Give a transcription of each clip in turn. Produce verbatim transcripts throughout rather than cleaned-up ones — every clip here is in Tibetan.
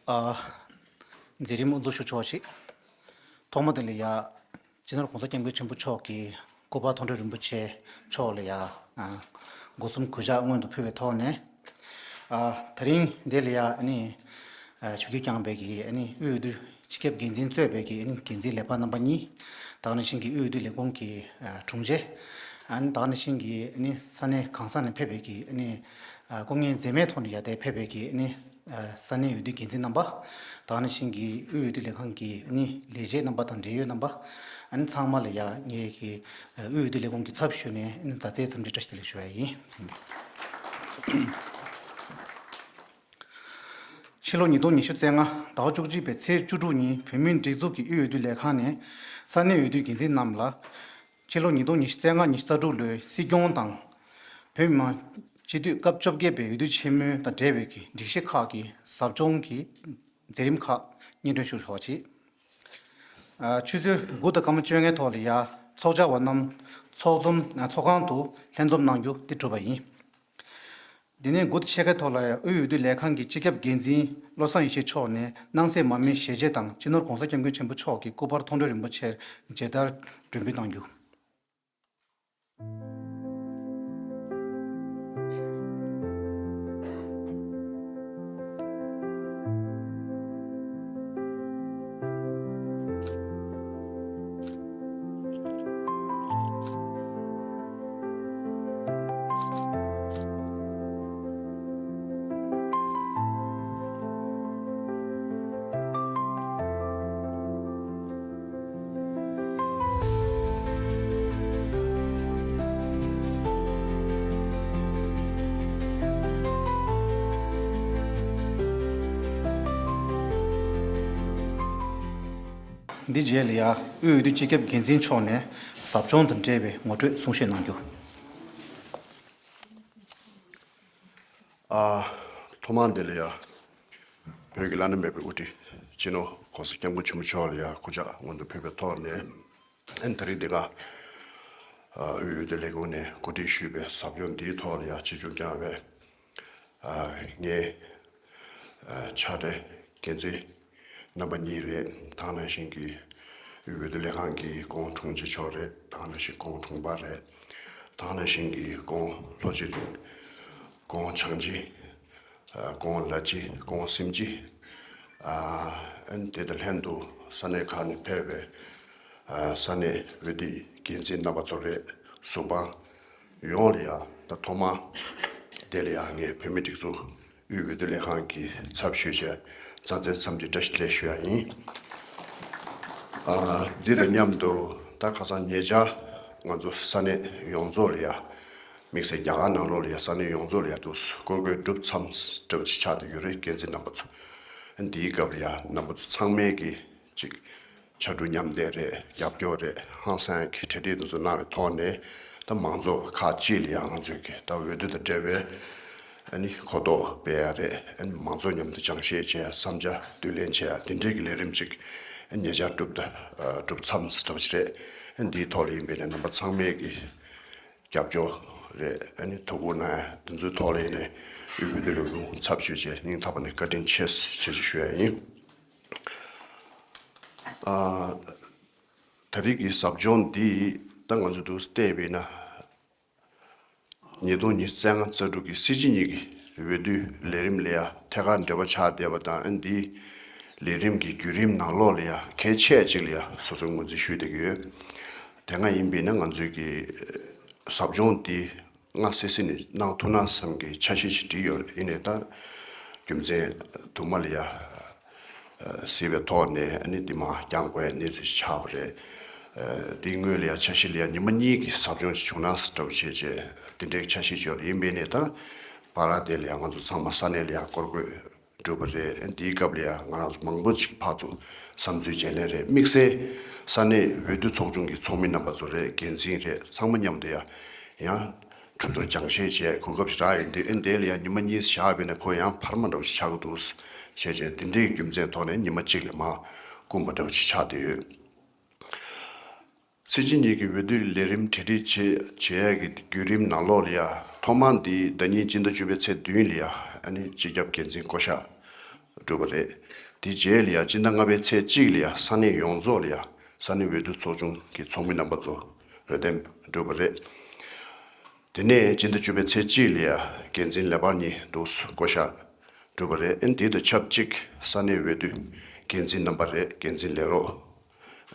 ཨ། མཛད་རིམ་དབུ་འཛུགས་ཞུ་ཆོག་ཅིག་ཐོག་མ་དེ་ལ་ཡ། སྤྱི་ནོར་༸གོང་ས་༸སྐྱབས་མགོན་ཆེན་པོ་མཆོག་གི་སྐུ་པར་མཐོང་གྲོལ་རིན་པོ་ཆེ་མཆོག་ལ་ཡ། ཨ། སྒོ་གསུམ་གུས་ཕྱག་སྔོན་དུ་ཕུལ་བའི་ཐོག་ནས། ཨ། དེ་རིང་འདི་ལ་ཡ་ཨ་ནི། ཨ། ཞབས་ཕྱི་བསྐྱངས་པའི་གི་ཨ་ནི་དབུས་འོས་བསྡུ་སྤྱི་ཁྱབ་འགན་འཛིན་གཙོས་པའི་གི་ཨ་ནི་འགན་འཛིན་ལས་འཕར་རྣམ་པ་གཉིས། དེ་ནང་བཞིན་གྱི་དབུས་འོས་བསྡུ་ལས་ཁུངས་ཀྱི་ཨ་དྲུང་ཆེ། ཨ་ནི་དེ་ནང་བཞིན་གྱི་ཨ་ནི་ས་གནས་གང་ས་ནས་ཕེབས་པའི་གི་ཨ་ནི་ཨ་སྐུ་ངལ་འཛེམས་མེད་ཐོག་ནས་ཡར་དེ་ཕེབས་པའི་གི་ཨ་ནི་ཨ་ས་གནས་འོས་བསྡུ་འགན་འཛིན་རྣམ་པ། དེ་ནང་བཞིན་གྱི་དབུས་འོས་བསྡུ་ལས་ཁང་གི་ཨ་ནི་ལས་བྱེད་རྣམ་པ་དང་འབྲེལ་ཡོད་རྣམ་པ། ཨ་ནི་ཚང་མ་ལ་ཡ་ངེད་ཀྱི་ཨ་དབུས་འོས་བསྡུ་ལས་ཁུངས་ཀྱི་ཚབ་ཞུས་ནས་ཨ་ནི་མཛའ་བརྩེའི་འཚམས་འདྲི་བཀྲ་ཤིས་བདེ་ལེགས་ཞུ་བ་ཡིན། ཕྱི་ལོ་ཉིས་སྟོང་ཉི་ཤུ་རྩ་ལྔ་ཟླ་བ་བཅུ་གཅིག་པའི་ཚེས་བཅུ་དྲུག་ཉིན་བོད་མིའི་སྒྲིག་འཛུགས་ཀྱི་དབུས་འོས་བསྡུ་ལས་ཁང་ནས་ས་གནས་འོས་བསྡུ་འགན་འཛིན་རྣམས་ལ། ཕྱི་ལོ་ཉིས་སྟོང་ཉི་ཤུ་རྩ་ལྔ་ཉི་ཤུ་རྩ་དྲུག་ལོའི་སྲིད་སྐྱོང་དང་། བོད་མི་མང་སྤྱི་འཐུས་སྐབས་བཅོ་བརྒྱད་པའི་འོས་བསྡུ་ཆེན་མོ་དང་འབྲེལ་བའི་གི་སྒྲིག་གཞི་ཁག་གི་ཟབ་སྦྱོང་གི་མཛད་རིམ་ཁག་སྙན་སྒྲོན་ཞུ་ཆོག་ཅིག་ཨ། ཆུ་ཚོད་དགུ་དང་སྐར་མ་བཅོ་ལྔའི་ཐོག་ལ་ཡ། ཚོགས་བཅར་བ་རྣམས་ཚོགས་འཛོམས་ཚོགས་ཁང་དུ་ལྷན་འཛོམས་གནང་རྒྱུ་དེ་གྲུབ་པ་ཡིན། འདི་ནས་དགུ་དང་ཕྱེད་ཀའི་ཐོག་ལ་ཡ་དབུས་འོས་བསྡུ་ལས་ཁང་གི་སྤྱི་ཁྱབ་འགན་འཛིན་བློ་བཟང་ཡེ་ཤེས་མཆོག་ནས་སྣང་གསལ་མར་མེའི་ཞལ་ཆད་དང་སྤྱི་ནོར་༸གོང་ས་༸སྐྱབས་མགོན་ཆེན་པོ་མཆོག་གི་སྐུ་པར་མཐོང་གྲོལ་རིན་པོ་ཆེར་མཇལ་དར་སྒྲོན་འབུལ་གནང་རྒྱུ། འདི་རྗེས་ལ་ཡ་དབུས་འོས་བསྡུ་སྤྱི་ཁྱབ་འགན་འཛིན་མཆོག་ནས་ཟབ་སྦྱོང་དང་འབྲེལ་བའི་ངོ་སྤྲོད་གསུང་བཤད་གནང་རྒྱུ། ཨ། ཐོག་མར་འདི་ལ་ཡ། བོད་ཀྱི་བླ་ན་མེད་པའི་དབུ་ཁྲིད་སྤྱི་ནོར་༸གོང་ས་༸སྐྱབས་མགོན་ཆེན་པོ་མཆོག་ལ་ཡ་སྐུ་ཕྱག་སྔོན་དུ་ཕུལ་བའི་ཐོག་ནས། ཨན་ད་རེས་འདི་ག་ཨ། དབུས་འོས་བསྡུ་ལས་ཁུངས་ནས་གོ་སྒྲིག་ཞུས་པའི་ཟབ་སྦྱོང་འདིའི་ཐོག་ལ་ཡ་ཆེད་བཅུག་བསྐྱངས་པའི། ཨ། ངའི་ཨ། ཕྱག་སྦྲེལ་འགན་འཛིན་རྣམ་པ་གཉིས་རེད། དེ་ནང་བཞིན་གྱི་དབུས་འོས་བསྡུ་ལས་ཁང་གི་སྐུ་ངོ་དྲུང་ཆེ་མཆོག་རེད། དེ་ནང་བཞིན་སྐུ་ངོ་དྲུང་འཕར་རེད། དེ་ནང་བཞིན་གྱི་སྐུ་ངོ་ལྷོ་སྤྱི་གླིང་། སྐུ་ངོ་བྱང་སྤྱི། ཨ། སྐུ་ངོ་ལ་སྤྱི། སྐུ་ངོ་སེམས་སྐྱིད། ཨ། ཨན་དེ་དང་ལྷན་དུ་ས་གནས་ཁག་ནས་ཕེབས་པའི། ཨ། ས་གནས་འོས་བསྡུ་འགན་འཛིན་རྣམ་པ་ཚོ་རེད། གཟུ་དཔང་ཡོངས་ལ་ཡ། ད་ཐོག་མ་དེ་ལ་ཡ་ངས་བོད་མི་སྒྲིག་འཛུགས་དབུས་འོས་བསྡུ་ལས་ཁང་གི་ཚབ་ཞུས་བྱས་མཛའ་བརྩེའི་འཚམས་འདྲི་བཀྲ་ཤིས་བདེ་ལེགས་ཞུ་ཡ་ཡིན། ཨ། འདི་དང་མཉམ་དུ་ད་ཁ་སང་ཉེ་ཆར་ང་ཚོ་ས་གནས་ཡོངས་རྫོགས་ལ་ཡ། དམིགས་བསལ་རྒྱ་གར་ནང་ལོགས་ལ་ཡ་ས་གནས་ཡོངས་རྫོགས་ལ་ཡ་འདུག་སྐོར་སྐོར་གྲུབ་མཚམས་འདྲ་བོ་ཅིག་ཆགས་བསྡད་ཡོད་རེད། འགན་འཛིན་རྣམ་པ་ཚོ། འདིའི་སྐབས་ལ་ཡ་རྣམ་པ་ཚོ་ཚང་མས་ཀྱི་ཅིག་ཕྱར་གྲུ་མཉམ་འདེགས་རེད། རྒྱབ་སྐྱོར་རེད། ཧང་སང་གི་གྲ་སྒྲིག་དེ་ཚོ་གནང་བའི་ཐོག་ནས་ད་མང་ཚོགས་ཁག་ཅིག་ལ་ཡ་ང་ཚོས་ཀྱི་ད་འོས་བསྡུ་དང་འབྲེལ་བའི་ཨ་ནི་གོ་རྟོགས་སྤེལ་ཡ་རེད། ཨ་ནི་མང་ཚོགས་མཉམ་དུ་སྦྱང་བཤད་བྱས་བསམ་འཆར་བསྡུ་ལེན་བྱས་ཡ་དེ་འདྲའི་གི་ལས་རིམ་ཅིག་ཨ་ཉེ་ཆར་གྲུབ་ད་ཨ་གྲུབ་མཚམས་འདྲ་བོ་ཅིག་རེད། ཨ་འདིའི་ཐོག་ལ་ཡིན་པས་ན་རྣམ་པ་ཚང་མས་ཀྱི་རྒྱབ་སྐྱོར་རེད། ཨ་ནི་ཐུགས་ཁུར་གནང་ཡ་དེ་ཚོའི་ཐོག་ལ་ཡིན་ནའི་དབུས་འོས་བསྡུ་ལས་ཁུངས་ཚབ་ཞུས་བྱས་སྙིང་ཐག་པ་ནས་བཀའ་དྲིན་ཆེ་ཞེས་ཞུ་ཡ་ཡིན། ཨ། ད་རེས་ཀྱི་ཟབ་སྦྱོང་འདི་ད་ང་ཚོ་འདུག་བལྟས་པས་ན། ཉིས་སྟོང་ཉི་ཤུ་རྩ་ལྔ་རྩ་དྲུག་གི་སྲིད་སྤྱི་གཉིས་ཀྱི་འོས་བསྡུའི་ལས་རིམ་ལ་ཡ་ཐད་ཀར་འབྲེལ་བ་ཆགས་བསྡད་པ་དང་། ཨ་འདིའི་ལས་རིམ་གྱི་བརྒྱུད་རིམ་ནང་ལོགས་ལ་ཡ་གལ་ཆེ་ཅིག་ལ་ཡ་སོ་སོའི་ངོས་འཛིན་ཞུས་བསྡད་ཀྱི་ཡོད། དེ་སྔ་ཡིན་པས་ན་ང་ཚོས་ཀྱི་ཟབ་སྦྱོང་འདི་སྔ་སེ་སེ་ནས་གནང་ཐུབ་ན་བསམ་གྱི་འཆར་གཞི་ཞིག་བསྒྲིགས་ཡོད་རེད། ཡིན་ནའི་ད་རྒྱུ་མཚན་དུ་མ་ལ་ཡ་གཟིགས་པའི་ཐོག་ནས་ཨ་ནི་འདི་མར་འགྱངས་དགོས་ཡ་གནས་ཚུལ་ཞིག་ཆགས་པ་རེད། འདིའི་སྔོན་ལ་ཡ་འཆར་གཞི་ལ་ཡ་ཉི་མ་གཉིས་ཀྱི་ཟབ་སྦྱོང་ཞིག་བྱུང་ན་འདྲ་བོ་བྱས་བྱས་འདི་འདྲའི་འཆར་གཞི་ཅིག་ཡོད་རེད། ཡིན་པས་ནས་ད་བར་དེ་ལ་ཡ་ང་ཚོ་ཚང་མ་ས་གནས་ལ་ཡ་སྐོར་སྐྱོད་གྲུབ་པ་རེད། འདིའི་སྐབས་ལ་ཡ་ང་རང་ཚོ་མང་པོ་ཅིག་ཕར་ཚུར་བསམ་ཚུལ་བརྗེ་ལེན་རེད། དམིགས་བསལ་ས་གནས་འོས་བསྡུ་ཚོགས་ཆུང་གི་ཚོགས་མི་རྣམ་པ་ཚོ་རེད། འགན་འཛིན་རེད། ཚང་མ་མཉམ་དུ་ཡ་ཡང་གྲོས་བསྡུར་སྦྱང་བཤད་བྱས་གོ་སྐབས་ཤིག་རག་ཡོད་དུས། ཨེ་འདི་ལ་ཡང་ཉི་མ་གཉིས་བཞག་པས་ན་ཁོ་ཡང་འཕར་མ་འདྲ་བོ་ཞིག་ཆགས་ཀྱི་འདུག་བྱས་བྱས་འདི་འདྲའི་རྒྱུ་མཚན་ཐོག་ནས་ཉི་མ་གཅིག་ལ་མར་བསྐུམས་པ་འདྲ་བོ་ཞིག་ཆགས་བསྡད་ཡོད། སྲིད་སྤྱི་གཉིས་ཀྱི་འོས་བསྡུའི་ལས་རིམ་གྲ་སྒྲིག་བྱེད་བྱེད་ཡས་ཀྱི་བརྒྱུད་རིམ་ནང་ལོགས་ལ་ཡ་ཐོག་མར་འདི་ཟླ་ཉིན་སྤྱི་ཟླ་བཅུ་པའི་ཚེས་བདུན་ལ་ཡ་ཨ་ནི་སྤྱི་ཁྱབ་འགན་འཛིན་བསྐོ་གཞག་ བསྒྲུབས་པ་རེད། དེ་རྗེས་ལ་ཡ་སྤྱི་ཟླ་ལྔ་པའི་ཚེས་གཅིག་ལ་ཡ་ས་གནས་ཡོངས་རྫོགས་ལ་ཡ་ས་གནས་འོས་བསྡུ་ཚོགས་ཆུང་གི་ཚོགས་མི་རྣམ་པ་ཚོ་འོས་འདེམས་བསྒྲུབས་པ་རེད། དེ་ནས་སྤྱི་ཟླ་བཅུ་པའི་ཚེས་གཅིག་ལ་ཡ་འགན་འཛིན་ལས་འཕར་གཉིས་འདུག་བསྐོ་བཞག་བསྒྲུབས་པ་རེད། ཨ་ནི་དེ་དང་ཆབས་ཅིག་ས་གནས་འོས་བསྡུ་འགན་འཛིན་རྣམ་པ་རེད། འགན་འཛིན་ལས་རོགས་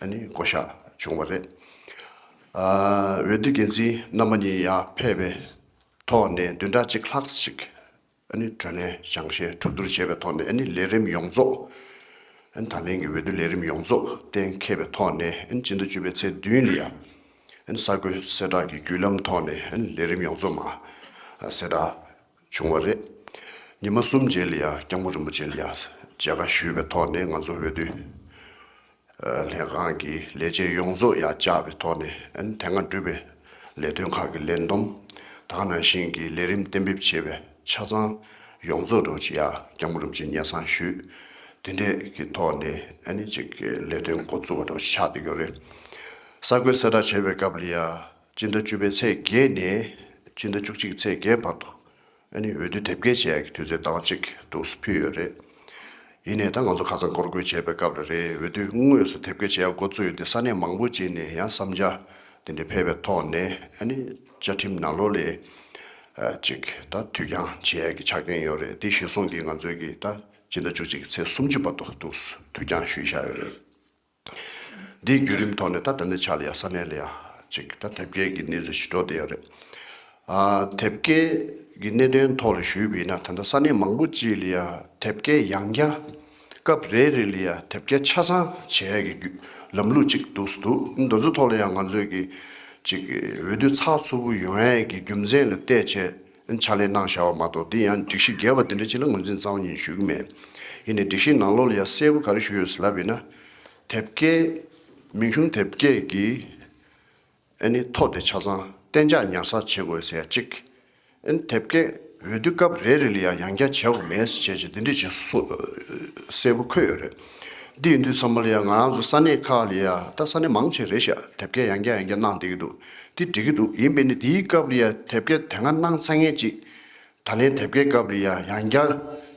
ཨ་ནི་བསྐོ་བཞག་བྱུང་བ་རེད། ཨ། འོས་བསྡུ་འགན་འཛིན་རྣམ་པ་གཉིས་ཡར་ཕེབས་པའི་ཐོག་ནས་བདུན་ཕྲག་གཅིག་ལྷག་ཅིག་ཨ་ནི་བགྲོ་གླེང་སྦྱང་བཤད་གྲོས་བསྡུར་བྱས་པའི་ཐོག་ནས་ཨ་ནི་ལས་རིམ་ཡོངས་རྫོགས། ཨ་ནི་ད་ལན་གྱི་འོས་བསྡུ་ལས་རིམ་ཡོངས་རྫོགས་གཏན་འཁེལ་བའི་ཐོག་ནས་ཨ་ནི་སྤྱི་ཟླ་བཅུ་པའི་ཚེས་བདུན་ལ་ཡ་ཨ་ནི་གསར་འགོད་གསལ་བསྒྲགས་ཀྱི་བརྒྱུད་ལམ་ཐོག་ནས་ཨ་ནི་ལས་རིམ་ཡོངས་རྫོགས་མར་གསལ་བསྒྲགས་བྱུང་བ་རེད། ཉི་མ་གསུམ་རྗེས་ལ་ཡ་སྐྱབས་མགོན་རིན་པོ་ཆེ་ལ་ཡ་མཇལ་ཁ་ཞུས་པའི་ཐོག་ནས་ང་ཚོ་འོས་བསྡུ་ལྷན་ཁང་གི་ལས་བྱེད་ཡོངས་རྫོགས་ཡར་བཅར་བའི་ཐོག་ནས་ཨ་ནི་དེ་སྔ་བསྒྲུབས་པའི་ལས་དོན་ཁག་གི་ལས་བསྡོམས། ད་ག་ནང་བཞིན་གྱི་ལས་རིམ་གཏན་འབེབས་བྱས་པའི་ཆ་ཚང་ཡོངས་རྫོགས་འདྲ་བོ་ཅིག་ཡར་སྐྱབས་མགོན་རིན་པོ་ཆེ་སྙན་སེང་ཞུས། དེ་འདྲས་ཀྱི་ཐོག་ནས་ཨ་ནི་ཅིག་ལས་དོན་འགོ་བཙུགས་པ་འདྲ་བོ་ཆགས་བསྡད་ཡོད་རེད། གསར་འགོད་གསལ་བསྒྲགས་བྱས་པའི་སྐབས་ལ་ཡ་སྤྱི་ཟླ་བཅུ་པའི་ཚེས་བརྒྱད་ནས་སྤྱི་ཟླ་བཅུ་གཅིག་ཚེས་བརྒྱད་བར་དུ་ཨ་ནི་འོས་བསྡུ་དེབ་སྐྱེལ་བྱེད་ཡག་གི་དུས་ཚོད་ཟླ་བ་གཅིག་འདུག་ཕུལ་ཡོད་རེད། ཡིན་ནའི་ད་ང་ཚོ་ཁ་སང་སྐོར་སྐྱོད་བྱས་པའི་སྐབས་ལ་རེད། འོས་བསྡུ་དངོས་སུ་དེབ་སྐྱེལ་བྱེད་ཡག་འགོ་བཙུགས་ཡོད་དུས་ས་གནས་མང་པོ་ཅིག་ནས་ཡང་བསམ་འཆར་དེ་འདྲ་ཕེབས་པའི་ཐོག་ནས་ཨ་ནི་བཅའ་ཁྲིམས་ནང་ལོགས་ལ་ཨ་ཅིག་ད་དུས་འགྱངས་བྱེད་ཡག་གི་ཆ་རྐྱེན་ཡོད་རེད། དེ་གཞིར་བཟུང་གིས་ང་ཚོས་ཀྱི་ད་སྤྱི་ཟླ་བཅུ་གཅིག་གི་ཚེས་སུམ་ཅུ་བར་དུ་འདུག་དུས་འགྱངས་ཞུས་བཞག་ཡོད་རེད། འདིའི་བརྒྱུད་རིམ་ཐོག་ནས་ད་ད་ལྟའི་ཆ་ལ་ཡ་ས་གནས་ལ་ཡ་ཅིག་ད་དེབ་སྐྱེལ་གྱི་གནས་ཚུལ་ཞིག་འགྲོ་བསྡད་ཡོད་རེད། ཨ། དེབ་སྐྱེལ་གྱི་གནད་དོན་ཐོག་ལ་ཞུས་པ་ཡིན་ན་ད་ལྟ་ས་གནས་མང་པོ་ཅིག་ལ་ཡ་དེབ་སྐྱེལ་ཡང་བསྐྱར་སྐབས་རེ་རེ་ལ་ཡ་དེབ་སྐྱེལ་ཆ་ཚང་བྱེད་ཡ་གི་རྒྱུ་ལམ་ལུགས་ཅིག་འདུག་འདུག་འདི་ཚོ་ཐོག་ལ་ཡང་ང་ཚོས་ཀྱི་ཅིག་འོས་བསྡུ་ཚགས་ཚུད་པོ་ཡོང་ཡ་གི་རྒྱུ་མཚན་ལ་བལྟས་བྱས་ཕྱག་ལས་གནང་བཞག་པ་མ་གཏོགས་འདི་ཡང་སྒྲིག་གཞི་འགལ་བ་དེ་འདྲ་ཅིག་ལ་ངོས་འཛིན་རྩ་བ་ཉིད་ཞུ་གི་མེད། ཡིན་ནའི་སྒྲིག་གཞི་ནང་ལོགས་ལ་ཡང་གསལ་པོ་ག་རེ་ཞུས་ཡོད་ཟེར་ལབ་ཡིན་ན། དེབ་སྐྱེལ། མིང་གཞུང་དེབ་སྐྱེལ་གྱི་ཨ་ནི་ཐོ་དེ་ཆ་ཚང་གཏན་འཇགས་ཉར་ཚགས་བྱེད་དགོས་ཟེར་ཡ་གཅིག་ཨ་ནི་དེབ་སྐྱེལ་འོས་བསྡུ་སྐབས་རེ་རེ་ལ་ཡང་ཡང་བསྐྱར་བྱེད་དགོས་མེད་ཟེར་བྱས་ཀྱི་འདི་འདྲ་ཞིག་གསལ་པོ་འཁོད་ཡོད་རེད། འདི་ཡིན་དུས་ཚང་མ་ལ་ཡང་ང་རང་ཚོ་ས་གནས་ཁག་ལ་ཡང་ད་ས་གནས་མང་ཆེ་རེད་ཤག་དེབ་སྐྱེལ་ཡང་བསྐྱར་ཡང་བསྐྱར་གནང་བསྡད་ཀྱི་འདུག་འདི་འགྲིག་གི་འདུག་ཡིན་པས་ནི་འདིའི་སྐབས་ལ་ཡང་དེབ་སྐྱེལ་དེ་སྔ་གནང་ཚར་མཁན་ཅིག་ད་ལན་དེབ་སྐྱེལ་སྐབས་ལ་ཡང་ཡང་བསྐྱར་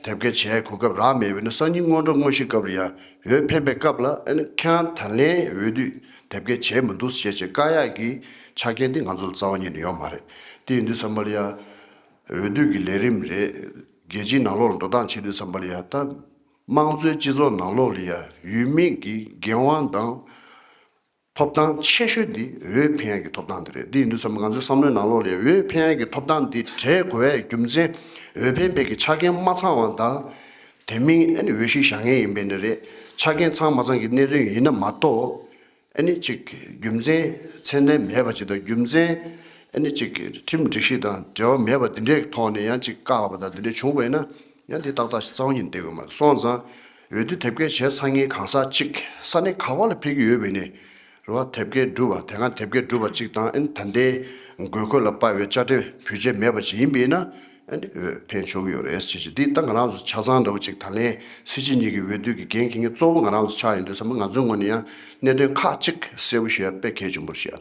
དེབ་སྐྱེལ་བྱེད་གོ་སྐབས་རག་མེད་པས་ན་སང་ཉིན་སྔོན་འགྲོ་དངོས་གཞིའི་སྐབས་ལ་ཡང་འོས་འཕེན་པའི་སྐབས་ལ་ཨ་ནི་ཁྱེད་རང་ད་ལན་འོས་བསྡུ་དེབ་སྐྱེལ་བྱས་མི་འདུག་ཟེར་བྱས་བཀག་ཡག་གི་ཆ་རྐྱེན་འདི་ང་ཚོ་ལ་རྩ་བ་ཉིད་ནས་ཡོད་མ་རེད། དེ་ཡིན་དུས་ཙམ་པ་ལ་ཡང་འོས་བསྡུ་གི་ལས་རིམ་རེད། རྒྱལ་སྤྱིའི་ནང་ལོགས་ལ་འགྲོ་སྟངས་བྱེད་དུས་ཙམ་པ་ལ་ཡང་ད་དམངས་གཙོའི་སྤྱི་ཚོགས་ནང་ལོགས་ལ་ཡང་ཡུལ་མི་གི་འགན་དབང་དང་ཐོབ་ཐང་ཆེ་ཤོས་འདི་འོས་འཕེན་ཡག་གི་ཐོབ་ཐང་འདི་རེད། འདི་ཡིན་དུས་ཙམ་པ་ང་ཚོའི་བསམ་བློའི་ནང་ལོགས་ལ་འོས་འཕེན་ཡག་གི་ཐོབ་ཐང་འདི་བྲལ་དགོས་པའི་རྒྱུ་མཚན་འོས་འཕེན་པའི་གི་ཆ་རྐྱེན་མ་ཚང་བ་དང་། དེ་མིན་ཨ་ནི་འོས་གཞི་བཞག་མཁན་ཡིན་པས་ནི་རེད། ཆ་རྐྱེན་ཚང་མ་ཚང་གི་གནས་ཚུལ་ཡིན་ན་མ་གཏོགས། ཨ་ནི་ཅིག་རྒྱུ་མཚན་ཚད་ལྡན་མེད་པ་ཅིག་དང་རྒྱུ་མཚན་ཨ་ནི་ཅིག་ཁྲིམས་སྒྲིག་གཞི་དང་འབྲེལ་བ་མེད་པ་འདི་འདྲའི་ཐོག་ནས་ཡང་ཅིག་བཀག་པ་དང་འདི་འདྲ་བྱུང་བས་ན་ཡང་འདི་ཏག་ཏག་ཞིག་རྩ་བ་ཉིད་བསྡད་དགོས་མ་རེད། སོང་ཙང་འོས་བསྡུ་དེབ་སྐྱེལ་བྱས་ཚར་མཁན་གང་ཟག་ཅིག་ས་གནས་ག་བ་ལ་ཕེབས་ཀྱི་ཡོད་པས་ནི་རེད་བ། དེབ་སྐྱེལ་གྲུབ་པ་དེ་སྔ་དེབ་སྐྱེལ་གྲུབ་པ་ཅིག་དང་ཨ་ནི་ད་ལྟའི་དགོས་མཁོ་ལ་དཔག་པའི་དཔྱ་ཁྲལ་བུད་འཇལ་མེད་པ་ཅིག་ཡིན་པས་ན། ཨ་ནི་འོས་འཕེན་ཆོག་གི་ཡོད་རེད་ཅེས་ཀྱི་འདི་ད་ང་རང་ཚོ་ཆ་ཚང་འདྲ་བོ་ཅིག་ད་ལན་སྲིད་སྤྱི་གཉིས་ཀྱི་འོས་བསྡུ་གི་འགན་འཁྱེར་མཁན་གཙོ་བོ་ང་རང་ཚོ་ཆགས་ཡོང་དུས་ཙམ་པ་ང་ཚོའི་ངོས་ནས་ཡང་གནད་དོན་ཁག་ཅིག་གསལ་པོ་ཞུ་ཡ་དཔེ་གལ་ཆེན་པོ་རེད་ཤག་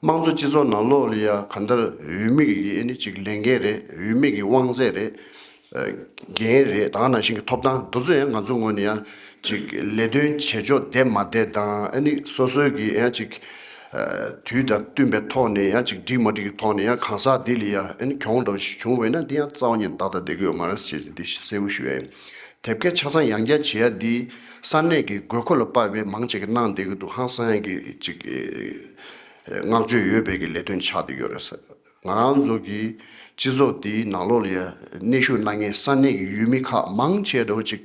དམངས་གཙོ་སྤྱི་ཚོགས་ནང་ལོགས་ལ་ཡ་གང་ལྟར་འོས་མི་གི་ཨ་ནི་ཅིག་ལས་འགན་རེད། འོས་མི་གི་དབང་ཚད་རེད། འགན་རེད། ད་ག་ནང་བཞིན་གྱི་ཐོབ་ཐང་འདི་ཚོ་ཡང་ང་ཚོའི་ངོས་ནས་ཡང་ཅིག་ལས་དོན་བྱེད་ཕྱོགས་བདེ་མ་བདེ་དང་ཨ་ནི་སོ་སོའི་གི་ཡང་ཅིག་དུས་དང་བསྟུན་པའི་ཐོག་ནས་ཡང་ཅིག་འགྲིག་མ་འགྲིག་གི་ཐོག་ནས་ཡང་གང་ཟག་འདི་ལ་ཡང་ཨ་ནི་གྱོང་འདྲ་བ་ཞིག་བྱུང་བས་ན་འདི་ཡང་རྩ་བ་ཉིད་ཏག་ཏག་བསྡད་ཀྱི་ཡོད་མ་རེད་ཅེས་འདི་གསལ་པོ་ཞུ་ཡ་ཡིན། དེབ་སྐྱེལ་ཆ་ཚང་ཡང་བསྐྱར་བྱེད་ཡ་འདི་ས་གནས་ཀྱི་དགོས་མཁོ་ལ་དཔག་པའི་མང་ཆེ་གི་གནང་བསྡད་ཀྱི་འདུག་ཧང་སང་ཡ་གི་ཅིག་བསྔགས་བརྗོད་ཡོད་པའི་གི་ལས་དོན་ཆགས་བསྡད་ཀྱི་ཡོད་རེད། ང་རང་ཚོ་གི་སྤྱི་ཚོགས་འདིའི་ནང་ལོགས་ལ་ཡ་གནས་བཞུགས་གནང་མཁན་ས་གནས་ཀྱི་ཡུལ་མི་ཁག་མང་ཆེ་འདྲ་བོ་ཅིག་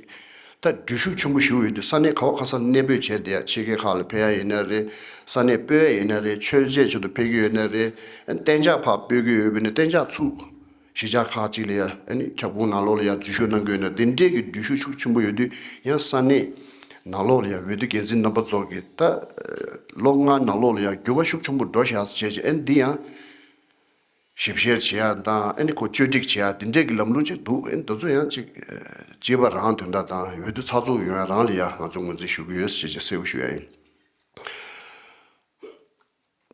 ད་འགྲུལ་བཞུད་ཆེན་པོ་ཞིག་ཡོད་དུས་ས་གནས་ག་བ་ག་ས་གནས་སྤོས་བྱས་བསྡད་ཡ། ཕྱི་རྒྱལ་ཁག་ལ་ཕེབས་ཡ་ཡིན་ན་རེད། ས་གནས་སྤོས་ཡ་ཡིན་ན་རེད། མཆོད་མཇལ་ཆེད་དུ་ཕེབས་ཀྱི་ཡོད་ན་རེད། གཏན་འཇགས་ཕར་སྤོས་ཀྱི་ཡོད་པས་ན་གཏན་འཇགས་ཚུགས། གཞིས་ཆགས་ཁག་ཅིག་ལ་ཡ་ཨ་ནི་ཁྱབ་ཁོངས་ནང་ལོགས་ལ་ཡ་འཛུལ་ཞུགས་གནང་གི་ཡོད་ན་དེ་འདྲས་ཀྱི་འགྲུལ་བཞུད་ཤུགས་ཆེན་པོ་ཡོད་དུས་ཡང་ས་གནས་ནང་ལོགས་ལ་ཡ་འོས་བསྡུ་འགན་འཛིན་རྣམ་པ་ཚོ་གིས་ད་ལོ་ལྔ་ནང་ལོགས་ལ་ཡ་འགྱུར་བ་ཤུགས་ཆེན་པོ་འགྲོ་བཞག་ཟེར་བྱས་ཨ་ནི་འདི་ཡང་ཞིབ་བཤེར་བྱེད་ཡ་དང་ཨ་ནི་ཁོ་བཅོས་སྒྲིག་བྱེད་ཡ་དེ་འདྲས་ཀྱི་ལམ་ལུགས་ཅིག་འདུག་ཨ་ནི་དེ་ཚོ་ཡང་ཅིག་བྱེད་པ་རང་དོན་དག་དང་འོས་བསྡུ་ཚགས་ཚུད་ཡོང་ཡ་རང་ལ་ཡ་ང་ཚོ་ངོས་འཛིན་ཞུ་གི་ཡོད་ཟེར་བྱས་གསལ་པོ་ཞུ་ཡ་ཡིན།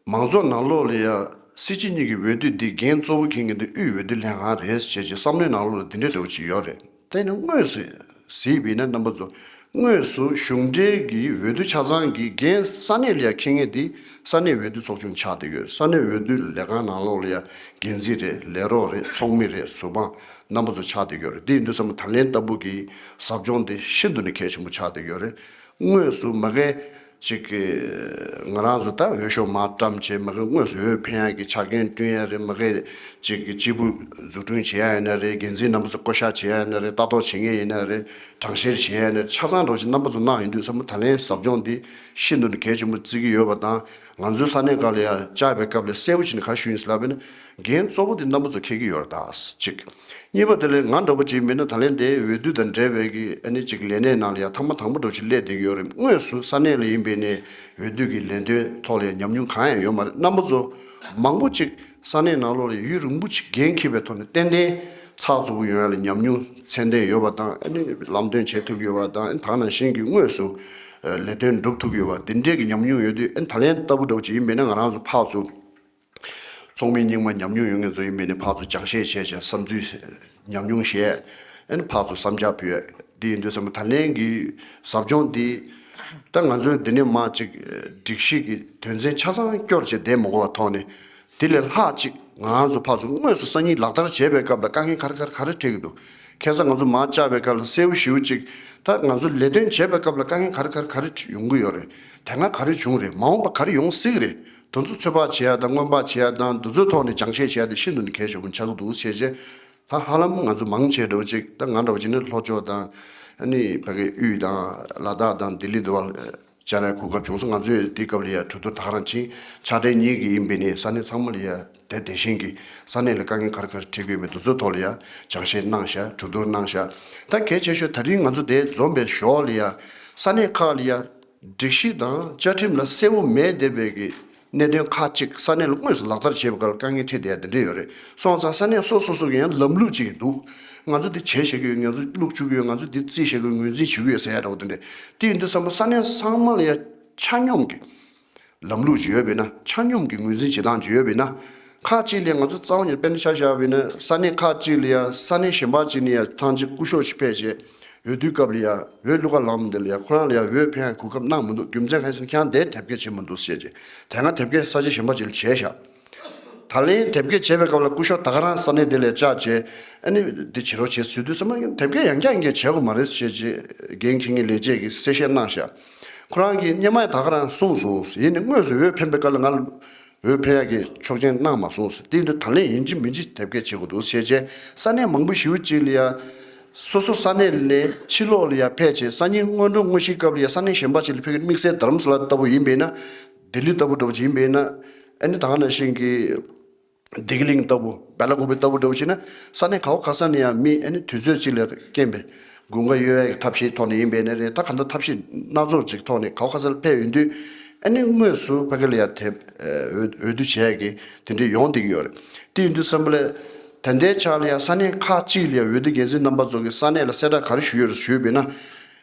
མང་ཚོགས་ནང་ལོགས་ལ་ཡ་སྲིད་སྤྱི་གཉིས་ཀྱི་འོས་བསྡུ་འདི་འགན་གཙོ་བོ་འཁྱེར་མཁན་འདི་དབུས་འོས་བསྡུ་ལྷན་ཁང་རེད་ཅེས་ཀྱི་བསམ་བློའི་ནང་ལོགས་ལ་འདི་འདྲའི་འདྲ་བོ་ཅིག་ཡོད་རེད། དེ་ནི་དངོས་སུ་ གཟིགས་པ་ཡིན་ན་རྣམ་པ་ཚོ། དངོས་སུ་གཞུང་འབྲེལ་གྱི་འོས་བསྡུ་ཆ་ཚང་གི་འགན་ས་གནས་ལ་ཡ་འཁྱེར་མཁན་དེ་ས་གནས་འོས་བསྡུ་ཚོགས་ཆུང་ཆགས་བསྡད་ཡོད། ས་གནས་འོས་བསྡུ་ལས་ཁང་ནང་ལོགས་ལ་ཡ་འགན་འཛིན་རེད། ལས་རོགས་རེད། ཚོགས་མི་རེད། ཟུར་དཔང་རྣམ་པ་ཚོ་ཆགས་བསྡད་ཡོད་རེད། དེ་ཡིན་དུས་ཙམ་པ་ད་ལན་ལྟ་བུ་གི་ཟབ་སྦྱོང་དེ་ཤིན་ཏུ་ནས་གལ་ཆེན་པོ་ཆགས་བསྡད་ཡོད་རེད། དངོས་སུ་མ་གི་ཅིག་ང་རང་ཚོ་ད་འོས་ཤོག་མར་བཀྲམ་བྱས། མ་གི་དངོས་སུ་འོས་འཕེན་ཡག་གི་ཆ་རྐྱེན་བསྐྲུན་ཡག་རེད། མ་གི་ཅིག་གི་སྤྱིལ་བུ་འཛུགས་སྐྲུན་བྱེད་ཡག་ཡིན་ན་རེད། འགན་འཛིན་རྣམ་པ་ཚོ་བསྐོ་བཞག་བྱེད་ཡག་ཡིན་ན་རེད། ལྟ་རྟོག་བྱེད་མཁན་ཡིན་ན་རེད། གྲངས་བཤེར་བྱེད་ཡག་ཡིན་ན་རེད། ཆ་ཚང་འདྲ་བོ་ཅིག་རྣམ་པ་ཚོ་གནང་ཡོང་དུས་ཙམ་པ་ད་ལན་ཟབ་སྦྱོང་འདི་ཤིན་ཏུ་ནས་གལ་ཆེན་པོ་བརྩི་གི་ཡོད་པ་དང་། ང་ཚོའི་ས་གནས་ཁག་ལ་ཡང་བཅར་བའི་སྐབས་ལ་གསལ་པོ་བྱས་ནས་ག་རེ་ཞུས་ཡིན་ཟེར་ལབ་པ་ཡིན་ན། འགན་གཙོ་བོ་དེ་རྣམ་པ་ཚོ་འཁྱེར་གྱི་ཡོད་རེད་ད། གཅིག་གཉིས་པ་དེ་ལས་ང་འདྲ་པོ་ཅིག་མིན་ན་ད་ལན་དེ་འོས་བསྡུ་དང་འབྲེལ་བའི་གི་ཨ་ནི་ཅིག་ལས་གནས་ནང་ལ་ཡང་ཐེངས་མ་དང་པོ་འདྲ་པོ་ཅིག་སླེབས་བསྡད་ཀྱི་ཡོད་རེད། དངོས་སུ་ས་གནས་ལ་ཡིན་པའི་ནས་འོས་བསྡུ་གི་ལས་དོན་ཐོག་ལ་ཡང་ཉམས་མྱོང་གང་ཡང་ཡོད་མ་རེད། རྣམ་པ་ཚོ་མང་པོ་ཅིག་ས་གནས་ནང་ལོགས་ལ་ཡུན་རིང་པོ་ཅིག་འགན་འཁྱེར་བའི་ཐོག་ནས་ཏན་ཏན་ཚགས་ཚུད་པོ་ཡོང་ཡ་ལ་ཉམས་མྱོང་ཚད་ལྡན་ཡོད་པ་དང་། ཨ་ནི་ལམ་སྟོན་བྱེད་ཐུབ་ཀྱི་ཡོད་པ་དང་། ཨ་ནི་ད་ག་ནང་བཞིན་གྱི་དངོས་སུ་ལས་དོན་སྒྲུབ་ཐུབ་ཀྱི་ཡོད་པ་འདི་འདྲས་ཀྱི་ཉམས་མྱོང་ཡོད་དུས། ཨ་ནི་ད་ལན་ལྟ་བུ་འདྲ་པོ་ཅིག་ཡིན་པས་ན་ང་རང་ཚོ་ཕར་ཚུར་ཚོགས་མི་རྙིང་མ་ཉམས་མྱོང་ཡོད་མཁན་ཚོ་ཡིན་པས་ནས་ཕར་ཚུར་སྦྱང་བཤད་བྱས་བྱས། བསམ་ཚུལ་ཉམས་མྱོང་བཤད། ཨ་ནི་ཕར་ཚུར་བསམ་འཆར་ཕུལ། འདི་ཡིན་དུས་ཙམ་པ་ད་ལན་གྱི་ཟབ་སྦྱོང་འདི་ད་ང་ཚོའི་འདི་ནས་མར་ཅིག་སྒྲིག་གཞི་གི་དོན་ཚན་ཆ་ཚང་སྐྱོར་བྱས་བསྡད་མ་དགོས་པ་ཐོག་ནས། དེ་ལས་ལྷག་ཅིག་ང་རང་ཚོ་ཕར་ཚུར་དངོས་སུ་སང་ཉིན་ལག་བསྟར་བྱས་པའི་སྐབས་ལ་དཀའ་ངལ་ག་རེ་ག་རེ་ག་རེ་འཕྲད་ཀྱི་འདུག་ཁ་སང་ང་ཚོ་མར་བཅར་བའི་སྐབས་ལ་གསལ་པོ་ཞེ་པོ་ཅིག་ད་ང་ཚོ་ལས་དོན་བྱེད་པའི་སྐབས་ལ་དཀའ་ངལ་ག་རེ་ག་རེ་ག་རེ་ཡོང་གི་ཡོད་རེད། དེ་སྔ་ག་རེ་བྱུང་རེད། མ་འོངས་པ་ག་རེ་ཡོང་སྲིད་ཀྱི་རེད། དེ་ཚོ་ཚོད་དཔག་བྱེད་ཡ་དང་། སྔོན་དཔག་བྱེད་ཡ་དང་། འདི་ཚོའི་ཐོག་ནས་སྦྱང་བཤད་བྱེད་ཡ་དེ་ཤིན་ཏུ་ནས་གལ་ཆེན་པོ་ཆགས་ཀྱི་འདུག་བྱས་རྗེས། ད་ཧ་ལམ་ང་ཚོ་མང་ཆེ་འདྲ་བོ་ཅིག་ད་ང་འདྲ་བོ་ཅིག་ནི་ལྷོ་ཕྱོགས་དང་། ཨ་ནི་ཕ་གི་དབུས་དང་ལ་དྭགས་དང་ལྡི་ལི་འདི་བར་བཅར་ཡ་གོ་སྐབས་བྱུང་སོང་། ང་ཚོས་འདི་སྐབས་ལ་ཡ་གྲོས་བསྡུར་ད་ག་རང་ཕྱིན། ཕྱག་སྦྲེལ་གཉིས་ཀྱི་ཡིན་པས་ནས་ས་གནས་ཚང་མ་ལ་ཡ་དེ་དེ་བཞིན་གྱི་ས་གནས་ལ་དཀའ་ངལ་ག་རེ་ག་རེ་འཕྲད་ཀྱི་ཡོད་མེད་དེ་ཚོའི་ཐོག་ལ་ཡ་སྦྱང་བཤད་གནང་ཤག་གྲོས་བསྡུར་གནང་ཤག་ད་གལ་ཆེ་ཤོས་ད་རིང་ང་ཚོ་དེ་འཛོམས་པའི་ཞོར་ལ་ཡ་ས་གནས་ཁག་ལ་ཡ་སྒྲིག་གཞི་དང་བཅའ་ཁྲིམས་ལ་གསལ་པོ་མེད་བསྡད་པའི་གི་གནད་དོན་ཁག་ཅིག་ས་གནས་ལ་དངོས་སུ་ལག་བསྟར་བྱེད་པའི་སྐབས་ལ་དཀའ་ངལ་འཕྲད་བསྡད་ཡ་དེ་འདྲ་ཡོད་རེད། སོང་ཙང་ས་གནས་སོ་སོ་སོ་གི་ཡང་ལམ་ལུགས་ཅིག་འདུག་ང་ཚོ་འདི་བྱེད་བཞག་གི་ཡོད། ང་ཚོ་བླུག་བཅུག་གི་ཡོད། ང་ཚོ་འདི་རྩིས་བཞག་གི་ཡོད། ངོས་འཛིན་བྱེད་ཀྱི་ཡོད་ཟེར་ཡ་འདྲ་བོ་དེ་འདྲ། དེ་ཡིན་དུས་ཙམ་པ་ས་གནས་ཚང་མ་ལ་ཡ་ཆ་སྙོམས་ཀྱི་ལམ་ལུགས་ཅིག་ཡོད་པས་ན། ཆ་སྙོམས་ཀྱི་ངོས་འཛིན་བྱེད་སྟངས་ཅིག་ཡོད་པས་ན། ཁག་ཅིག་ལ་ང་ཚོ་རྩ་བ་ཉིད་དཔེར་ན་ཆ་བཞག་པ་ཡིན་ན། ས་གནས་ཁག་ཅིག་ལ་ཡ་ས་གནས་གཞན་པ་ཅིག་ནས་ཡ་ཐེངས་གཅིག་སྐུ་ཞབས་ཤིག་ཕེབས་བྱས། འོས་བསྡུའི་སྐབས་ལ་ཡ་འོས་བླུག་ག་ལངས་མི་འདི་ལ་ཡ་ཁོ་རང་ལ་ཡ་འོས་འཕེན་ཡ་གོ་སྐབས་གནང་མི་འདུག་རྒྱུ་མཚན་གང་ཡིན་ཟེར་ན་ཁྱེད་རང་དེ་དེབ་སྐྱེལ་བྱེད་མི་འདུག་ཟེར་བྱས། དེ་སྔ་དེབ་སྐྱེལ་ས་ཆ་གཞན་པ་ཅིག་ལ་བྱས་བཞག་ད་ལན་དེབ་སྐྱེལ་བྱེད་པའི་སྐབས་ལ་སྐུ་ཞབས་ད་ག་རང་ས་གནས་དེ་ལ་བཅར་བྱས། ཨ་ནི་འདི་བྱེད་རོགས་བྱེད་ཟེར་དུས་ཙམ་པ་ཡང་དེབ་སྐྱེལ་ཡང་བསྐྱར་ཡང་བསྐྱར་བྱེད་དགོས་མ་རེད་ཟེར་བྱས། འགན་འཁྱེར་མཁན་ལས་བྱེད་ཀྱིས་གསལ་བཤད་གནང་ཤག་ཁོ་རང་གིས་སྔོན་མ་ཡང་ད་ག་རང་གསུངས་སོང་། ཡིན་ནའི་དངོས་སུ་འོས་འཕེན་པའི་སྐབས་ལ་ང་ལ་འོས་འཕེན་ཡག་གི་ཆོག་མཆན་གནང་མ་སོང་ཟེར། དེ་ཡིན་དུས་ད་ལན་ཡིན་གཅིག་མིན་གཅིག་དེབ་སྐྱེལ་བྱེད་དགོས་འདུག་ཟེར་བྱས། ས་གནས་མང་པོ་ཞེ་པོ་ཅིག་ལ་ཡ་སོ་སོ་ས་གནས་ནས་ཕྱི་ལོགས་ལ་ཡ་ཕེབས་བྱས། སང་ཉིན་སྔོན་འགྲོ་དངོས་གཞིའི་སྐབས་ལ་ཡ་ས་གནས་གཞན་པ་ཅིག་ལ་ཕེབས་ཀྱི་རེད། དམིགས་བསལ་རྡ་རམ་ས་ལ་ལྟ་བུ་ཡིན་པས་ན། ལྡི་ལི་ལྟ་བུ་འདྲ་བོ་ཅིག་ཡིན་པས་ན། ཨ་ནི་ད་ག་ནང་བཞིན་གྱི་བདེ་སྐྱིད་གླིང་ལྟ་བུ། སྦེ་ལ་ཀུ་པེ་ལྟ་བུ་འདྲ་བོ་བྱས་ན། ས་གནས་ག་བ་ག་ས་ནས་ཡང་མི་ཨ་ནི་དུས་ཚོད་གཅིག་ལ་རྐྱེན་པས་དགུན་ཁ་གཡོལ་ཡག་གི་ཐབས་ཤེས་ཐོག་ནས་ཡིན་པས་ན་རེད། ད་ག་འདྲ་ཐབས་ཤེས་སྣ་ཚོགས་ཅིག་ཐོག་ནས་ག་བ་ག་ས་ལ་ཕེབས་ཡོང་དུས། ཨ་ནི་དངོས་སུ་ཕ་གི་ལ་ཡ་དེབ་འོས་འོས་བསྡུ་བྱེད་ཡག་གི་དེ་འདྲའི་ཡོང་བསྡད་ཀྱི་ཡོད་རེད། དེ་ཡིན་དུས་ཙམ་པ་ལ་ད་ལྟའི་ཆ་ལ་ཡ་ས་གནས་ཁག་ཅིག་ལ་ཡ་འོས་བསྡུ་འགན་འཛིན་རྣམ་པ་ཚོ་གིས་ས་གནས་ལ་གསལ་བསྒྲགས་ག་རེ་ཞུས་ཡོད་རེད་ཞུས་པས་ན། འོས་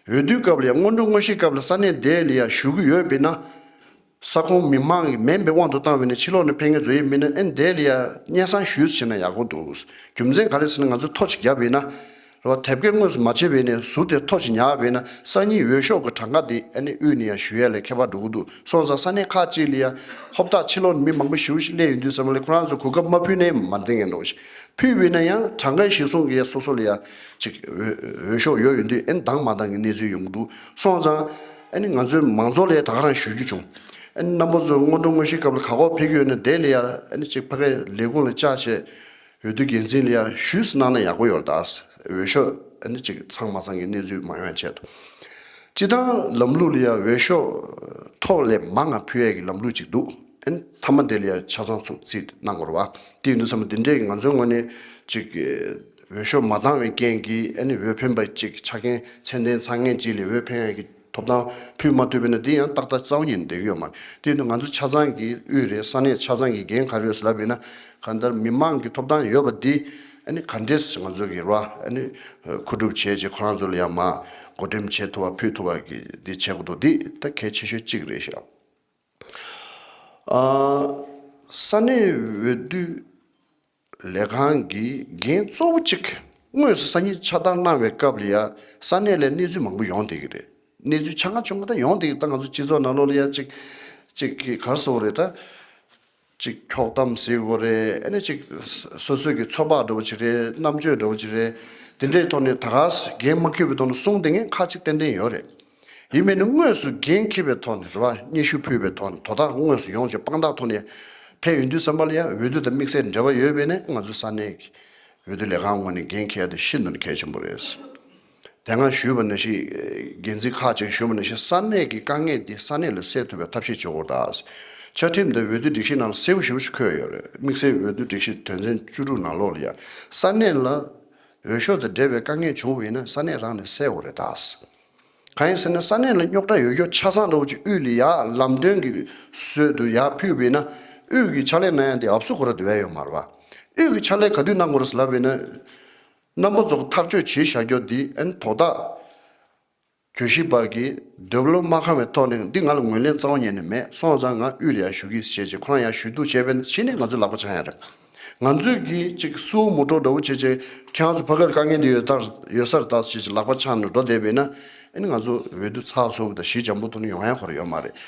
བསྡུའི་སྐབས་ལ་ཡ་སྔོན་འགྲོ་དངོས་གཞིའི་སྐབས་ལ་ས་གནས་དེ་ལ་ཡ་བཞུགས་ཀྱི་ཡོད་པས་ན། ས་ཁོངས་མི་མང་གི་མིན་པའི་དབང་དུ་བཏང་བས་ན། ཕྱི་ལོགས་ནས་ཕེབས་མཁན་ཚོ་ཡིན་པས་ན། ཨ་ནི་དེ་ལ་ཡ་སྙན་སེང་ཞུས་ཟེར་ན་ཡག་པོ་འདུག་རྒྱུ་མཚན་ག་རེ་ཟེར་ན། ང་ཚོས་ཐོ་ཅིག་བརྒྱབ་པས་ན། རེད་བ། དེབ་སྐྱེལ་དངོས་སུ་མ་བྱས་པས་ན་ཟུར་དེ་ཐོ་ཅིག་ཉར་བས་ན། སང་ཉིན་འོས་ཤོག་གི་གྲངས་ཀ་དེ་ཨ་ནི་དབུས་ནས་ཡ་ཞུ་ཡ་ལ་ཁྱད་པར་འགྲོ་གི་འདུག་སོང་ཙང་ས་གནས་ཁག་ཅིག་ལ་ཡ་ཧོབ་ཐག་ཕྱི་ལོགས་ནས་མི་མང་པོ་ཞེ་པོ་ཞིག་སླེབས་ཡོང་དུས་ཙམ་པ་ལ་ཁོ་རང་ཚོ་གོ་སྐབས་མ་ཕུལ་ན་ཡང་མ་འགྲིག་མཁན་འདྲ་བོ་ཞིག་ཕུལ་བས་ན་ཡང་གྲངས་ཀ་གཞིར་བཟུང་གི་ཡ་སོ་སོ་ལ་ཡ་ཅིག་འོས་འོས་ཤོག་ཡོད་ཡོད་དུས། ཨ་ནི་འདང་མ་འདང་གི་གནས་ཚུལ་ཡོང་གི་འདུག་སོང་ཙང་ཨ་ནི་ང་ཚོའི་མང་ཚོགས་ལ་ཡ་ད་ག་རང་ཞུ་རྒྱུ་བྱུང་། ཨ་ནི་རྣམ་པ་ཚོ་སྔོན་འགྲོ་དངོས་གཞིའི་སྐབས་ལ་ག་བ་ཕེབས་ཀྱི་ཡོད་ན། དེ་ལ་ཡ་ཨ་ནི་ཅིག་ཕ་གིའི་ལས་ཁུངས་ལ་བཅར་བྱས། འོས་བསྡུ་འགན་འཛིན་ལ་ཡ་ཞུས་གནང་ན་ཡག་པོ་ཡོད་རེད་ད། འོས་ཤོག་ཨ་ནི་ཅིག་ཚང་མ་ཚང་གི་གནས་ཚུལ་མ་ཡོང་ཡ་ཆེད་དུ། སྤྱིར་བཏང་ལམ་ལུགས་ལ་ཡ་འོས་ཤོག་ཐོ་ལས་མང་ང་ཕུལ་ཡ་གི་ལམ་ལུགས་ཅིག་འདུག་ཨ་ནི་མཐའ་མ་དེ་ལ་ཡ་ཆ་ཚང་ཚུར་རྩིས་གནང་དགོས་རེད་བ། དེ་ཡིན་དུས་ཙམ་པ་འདི་འདྲས་ཀྱི་ང་ཚོའི་ངོས་ནས་ཅིག་འོས་ཤོག་མ་བཏང་བའི་རྐྱེན་གྱིས་ཨ་ནི་འོས་འཕེན་པ་ཅིག་ཆ་རྐྱེན་ཚད་ལྡན་ཚང་མཁན་ཅིག་ལ་འོས་འཕེན་ཡ་གི་ཐོབ་ཐང་ཕུལ་མ་ཐུབ་པས་ན། དེ་ཡང་ཏག་ཏག་རྩ་བ་ཉིད་ནས་བསྡད་ཀྱི་ཡོད་མ་རེད། དེ་ཡིན་དུས་ང་ཚོ་ཆ་ཚང་གི་དབུས་རེད། ས་གནས་ཆ་ཚང་གི་འགན་ག་རེ་ཡོད་ཟེར་ལབ་པས་ན། གང་ལྟར་མི་མང་གི་ཐོབ་ཐང་ཡོད་པ་འདི་ཨ་ནི་ག་འདྲས་ང་ཚོ་གི་རེད་བ། ཨ་ནི་མཁོ་སྒྲུབ་བྱས་རྗེས་ཁོ་རང་ཚོ་ལ་ཡང་མར་བགོ་འགྲེམས་བྱེད་ཐུབ་པ་ཕུལ་ཐུབ་པ་གི་འདི་བྱེད་དགོས་འདུག་འདི་ད་གལ་ཆེ་ཤོས་གཅིག་རེད་ཤག་ཨ། ས་གནས་འོས་བསྡུ་ལས་ཁང་གི་འགན་གཙོ་བོ་གཅིག་ དངོས་སུ་སང་ཉིན་ཕྱག་བསྟར་གནང་བའི་སྐབས་ལ་ཡ་ས་གནས་ལ་གནས་ཚུལ་མང་པོ་ཡོང་བསྡད་ཀྱི་རེད། གནས་ཚུལ་ཆ་ཚང་ཆུང་ཀ་ད་ཡོང་བསྡད་ཀྱི། ད་ང་ཚོ་སྤྱི་ཚོགས་ནང་ལོགས་ལ་ཡ་གཅིག་གཅིག་གི་ག་རེ་ཟེར་དགོས་རེད། ད་གཅིག་འཁྱོག་གཏམ་ཟེར་དགོས་རེད། ཨ་ནི་གཅིག་སོ་སོའི་གི་ཚོད་དཔག་འདྲ་བོ་ཅིག་རེད། རྣམ་དཔྱོད་འདྲ་བོ་ཅིག་རེད། དེ་འདྲའི་ཐོག་ནས་ད་ག་འགན་མ་འཁྱེར་བའི་ཐོག་ནས་གསུངས་བསྡད་མཁན་ཁག་ཅིག་ཏན་ཏན་ཡོད་རེད། ཡིན་མིན་ནི་དངོས་སུ་འགན་འཁྱེར་བའི་ཐོག་ནས་རེད་བ། སྙན་ཞུ་ཕུལ་བའི་ཐོག་ནས། དོ་བདག་དངོས་སུ་ཡོང་བྱས་དཔང་རྟགས་ཐོག་ནས་ཕེབས་ཡོང་དུས་ཙམ་པ་ལ་ཡང་འོས་བསྡུ་དང་དམིགས་བསལ་འབྲེལ་བ་ཡོད་པས་ན། ང་ཚོ་ས་གནས་ཀྱི་འོས་བསྡུ་ལས་ཁང་ངོས་ནས་འགན་འཁྱེར་ཡ་དེ་ཤིན་ཏུ་ནས་གལ་ཆེན་པོ་རེད། དེ་སྔ་ཞུས་པ་ནང་བཞིན། འགན་འཛིན་ཁག་ཅིག་ཞུས་པ་ནང་བཞིན། ས་གནས་ཀྱི་དཀའ་ངལ་འདི་ས་གནས་ལ་སེལ་ཐུབ་པའི་ཐབས་ཤེས་བྱེད་དགོས་དང་། བཅའ་ཁྲིམས་དང་འོས་བསྡུ་སྒྲིག་གཞི་ནང་གསལ་པོ་ཞེ་པོ་ཞིག་འཁོད་ཡོད་རེད། དམིགས་བསལ་འོས་བསྡུ་སྒྲིག་གཞི་དོན་ཚན་བཅུ་དྲུག་ནང་ལོགས་ལ་ཡང་ས་གནས་ལ་འོས་ཤོག་དང་འབྲེལ་བའི་དཀའ་ངལ་བྱུང་བ་ཡིན་ན་ས་གནས་རང་ནས་སེལ་དགོས་རེད་ད། གང་ཡིན་ཟེར་ན། ས་གནས་ལ་རྙོག་དྲ་ཡོད་རྒྱུ་ཆ་ཚང་འདྲ་བོ་ཅིག་དབུས་ལ་ཡར་ལམ་སྟོན་གྱི་ཚུལ་དུ་ཡར་ཕུལ་བ་ཡིན་ན། དབུས་ཀྱི་ཕྱག་ལས་གནང་ཡ་དེ་ཨབ་སུ་གོ་ར་འདུག་ཡ་ཡོད་མ་རེད་བ། དབུས་ཀྱི་ཕྱག་ལས་ག་དུས་གནང་དགོས་རེད་ལབ་པ་ཡིན་ན། རྣམ་པ་ཚོ་ཐག་གཅོད་བྱས་བཞག་རྒྱུ་འདི། ཨ་ནི་དོ་བདག་གྱོད་གཞི་པ་གིས་འདོད་བློ་མ་ཁེངས་པའི་ཐོག་ནས། འདི་ང་ལ་ངོས་ལེན་རྩ་བ་ཉིད་ནས་མེད། སོང་ཙང་ང་དབུས་ལ་ཡར་ཞུ་གི་ཟེར་བྱས་ཁོ་རང་ཡར་ཞུ་གཏུག་བྱས་པས་ན་གཞི་ནས་ང་ཚོས་ལག་པ་འཆང་ཡ་རེད། ང་ཚོས་ཀྱིས་ཅིག་སུའུ་མོ་ཊོ་འདྲ་བོ་བྱས་བྱས། ཁྱེད་རང་ཚོ་ཕ་གིར་དཀའ་ངལ་འདི་ཡོད་ད། ཡོད་ས་རེད་ད་ཟེར་བྱས་ལག་པ་འཆང་ནས་འགྲོ་བསྡད་པས་ན། ཨ་ནི་ང་ཚོ་འོས་བསྡུ་ཚར་སོང་བ་དང་གཞི་འཇམ་པོ་ཐོག་ནས་ཡོང་ཡ་ཁོ་རང་ཡོད་མ་རེད། རེད་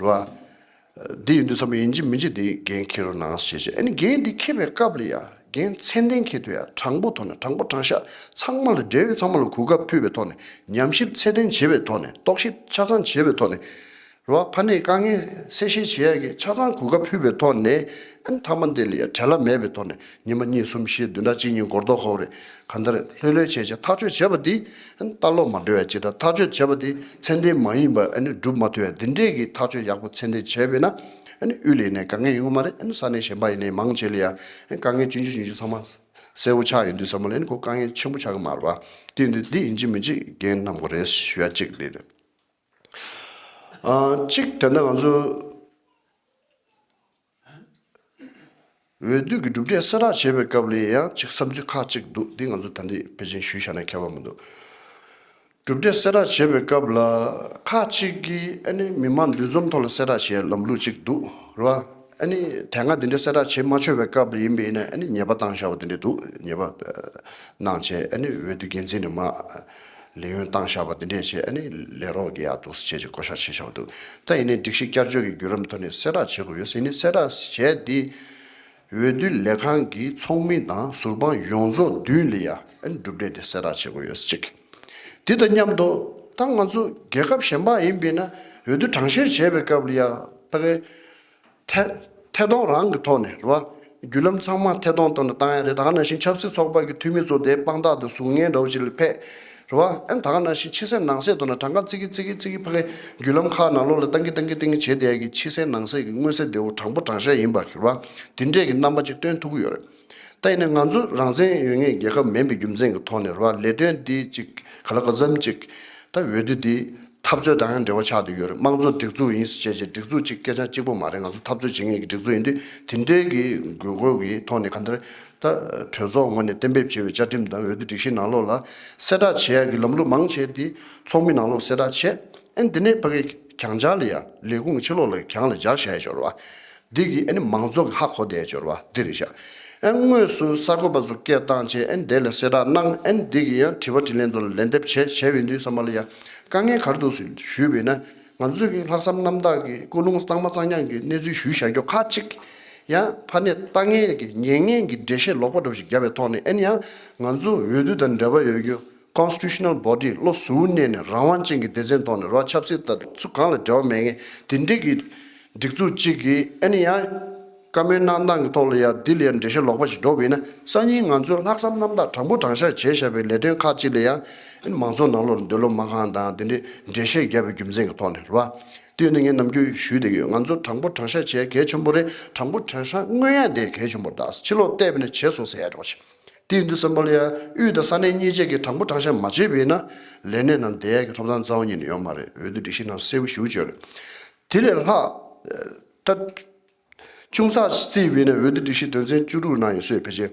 བ། འདི་ཡིན་དུས་ཙམ་པ་ཡིན་གཅིག་མིན་གཅིག་འདི་འགན་འཁྱེར་རོགས་གནང་ཞེས་བྱས། ཨ་ནི་འགན་འདི་འཁྱེར་བའི་སྐབས་ལ་ཡ་འགན་ཚད་ལྡན་འཁྱེར་ཐུབ་ཡ། དྲང་པོ་ཐོག་ནས་དྲང་པོ་དྲང་བཞག་ཚང་མ་ལ། འབྲེལ་ཡོད་ཚང་མ་ལ་གོ་སྐབས་ཕུལ་བའི་ཐོག་ནས། ཉམས་ཞིབ་ཚད་ལྡན་བྱེད་པའི་ཐོག་ནས། རྟོག་ཞིབ་ཆ་ཚང་བྱེད་པའི་ཐོག་ནས། རེད་བ། ཕ་ནས་དཀའ་ངལ་གསལ་བཤད་བྱེད་ཡ་གི་ཆ་ཚང་གོ་སྐབས་ཕུལ་བའི་ཐོག་ནས། ཨ་ནི་མཐའ་མ་འདི་ལ་ཡ་བྲེལ་བ་མེད་པའི་ཐོག་ནས། ཉི་མ་གཉིས་གསུམ་བཞི་བདུན་ཕྲག་གཅིག་གཉིས་འགོར་མདོག་ཁ་པོ་རེད། གང་ལྟར་ལྷོད་ལྷོད་བྱས་བྱས་ཐག་གཅོད་བྱས་པ་འདི་ཨ་ནི་ལྟ་ལོག་མ་འགྲོ་བའི་ཆེད་དང་། ཐག་གཅོད་བྱས་པ་འདི་ཚད་ལྡན་མ་ཡིན་པ། ཨ་ནི་སྒྲུབ་མ་ཐུབ་ཡ་འདི་འདྲས་ཀྱི་ཐག་གཅོད་ཡག་པོ་ཚད་ལྡན་བྱས་པས་ན། ཨ་ནི་དབུས་ལ་ཡིན་ནའི་དཀའ་ངལ་ཡོང་གི་མ་རེད། ཨ་ནི་ས་གནས་གཞན་པ་ཡིན་ནའི་མང་ཆེ་ལ་ཡ་ཨ་ནི་དཀའ་ངལ་ཆུང་ཆུང་ཆུང་ཆུང་ཚང་མ་གསལ་པོ་ཆགས་ཡོང་དུས་ཙམ་པ་ལ། ཨ་ནི་ཁོ་དཀའ་ངལ་ཆེན་པོ་ཆགས་ཀྱི་མ་རེད་བ། དེ་ཡིན་དུས་འདི་ཡིན་གཅིག་མིན་གཅིག་འགན་གནང་དགོས་རེད་ཞུ་ཡ་གཅིག་རེད། ཨ། གཅིག་དེ་འདྲ་ང་ཚོ་འོས་བསྡུ་གི་གྲུབ་འབྲས་གསལ་བསྒྲགས་བྱེད་པའི་སྐབས་ལ་ཡང་གཅིག་བསམ་ཚུལ་ཁག་གཅིག་འདུག་འདི་ང་ཚོ་ད་ལྟ་ཕལ་ཆེར་ཞུས་བཞག་ན་ཁྱད་པར་མི་འདུག་གྲུབ་འབྲས་གསལ་བསྒྲགས་བྱེད་པའི་སྐབས་ལ་ཁག་གཅིག་གིས་ཨ་ནི་མི་མང་འདུ་འཛོམས་ཐོག་ལ་གསལ་བསྒྲགས་བྱེད་ལམ་ལུགས་གཅིག་འདུག་རེད་བ། ཨ་ནི་དེ་སྔ་འདི་འདྲའི་གསལ་བསྒྲགས་བྱེད་མ་ཆོག་པའི་སྐབས་ལ་ཡིན་པ་ཡིན་ན། ཨ་ནི་ཉེས་པ་བཏང་བཞག་པ་འདི་འདྲ་འདུག་ཉེས་པ་གནང་བྱས། ཨ་ནི་འོས་བསྡུ་འགན་འཛིན་ནས་མར་ལས་ཡུན་བཏང་བཞག་པ་འདི་འདྲས་བྱས། ཨ་ནི་ལས་རོགས་ཀྱི་ཡག་འདུག་ཟེར་བྱས་བསྐོ་བཞག་བྱས་བཞག་པ་འདུག་ད་ཡིན་ནའི་སྒྲིག་གཞི་བསྐྱར་བཅོས་ཀྱི་བརྒྱུད་རིམ་ཐོག་ནས་གསལ་བསྒྲགས་བྱེད་དགོས་ཡོད་ཟེར་ནས། གསལ་བསྒྲགས་བྱས་ཏེ། འོས་བསྡུ་ལས་ཁང་གི་ཚོགས་མི་དང་ཟུར་དཔང་ཡོངས་རྫོགས་མདུན་ལ་ཡ་ཨ་ནི་གྲུབ་འབྲས་དེ་གསལ་བསྒྲགས་བྱེད་དགོས་ཡོད་ཟེར་གཅིག་དེ་དང་མཉམ་དུ་ད་ང་ཚོ་རྒྱལ་ཁབ་གཞན་པ་ཡིན་པས་ན། འོས་བསྡུ་གྲངས་བཤེར་བྱས་པའི་སྐབས་ལ་ཡ་ད་གའི་ཐད་ཐད་གཏོང་རང་གི་ཐོག་ནས་རེད་བ། བརྒྱུད་ལམ་ཚང་མ་ཐད་གཏོང་ཐོག་ནས་བཏང་ཡ་རེད། ད་ག་ནང་བཞིན་ཆབ་སྲིད་ཚོགས་པ་གི་འཐུས་མི་ཚོ་དེ་དཔང་རྟགས་དང་ཟུར་ངན་འདྲ་བོ་ཅིག་ལ་ཕེབས་རེད་བ། ཨ་ནི་ད་ག་ནང་བཞིན་ཕྱི་གསལ་ནང་གསལ་ཐོག་ནས་གྲངས་ཀ་བརྩི་གི་བརྩི་གི་བརྩི་གི་ཕ་གི་བརྒྱུད་ལམ་ཁག་ནང་ལོགས་ལ་བཏང་གི་བཏང་གི་བཏང་གི་བྱས་བསྡད་ཡ་གི་ཕྱི་གསལ་ནང་གསལ་གི་མངོན་གསལ་དོད་པོ་དྲང་པོ་དྲང་བཞག་ཡིན་པ་གི་རེད་བ། དེ་འདྲས་ཀྱི་རྣམ་པ་ཅིག་སྟོན་ཐུབ་ཀྱི་ཡོད་རེད། ད་ཡིན་ནའི་ང་ཚོ་རང་བཙན་ཡོད་མཁན་རྒྱལ་ཁབ་མིན་པའི་རྒྱུ་མཚན་གྱི་ཐོག་ནས་རེད་བ། ལས་དོན་འདི་ཅིག་ག་ལ་ག་ཙམ་ཅིག་ད་འོས་བསྡུ་འདི་འཐབ་རྩོད་དང་ཡང་འབྲེལ་བ་ཆགས་བསྡད་ཡོད་རེད། དམངས་གཙོ་སྒྲིག་འཛུགས་ཡིན་ཟེར་བྱས་བྱས། སྒྲིག་འཛུགས་གཅིག་སྐད་ཆ་གཅིག་པོ་མ་རེད། ང་ཚོ་འཐབ་རྩོད་བྱེད་མཁན་གྱི་སྒྲིག་འཛུགས་ཡིན་དུས། དེ་འདྲའི་གི་དགོས་མཁོ་གི་ཐོག་ནས་གང་ལྟར་ད་གྲོས་ཚོགས་ངོས་ནས་གཏན་འབེབས་བྱས་པའི་བཅའ་ཁྲིམས་དང་འོས་བསྡུ་སྒྲིག་གཞི་ནང་ལོགས་ལ་གསལ་བསྒྲགས་བྱེད་ཡ་གི་ལམ་ལུགས་མང་ཆེ་དེ་ཚོགས་མི་ནང་ལོགས་གསལ་བསྒྲགས་བྱས། ཨ་ནི་དེ་ནས་ཕ་གི་གྱང་ལྗགས་ལ་ཡ་ལས་ཁུངས་ཕྱི་ལོགས་ལ་གྱང་ལ་སྦྱར་བཞག་ཡ་ཅིག་ཡོད་རེད་བ། འདི་གིས་ཨ་ནི་མང་ཚོགས་ཀྱིས་ཧ་གོ་བསྡད་ཡ་ཅིག་ཡོད་རེད་བ། འདི་རེད་ཤག་ཨ་ནི་དངོས་སུ་གསར་འགོད་པ་ཚོ་སྐད་བཏང་བྱས། ཨ་ནི་དེ་ལ་གསལ་བསྒྲགས་གནང་། ཨ་ནི་འདི་གིས་ཡང་དྲི་བ་དྲིས་ལན་དུ་ལན་འདེབས་བྱས་བྱས་པ་ཡིན་དུས་ཙམ་པ་ལ་ཡ་དཀའ་ངལ་ག་རེ་འདུག་ཟེར་ཞུས་པ་ཡིན་ན། ང་ཚོས་ཀྱི་ལྷག་བསམ་རྣམ་དག་གི་ཀུན་སློང་གཙང་མ་གཙང་རྐྱང་གི་གནས་ཚུལ་ཞུས་བཞག་རྒྱུ་ཁག་ཅིག་ཡང་ཕ་ནས་ལྟ་མཁན་གྱི་ཉན་མཁན་གྱི་འགྲེལ་བཤད་ལོག་པ་འདྲ་བོ་ཞིག་བརྒྱབ་པའི་ཐོག་ནས། ཨ་ནི་ཡང་ང་ཚོ་འོས་བསྡུ་དང་འབྲེལ་བ་ཡོད་རྒྱུ། Constitutional body། བློ་གཟུ་བོ་གནས་ནས་རང་དབང་ཅན་གྱི་སྡེ་ཚན་ཐོག་ནས་རོགས་ཆབ་སྲིད་དང་སུ་གང་ལ་འབྲེལ་བ་མེད་མཁན་དེ་འདྲས་ཀྱི་སྒྲིག་འཛུགས་གཅིག་གིས། ཨ་ནི་ཡང་བཀའ་མོལ་གནང་སྟངས་ཀྱི་ཐོག་ལ་ཡང་འདི་ལ་ཡང་འགྲེལ་བཤད་ལོག་པ་ཞིག་འགྲོ་བ་ཡིན་ན། སང་ཉིན་ང་ཚོས་ལྷག་བསམ་རྣམ་དག་དྲང་པོ་དྲང་བཞག་བྱས་བཞག་པའི་ལས་དོན་ཁག་ཅིག་ལ་ཡང་། ཨ་ནི་མང་ཚོགས་ནང་ལོགས་ལ་འདོད་བློ་མ་ཁེངས་དང་དེ་འདྲའི་འགྲེལ་བཤད་བརྒྱབ་པའི་རྒྱུ་མཚན་གྱི་ཐོག་ནས་རེད་བ། དེ་ཡིན་དུས་ངས་ནམ་རྒྱུན་ཞུས་བསྡད་ཀྱི་ཡོད། ང་ཚོ་དྲང་པོ་དྲང་བཞག་བྱས་གལ་ཆེན་པོ་རེད། དྲང་པོ་དྲང་བཞག་མངོན་ཡ་དེ་གལ་ཆེན་པོ་རེད། ད་ཕྱི་ལོགས་བལྟས་པ་ཡིན་ན་བྱས་སོང་ཟེར་ཡ་འདྲ་བོ་ཞིག་དེ་ཡིན་དུས་ཙམ་པ་ལ་ཡ་དབུས་དང་ས་གནས་གཉིས་ཆ་གིས་དྲང་པོ་དྲང་བཞག་མ་བྱས་པ་ཡིན་ན། ལས་གནས་ནང་བསྡད་ཡ་གི་ཐོབ་ཐང་རྩ་བ་ཉིད་ནས་ཡོད་མ་རེད། འོས་བསྡུ་སྒྲིག་གཞི་ནང་གསལ་པོ་ཞེ་པོ་ཅིག་ཡོད་རེད། དེ་ལས་ལྷག་ད་ཆུང་ཙག་བརྩིས་པ་ཡིན་ན། འོས་བསྡུ་སྒྲིག་གཞི་དོན་ཚན་བཅུ་དྲུག་ནང་ཡོད་སྲོལ་ཕལ་ཆེར།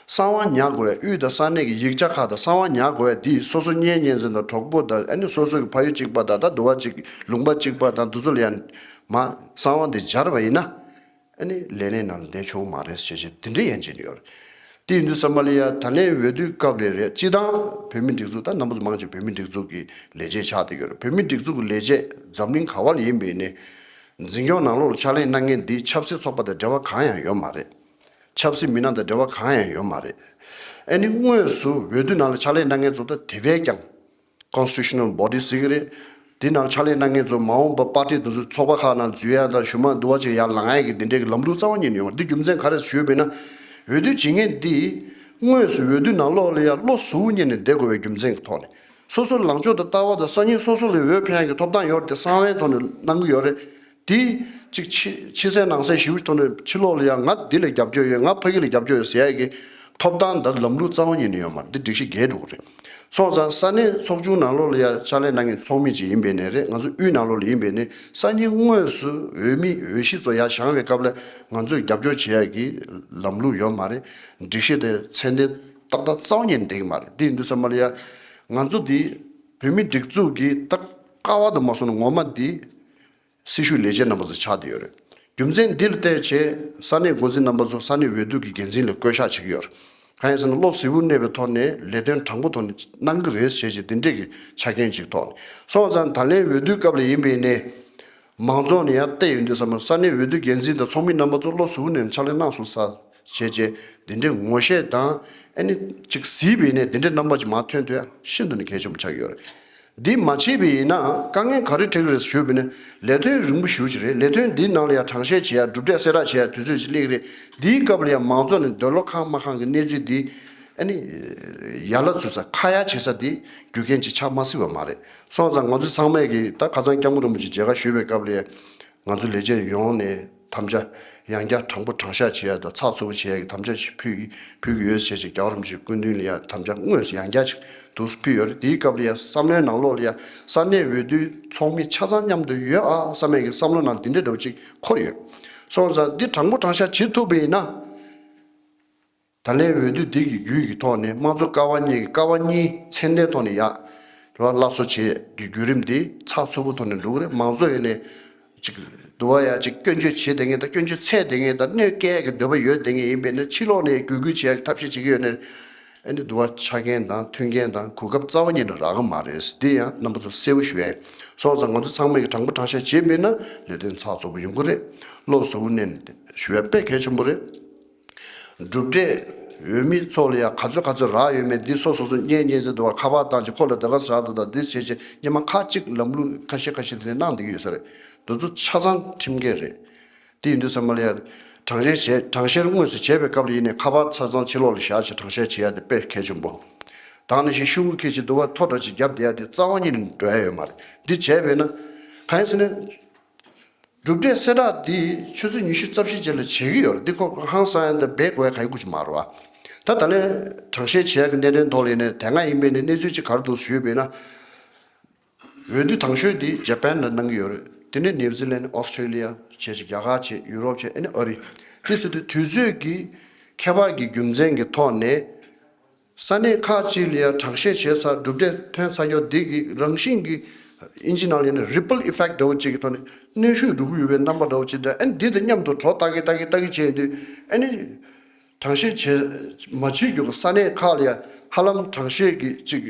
གསང་བ་ཉར་དགོས་པའི། དབུས་དང་ས་གནས་ཀྱི་ཡིག་ཆ་ཁག་དང་གསང་བ་ཉར་དགོས་པའི་འདི་སོ་སོ་གཉེན་ཉེ་ཚན་དང་གྲོགས་པོ་དང་། ཨ་ནི་སོ་སོ་གི་ཕ་ཡུལ་གཅིག་པ་དང་། ད་འདུལ་བ་གཅིག་ལུང་པ་གཅིག་པ་དང་འདི་ཚོ་ལ་ཡང་མ་གསང་བ་འདི་སྦྱར་བ་ཡིན་ན། ཨ་ནི་ལས་གནས་ནང་ལ་བསྡད་ཆོག་གི་མ་རེད་ཟེར་བྱས་དེ་འདྲ་ཡང་བྱས་ནས་ཡོད་རེད། དེ་ཡིན་དུས་ཙམ་པ་ལ་ཡ་ད་ལན་འོས་བསྡུའི་སྐབས་ལ་རེད། སྤྱི་བཏང་བོད་མི་སྒྲིག་འཛུགས་ད་རྣམ་པ་ཚོ་མང་ཆེ་བོད་མི་སྒྲིག་འཛུགས་ཀྱི་ལས་བྱེད་ཆགས་བསྡད་ཡོད་རེད། བོད་མི་སྒྲིག་འཛུགས་ཀྱི་ལས་བྱེད་འཛམ་གླིང་ག་བ་ལ་ཡིན་པ་ཡིན་ནའི་འཛིན་སྐྱོང་ནང་ལོགས་ལ་ཕྱག་ལས་གནང་མཁན་འདི་ཆབ་སྲིད་ཚོགས་པ་དང་འབྲེལ་བ་གང་ཡང་ཡོད་མ་རེད། ཆབ་སྲིད་མི་སྣ་དང་འབྲེལ་བ་གང་ཡང་ཡོད་མ་རེད། ཨ་ནི་དངོས་སུ་འོས་བསྡུ་ནང་ལ་ཕྱག་ལས་གནང་མཁན་ཚོ་ད་དེ་བས་ཀྱང་constitutional body ཟེར་གྱི་རེད། དེ་ནང་ཕྱག་ལས་གནང་མཁན་ཚོ་མ་འོངས་པ་པར་ཏི་དེ་ཚོ་ཚོགས་པ་ཁག་ནང་འཛུལ་ཡ་དང་གཞུག་མ་འདུ་བ་ཅིག་ཡར་ལངས་ཡ་གི་དེ་འདྲའི་གི་ལམ་ལུགས་རྩ་བ་ཉིད་ནས་ཡོད་མ་རེད། འདི་རྒྱུ་མཚན་ག་རེ་ཞུས་པ་ཡིན་ན། འོས་བསྡུ་བྱེད་མཁན་འདི་དངོས་སུ་འོས་བསྡུ་ནང་ལོགས་ལ་ཡ་བློ་གཟུ་བོ་ཉིད་ནས་བསྡད་དགོས་པའི་རྒྱུ་མཚན་གྱི་ཐོག་ནས། སོ་སོའི་ལངས་ཕྱོགས་དང་ལྟ་བ་དང་སང་ཉིན་སོ་སོ་ལ་འོས་འཕེན་ཡག་གི་ཐོབ་ཐང་ཡོད་རེད་དེ་གསང་བའི་ཐོག་ནས་གནང་གི་ཡོད་རེད། དེ་གཅིག་ཕྱི་ཕྱི་གསལ་ནང་གསལ་ཞེ་པོ་ཅིག་ཐོག་ནས་ཕྱི་ལོགས་ལ་ཡང་ང་འདི་ལ་རྒྱབ་སྐྱོར་ཡོད། ང་ཕ་གི་ལ་རྒྱབ་སྐྱོར་ཡོད་ཟེར་ཡག་གི་ཐོབ་ཐང་དང་ལམ་ལུགས་རྩ་བ་ཉིད་ནས་ཡོད་མ་རེད། འདི་སྒྲིག་གཞི་འགལ་འགྲོ་གི་རེད། སོང་ཙང་ས་གནས་ཚོགས་ཆུང་ནང་ལོགས་ལ་ཡང་ཕྱག་ལས་གནང་མཁན་ཚོགས་མི་ཅིག་ཡིན་པའི་ནས་རེད། ང་ཚོ་དབུས་ནང་ལོགས་ལ་ཡིན་པའི་ནས་སང་ཉིན་དངོས་སུ་འོས་མི་འོས་གཞི་ཚོ་ཡར་བཞེངས་པའི་སྐབས་ལ་ང་ཚོས་རྒྱབ་སྐྱོར་བྱེད་ཡག་གི་ལམ་ལུགས་ཡོད་མ་རེད། སྒྲིག་གཞི་དེ་ཚད་ལྡན་ཏག་ཏག་རྩ་བ་ཉིད་ནས་འགྲིག་གི་མ་རེད། འདི་ཡིན་དུས་ཙམ་པ་ལ་ཡ་ང་ཚོ་འདི་བོད་མི་སྒྲིག་འཛུགས་ཀྱི་ད་ཀ་བ་དུ་མ་སོང་ན་ངོ་མ་འདི་སྲི་ཞུའི་ལས་བྱེད་རྣམ་པ་ཚོ་ཆགས་བསྡད་ཡོད་རེད། རྒྱུ་མཚན་འདི་ལ་བལྟས་བྱས་ས་གནས་འགོ་འཛིན་རྣམ་པ་ཚོ་ས་གནས་འོས་བསྡུ་གི་འགན་འཛིན་ལ་བསྐོ་གཞག་བྱེད་ཀྱི་ཡོད་རེད། གང་ཡིན་ཟེར་ན་བློ་གཟུ་བོ་གནས་པའི་ཐོག་ནས་ལས་དོན་དྲང་པོ་ཐོག་ནས་གནང་གི་རེད་བྱས་བྱས་འདི་འདྲས་ཀྱི་ཆ་རྐྱེན་ཅིག་ཐོག་ནས། སོང་ཙང་ད་ལན་འོས་བསྡུའི་སྐབས་ལ་ཡིན་པའི་ནས་མང་ཚོགས་ནས་ཡར་བལྟས་ཡོང་དུས་ཙམ་པ་ས་གནས་འོས་བསྡུ་འགན་འཛིན་དང་ཚོགས་མི་རྣམ་པ་ཚོ་བློ་གཟུ་བོ་ནས་ཕྱག་ལས་གནང་སོང་ས་བྱས་བྱས་འདི་འདྲའི་ངོ་ཤེས་དང་ཨ་ནི་ཅིག་གཟིགས་པའི་ནས་འདི་འདྲའི་རྣམ་པ་ཅིག་མར་ཐོན་ཐུབ་ཡ་ཤིན་ཏུ་ནས་གལ་ཆེན་པོ་ཆགས་ཀྱི་ཡོད་རེད། འདི་མ་བྱས་པ་ཡིན་ན་དཀའ་ངལ་ག་རེ་འཕྲད་ཀྱི་རེད་ཞུས་པ་ཡིན་ན་ལས་དོན་རིང་པོ་ཞེ་པོ་ཅིག་རེད། ལས་དོན་འདིའི་ནང་ལ་ཡང་གྲངས་བཤེར་བྱེད་ཡ་གྲུབ་འབྲས་གསལ་བསྒྲགས་བྱེད་ཡ་དུས་ཚོད་ཅིག་སླེབས་ཀྱི་རེད། འདིའི་སྐབས་ལ་ཡང་མང་ཚོགས་ནས་འདོད་བློ་ཁེངས་མ་ཁེངས་ཀྱི་གནས་ཚུལ་འདི་ཨ་ནི་ཡར་ལ་ཚུད་ས་ཁ་ཡ་བྱེད་ས་འདི་རྒྱུ་རྐྱེན་ཅིག་ཆགས་མ་སྲིད་པ་མ་རེད། སོང་ཙང་ང་ཚོ་ཚང་མས་ཀྱིས་ད་ཁ་སང་སྐྱབས་མགོན་རིན་པོ་ཆེ་མཇལ་ཁ་ཞུས་པའི་སྐབས་ལ་ཡང་ང་ཚོ་ལས་བྱེད་ཡོངས་ནས་དམ་བཅའ་ཡང་བསྐྱར་དྲང་པོ་དྲང་བཞག་བྱེད་ཡ་དང་ཚགས་ཚུད་པོ་བྱེད་ཡ་གི་དམ་བཅའ་ཞིག་ཕུལ་ཕུལ་གྱི་ཡོད་ཟེར་ཞིག་རྒྱལ་བ་རིན་པོ་ཆེའི་སྐུ་མདུན་ལ་ཡ་དམ་བཅའ་དངོས་སུ་ཡང་བསྐྱར་ཅིག་འདུག་ཕུལ་ཡོད་རེད། དེའི་སྐབས་ལ་ཡ་བསམ་བློའི་ནང་ལོགས་ལ་ཡ་ས་གནས་འོས་བསྡུའི་ཚོགས་མི་ཆ་ཚང་མཉམ་དུ་ཡོད་ཨ་བསམ་ཡ་གི་བསམ་བློ་ནང་འདི་འདྲ་འདྲ་བོ་ཅིག་འཁོར་ཡོད། སོང་ཙང་འདི་དྲང་པོ་དྲང་བཞག་བྱེད་ཐུབ་པ་ཡིན་ན། ད་ལན་འོས་བསྡུ་འདི་གི་བརྒྱུད་ཀྱི་ཐོག་ནས་དམངས་གཙོ་ཀ་བ་གཉིས་ཀྱི་ཀ་བ་གཉིས་ཚད་ལྡན་ཐོག་ནས་ཡག་རོགས་སླར་གསོ་བྱེད་ཀྱི་བརྒྱུད་རིམ་འདི་ཚགས་ཚུད་པོ་ཐོག་ནས་འགྲོ་གི་རེད། མང་གཙོ་ཡིན་ནས་ཅིག་འདུ་བ་ཡ་ཅིག་སྐྱོན་བརྗོད་བྱེད་བསྡད་མཁན་དང་སྐྱོན་བརྗོད་འཚོལ་བསྡད་མཁན་དང་གནོད་སྐྱེལ་གྱི་འདོད་པ་ཡོད་བསྡད་མཁན་ཡིན་པས་ན་ཕྱི་ལོགས་ནས་གུས་བཀུར་བྱེད་ཡག་གི་ཐབས་ཤེས་བྱེད་ཀྱི་ཡོད་ནས་ཨ་ནི་འདུ་བ་ཆགས་མཁན་དང་མཐུན་རྐྱེན་དང་གོ་སྐབས་རྩ་བ་ཉིད་ནས་རག་གི་མ་རེད། འདི་ཡང་རྣམ་པ་ཚོ་གསལ་པོ་ཞུ་ཡ་ཡིན། སོང་ཙང་ང་ཚོ་ཚང་མས་ཀྱི་དྲང་པོ་དྲང་བཞག་བྱས་པས་ན་ལས་དོན་ཚགས་ཚུད་པོ་ཡོང་གི་རེད། བློ་གཟུ་བོ་ནས་ཞུ་ཡ་དཔེ་གལ་ཆེན་པོ་རེད། གྲུབ་འབྲས་འོས་མི་ཚོ་ལ་ཡང་ག་ཚོད་ག་ཚོད་རག་ཡོད་མེད་འདི་སོ་སོ་སོ་གཉེན་ཉེ་ཚེ་འདུག་བར་ཁ་པར་བཏང་ཅིག་ཁོ་ལ་དེ་ག་ཚོད་རག་འདུག་ད་འདི་བྱེད་ཅིག་སྙེ་མ་ཁ་གཅིག་ལམ་ལུགས་ཁ་ཤས་ཁ་ཤས་དེ་ནས་གནང་བསྡད་ཀྱི་ཡོད་ས་རེད། འདི་ཚོ་ཆ་ཚང་ཁྲིམས་འགལ་རེད། དེ་ཡིན་དུས་ཚང་མ་ལ་ཡང་གྲངས་བཤེར་བྱས་གྲངས་བཤེར་དངོས་སུ་བྱས་པའི་སྐབས་ལ་ཡིན་ནའི་ཁ་པར་ཆ་ཚང་ཕྱི་ལོགས་ལ་བཞག་ཅིག་གྲངས་བཤེར་བྱེད་ཡ་དེ་དཔེ་གལ་ཆེན་པོ། དང་ནང་བཞིན་ཤོག་གུ་འཁྱེར་ཅིག་འདུག་བར་ཐོ་འདྲ་ཅིག་བརྒྱབ་བསྡད་ཡ་དེ་རྩ་བ་ཉིད་ནས་འགྲོ་ཡ་ཡོད་མ་རེད། འདི་བྱས་པས་ན་གང་ཡིན་ཟེར་ན། གྲུབ་འབྲས་གསལ་བསྒྲགས་འདི་ཆུ་ཚོད་ཉི་ཤུ་རྩ་བཞི་རྗེས་ལ་བྱེད་ཀྱི་ཡོད་རེད། འདི་ཁོ་ཧང་སང་ཡང་འདི་སྦས་དགོས་ཡ་ག་ཡི་ཀུ་ཅི་མ་རེད་བ། ད་ད་ལན་གྲངས་བཤེར་བྱེད་ཡ་གི་གནད་དོན་ཐོག་ལ་ཡིན་ནའི་དེ་སྔ་ཡིན་པའི་ནི་གནས་ཚུལ་ཅིག་ག་རེ་འདུག་ཞུས་པས་ན། འོས་བསྡུ་དང་ཤོས་འདི་ཇ་པན་ལ་གནང་གི་ཡོད་རེད། དེ་ནས་ནིའུ་ཛི་ལན་ཨོ་སི་ཁྲེ་ལི་ཡ་བྱས་ཅིག་རྒྱ་གར་བྱས་ཡུ་རོབ་བྱས་ཨ་ནི་ཨ་རི། དེ་ཚོ་དེ་དུས་ཚོད་ཀྱི་ཁྱད་པར་གྱི་རྒྱུ་མཚན་གྱི་ཐོག་ནས། ས་གནས་ཁག་ཅིག་ལ་ཡང་གྲངས་བཤེར་བྱས་ཚར་གྲུབ་འབྲས་ཐོན་ཚར་ཀྱོག་འདི་གི་རང་བཞིན་གྱི་ཨིན་ཇི་ནང་ལ་ཡིན་ན་ripple effect འདྲ་བོ་ཅིག་གི་ཐོག་ནས་གནོན་ཤུགས་འགྲོ་གི་ཡོད་པའི་རྣམ་པ་འདྲ་བོ་ཅིག་དང་ཨ་ནི་འདི་དང་མཉམ་དུ་གྲོགས་ལྟ་གི་ལྟ་གི་ལྟ་གི་བྱས་ཡོང་དུས་ཨ་ནི་གྲངས་བཤེར་བྱས་མ་བྱེད་རྒྱུ་གི་ས་གནས་ཁག་ལ་ཡང་ཧ་ལམ་གྲངས་བཤེར་གྱི་ཅིག་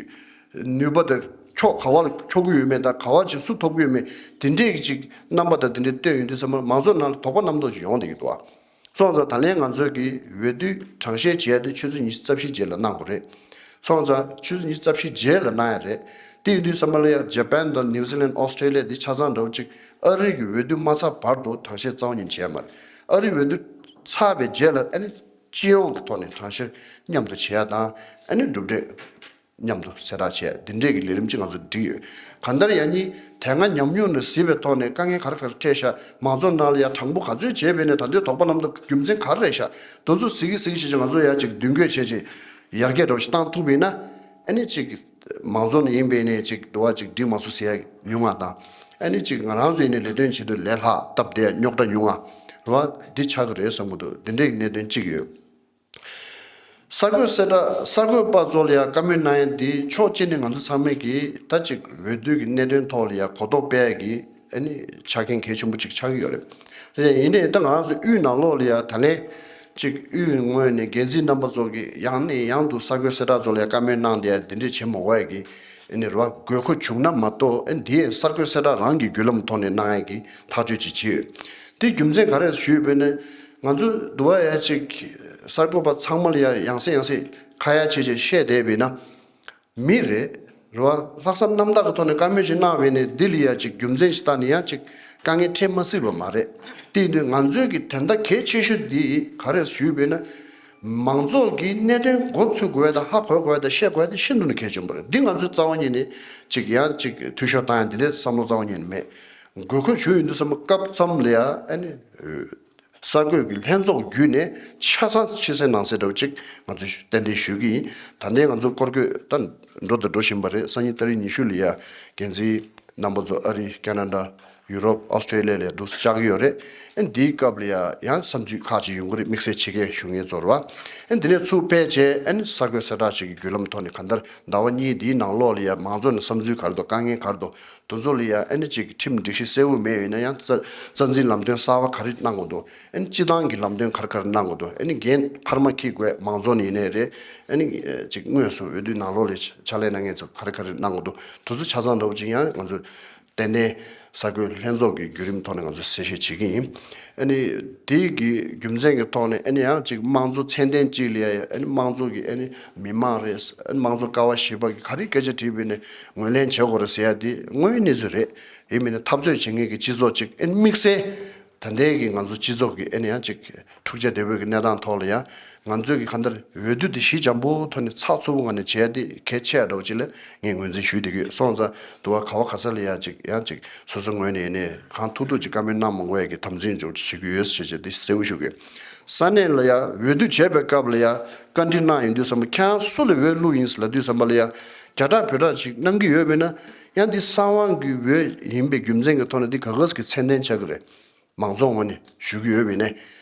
ནུས་པ་དང་ཁྱོག་ག་བ་ལ་ཁྱོག་གི་ཡོད་མེད་དང་ག་བ་ཅིག་སུ་ཐོབ་གི་ཡོད་མེད་དེ་འདྲས་ཀྱི་ཅིག་རྣམ་པ་དང་དེ་འདྲས་བཏོན་ཡོང་དུས་ཚང་མ་མང་ཚོགས་ནང་ལ་དོགས་པ་རྣམ་རྟོག་ཅིག་ཡོང་བསྡད་ཀྱི་འདུག་ཨ། སོང་ཙང་ད་ལན་ང་ཚོས་ཀྱི་འོས་བསྡུ་གྲངས་བཤེར་བྱེད་ཡ་དེ་ཆུ་ཚོད་ཉི་ཤུ་རྩ་བཞི་རྗེས་ལ་གནང་དགོས་རེད། སོང་ཙང་ཆུ་ཚོད་ཉི་ཤུ་རྩ་བཞི་རྗེས་ལ་གནང་ཡ་རེད། དེ་ཡིན་དུས་ཙམ་པ་ལ་ཡ་ཇ་པན་དང་ནིའུ་ཛི་ལན་ཨོ་སི་ཁྲེ་ལི་ཡ་འདི་ཆ་ཚང་འདྲ་བོ་ཅིག་ཨ་རི་གི་འོས་བསྡུ་མ་ཚར་བར་དུ་གྲངས་བཤེར་རྩ་བ་ཉིད་བྱས་ཡ་མ་རེད། ཨ་རི་འོས་བསྡུ་ཚར་བའི་རྗེས་ལ་ཨ་ནི་སྤྱི་ཡོངས་ཀྱི་ཐོག་ནས་གྲངས་བཤེར་མཉམ་དུ་བྱེད་ཡ་དང་ཨ་ནི་གྲུབ་འབྲས། མཉམ་དུ་གསལ་བསྒྲགས་བྱས་འདི་འདྲས་ཀྱི་ལས་རིམ་གཅིག་ང་ཚོ་བསྒྲིགས་ཡོད། གང་ལྟར་ཡང་ནི་དེ་སྔ་ཉམས་མྱོང་ནས་གཟིགས་པའི་ཐོག་ནས་དཀའ་ངལ་ག་རེ་ག་རེ་འཕྲད་ཤག་མང་ཚོགས་ནང་ལ་ཡང་དྲང་པོ་ག་ཚོད་བྱས་པས་ནས་ད་ལྟའི་དོགས་པ་རྣམ་རྟོག་རྒྱུ་མཚན་ག་རེ་རེད་ཤག་དེ་ཚོ་གཟིགས་ཀྱི་གཟིགས་ཀྱི་ཞིག་ང་ཚོ་ཡང་ཅིག་མདུན་སྐྱོད་བྱས་ཅིག་ཡར་རྒྱས་འདྲ་བོ་ཞིག་བཏང་ཐུབ་པས་ན་ཨ་ནི་ཅིག་མང་ཚོགས་ནས་ཡིན་པས་ནས་ཅིག་འདུ་བ་ཅིག་འགྲིག་མ་སོང་ཟེར་ཡ་ཉུང་བ་དང་ཨ་ནི་ཅིག་ང་རང་ཚོ་ཡིན་ནས་ལས་དོན་བྱེད་དུས་ལས་སླ་སྟབས་བདེ་རྙོག་དྲ་ཉུང་བ་རེད་བ་འདི་ཆགས་ཀྱི་རེད་བསམ་གྱི་འདུག་འདི་འདྲའི་གནད་དོན་གཅིག་ཡོད། གསར་འགོད་གསལ་བསྒྲགས་གསར་འགོད་པ་ཚོ་ལ་ཡང་བཀའ་མོལ་གནང་ཡ་འདི་ཕྱོགས་གཅིག་ནས་ང་ཚོ་ཚང་མས་ཀྱིས་ད་ཅིག་འོས་བསྡུ་གི་གནད་དོན་ཐོག་ལ་ཡང་གོ་རྟོགས་སྤེལ་ཡ་གི་ཨ་ནི་ཆ་རྐྱེན་གལ་ཆེན་པོ་ཅིག་ཆགས་ཀྱི་ཡོད་རེད། དེ་ཡིན་ནའི་ད་ང་རང་ཚོ་དབུས་ནང་ལོགས་ལ་ཡང་ད་ལན་ གཅིག་དབུས་ངོས་ནས་འགན་འཛིན་རྣམ་པ་ཚོ་གིས་ཡང་ནས་ཡང་དུ་གསར་འགོད་གསལ་བསྒྲགས་ཚོ་ལ་བཀའ་མོལ་གནང་བསྡད་ཡ་དེ་འདྲས་བྱེད་མ་དགོས་ཡ་གི་ཨ་ནི་རེད་བ། དགོས་མཁོ་བྱུང་ན་མ་གཏོགས་ཨ་ནི་དེ་གསར་འགོད་གསལ་བསྒྲགས་རང་གི་བརྒྱུད་ལམ་ཐོག་ནས་གནང་ཡ་གི་ཐག་གཅོད་ཅིག་བྱས་ཡོད། དེ་རྒྱུ་མཚན་ག་རེ་ཞུས་པས་ན། ང་ཚོ་འདུག་བ་ཡ་གཅིག་གསར་འགོད་པ་ཚང་མ་ལ་ཡ་ཡང་སེ་ཡང་སེ་ཁ་ཡ་བྱས་བྱས་བཤད་བསྡད་པས་ན། མི་རེད། རེད་བ། ལྷག་བསམ་རྣམ་དག་གི་ཐོག་ནས་བཀའ་མོལ་ཞིག་གནང་བས་ནས་འདི་ལ་ཡ་ཅིག་རྒྱུ་མཚན་ཞིག་བཏགས་ནས་ཡང་ཅིག་དཀའ་ངལ་འཕྲད་མ་སྲིད་པ་མ་རེད། དེ་ཡིན་དུས་ང་ཚོའི་གི་དེ་འདྲ་གལ་ཆེ་ཤོས་འདི་ག་རེ་ཞུས་པས་ན། མང་ཚོགས་ཀྱི་གནད་དོན་མགོ་ཚོས་དགོས་ཡ་དང་ཧ་གོ་དགོས་ཡ་དང་ཤེས་དགོས་ཡ་དེ་ཤིན་ཏུ་ནས་གལ་ཆེན་པོ་རེད། འདི་ང་ཚོས་རྩ་བ་ཉིད་ནས་ཅིག་ཡང་ཅིག་འཐུས་ཤོར་བཏང་ཡ་འདི་འདྲའི་བསམ་བློ་རྩ་བ་ཉིད་ནས་མེད། དགོས་མཁོ་བྱུང་ཡོང་དུས་ཙམ་པ་སྐབས་ཙམ་ལ་ཡ་ཨ་ནི། གསར་འགོད་ཀྱི་ལྷན་ཚོགས་བརྒྱུད་ནས་ཆ་ཚང་ཕྱི་གསལ་ནང་གསལ་འདྲ་བོ་ཅིག་ང་ཚོས་ཏན་ཏན་ཞུ་གི་ཡིན། ད་ལྟའི་ང་ཚོ་སྐོར་སྐྱོད་ད་འགྲོ་དང་འགྲོ་བཞིན་པ་རེད། སང་ཉིན་ཏ་རིག་ཉི་ཤུ་ལ་ཡ་འགན་འཛིན་རྣམ་པ་ཚོ་ཨ་རི་ཁེ་ན་ཌ་ཡུ་རོབ་ཨོ་སི་ཀྲེ་ལི་ཡ་ལ་ཡ་འདུག་སེ་བཅར་གི་ཡོད་རེད། ཨ་ནི་འདིའི་སྐབས་ལ་ཡ་ཡང་བསམ་ཚུལ་ཁག་ཅིག་ཡོང་གི་རེད། དམིགས་བསལ་ཕྱི་རྒྱལ་བཞུགས་མཁན་ཚོར་བ། ཨ་ནི་འདི་ནས་ཚུར་ཕེབས་བྱས་ཨ་ནི་གསར་འགོད་གསལ་བསྒྲགས་ཅིག་གི་བརྒྱུད་ལམ་ཐོག་ནས་གང་ལྟར་ཟླ་བ་གཉིས་འདིའི་ནང་ལོགས་ལ་ཡ་མང་ཚོགས་ནས་བསམ་ཚུལ་ག་རེ་འདུག་དཀའ་ངལ་ག་རེ་འདུག་དེ་ཚོ་ལ་ཡ་ཨ་ནི་ཅིག་ཁྲིམས་སྒྲིག་གཞི་གསལ་བོ་མེད་ཡོད་ན་ཡང་རྩ་རྩ་འཛིན་ལམ་སྟོན་གསར་བ་ག་རེ་གནང་དགོས་འདུག་ཨ་ནི་སྤྱི་བཏང་གི་ལམ་སྟོན་ག་རེ་ག་རེ་གནང་དགོས་འདུག་ཨ་ནི་འགན་འཕར་མ་འཁྱེར་དགོས་མང་ཚོགས་ནས་ཡིན་ནའི་རེད། ཨ་ནི་ཅིག་དངོས་སུ་འོས་བསྡུ་ནང་ལོགས་ལ་ཕྱག་ལས་གནང་མཁན་ཚོ་ག་རེ་ག་རེ་གནང་དགོས་འདུག་དེ་ཚོ་ཆ་ཚང་འདྲ་བོ་ཅིག་ཡང་ང་ཚོས་ཏན་ཏན་གསར་འགོད་ལྷན་ཚོགས་ཀྱི་བརྒྱུད་རིམ་ཐོག་ནས་ང་ཚོས་གསལ་བཤད་བྱེད་ཀྱི་ཡིན། ཨ་ནི་དེ་གི་རྒྱུ་མཚན་གྱི་ཐོག་ནས་ཨ་ནི་ཡང་ཅིག་དམངས་གཙོ་ཚད་ལྡན་ཅིག་ལ་ཡ་ཨ་ནི་དམངས་གཙོ་གི་ཨ་ནི་མི་མང་རེད། ཨ་ནི་དམངས་གཙོ་ཀ་བ་བཞི་པ་གི་ག་རེ་སྐད་ཆ་དྲིས་པས་ནས་ངོས་ལེན་བྱེད་དགོས་རེད་ཟེར་ཡ་དེ་དངོས་ཡོད་གནས་ཚུལ་རེད། ཡིན་མིན་ནས་འཐབ་རྩོད་བྱེད་མཁན་གྱི་སྤྱི་ཚོགས་ཅིག་ཨ་ནི་དམིགས་བསལ་ད་ལྟའི་གི་ང་ཚོ་སྤྱི་ཚོགས་ཀྱི་ཨ་ནི་ཡང་ཅིག་འཁྲུག་ཆ་དོད་པོའི་གི་གནས་སྟངས་ཐོག་ལ་ཡ་ང་ཚོས་གི་གང་ལྟར་འོས་བསྡུ་དེ་ཞི་འཇམ་པོ་ཐོག་ནས་ཚགས་ཚུད་པོ་ངང་ནས་བྱས་ཏེ་གལ་ཆེ་བ་འདྲ་བོ་ཅིག་ལ་ངས་ངོས་འཛིན་ཞུས་བསྡད་ཀྱི་ཡོད། སོང་ཙང་དུ་བ་ག་བ་ག་ས་ལ་ཡ་ཅིག་ཡང་ཅིག་སོ་སོ་ངོས་ནས་ནས་གང་ཐུབ་ཐུབ་ཅིག་བཀའ་མོལ་གནང་མ་དགོས་ཡ་གི་དམ་འཛིན་འཇོག་བྱེད་ཀྱི་ཡོད་ཟེར་བྱས་དེ་གསལ་བོ་ཞུ་གི་ཡོད། ས་གནས་ལ་ཡ་འོས་བསྡུ་བྱས་པའི་སྐབས་ལ་ཡ་བཀའ་འདྲི་གནང་ཡོང་དུས་ཙམ་པ་ཁྱེད་རང་སུ་ལ་འོས་བླུགས་ཡིན་ལབ་དུས་ཙམ་པ་ལ་ཡ་རྒྱ་གྲགས་བོད་གྲགས་ཅིག་གནང་གི་ཡོད་པས་ན་ཡང་འདི་གསང་དབང་གི་འོས་ཡིན་པའི་རྒྱུ་མཚན་གྱི་ཐོག་ནས་འདི་ག་ག་ཟེ་གི་ཚད་ལྡན་ཆགས་ཀྱི་རེད། མང་ཚོགས་ངོས་ནས་ཞུ་གི་ཡོད་པས་ནས།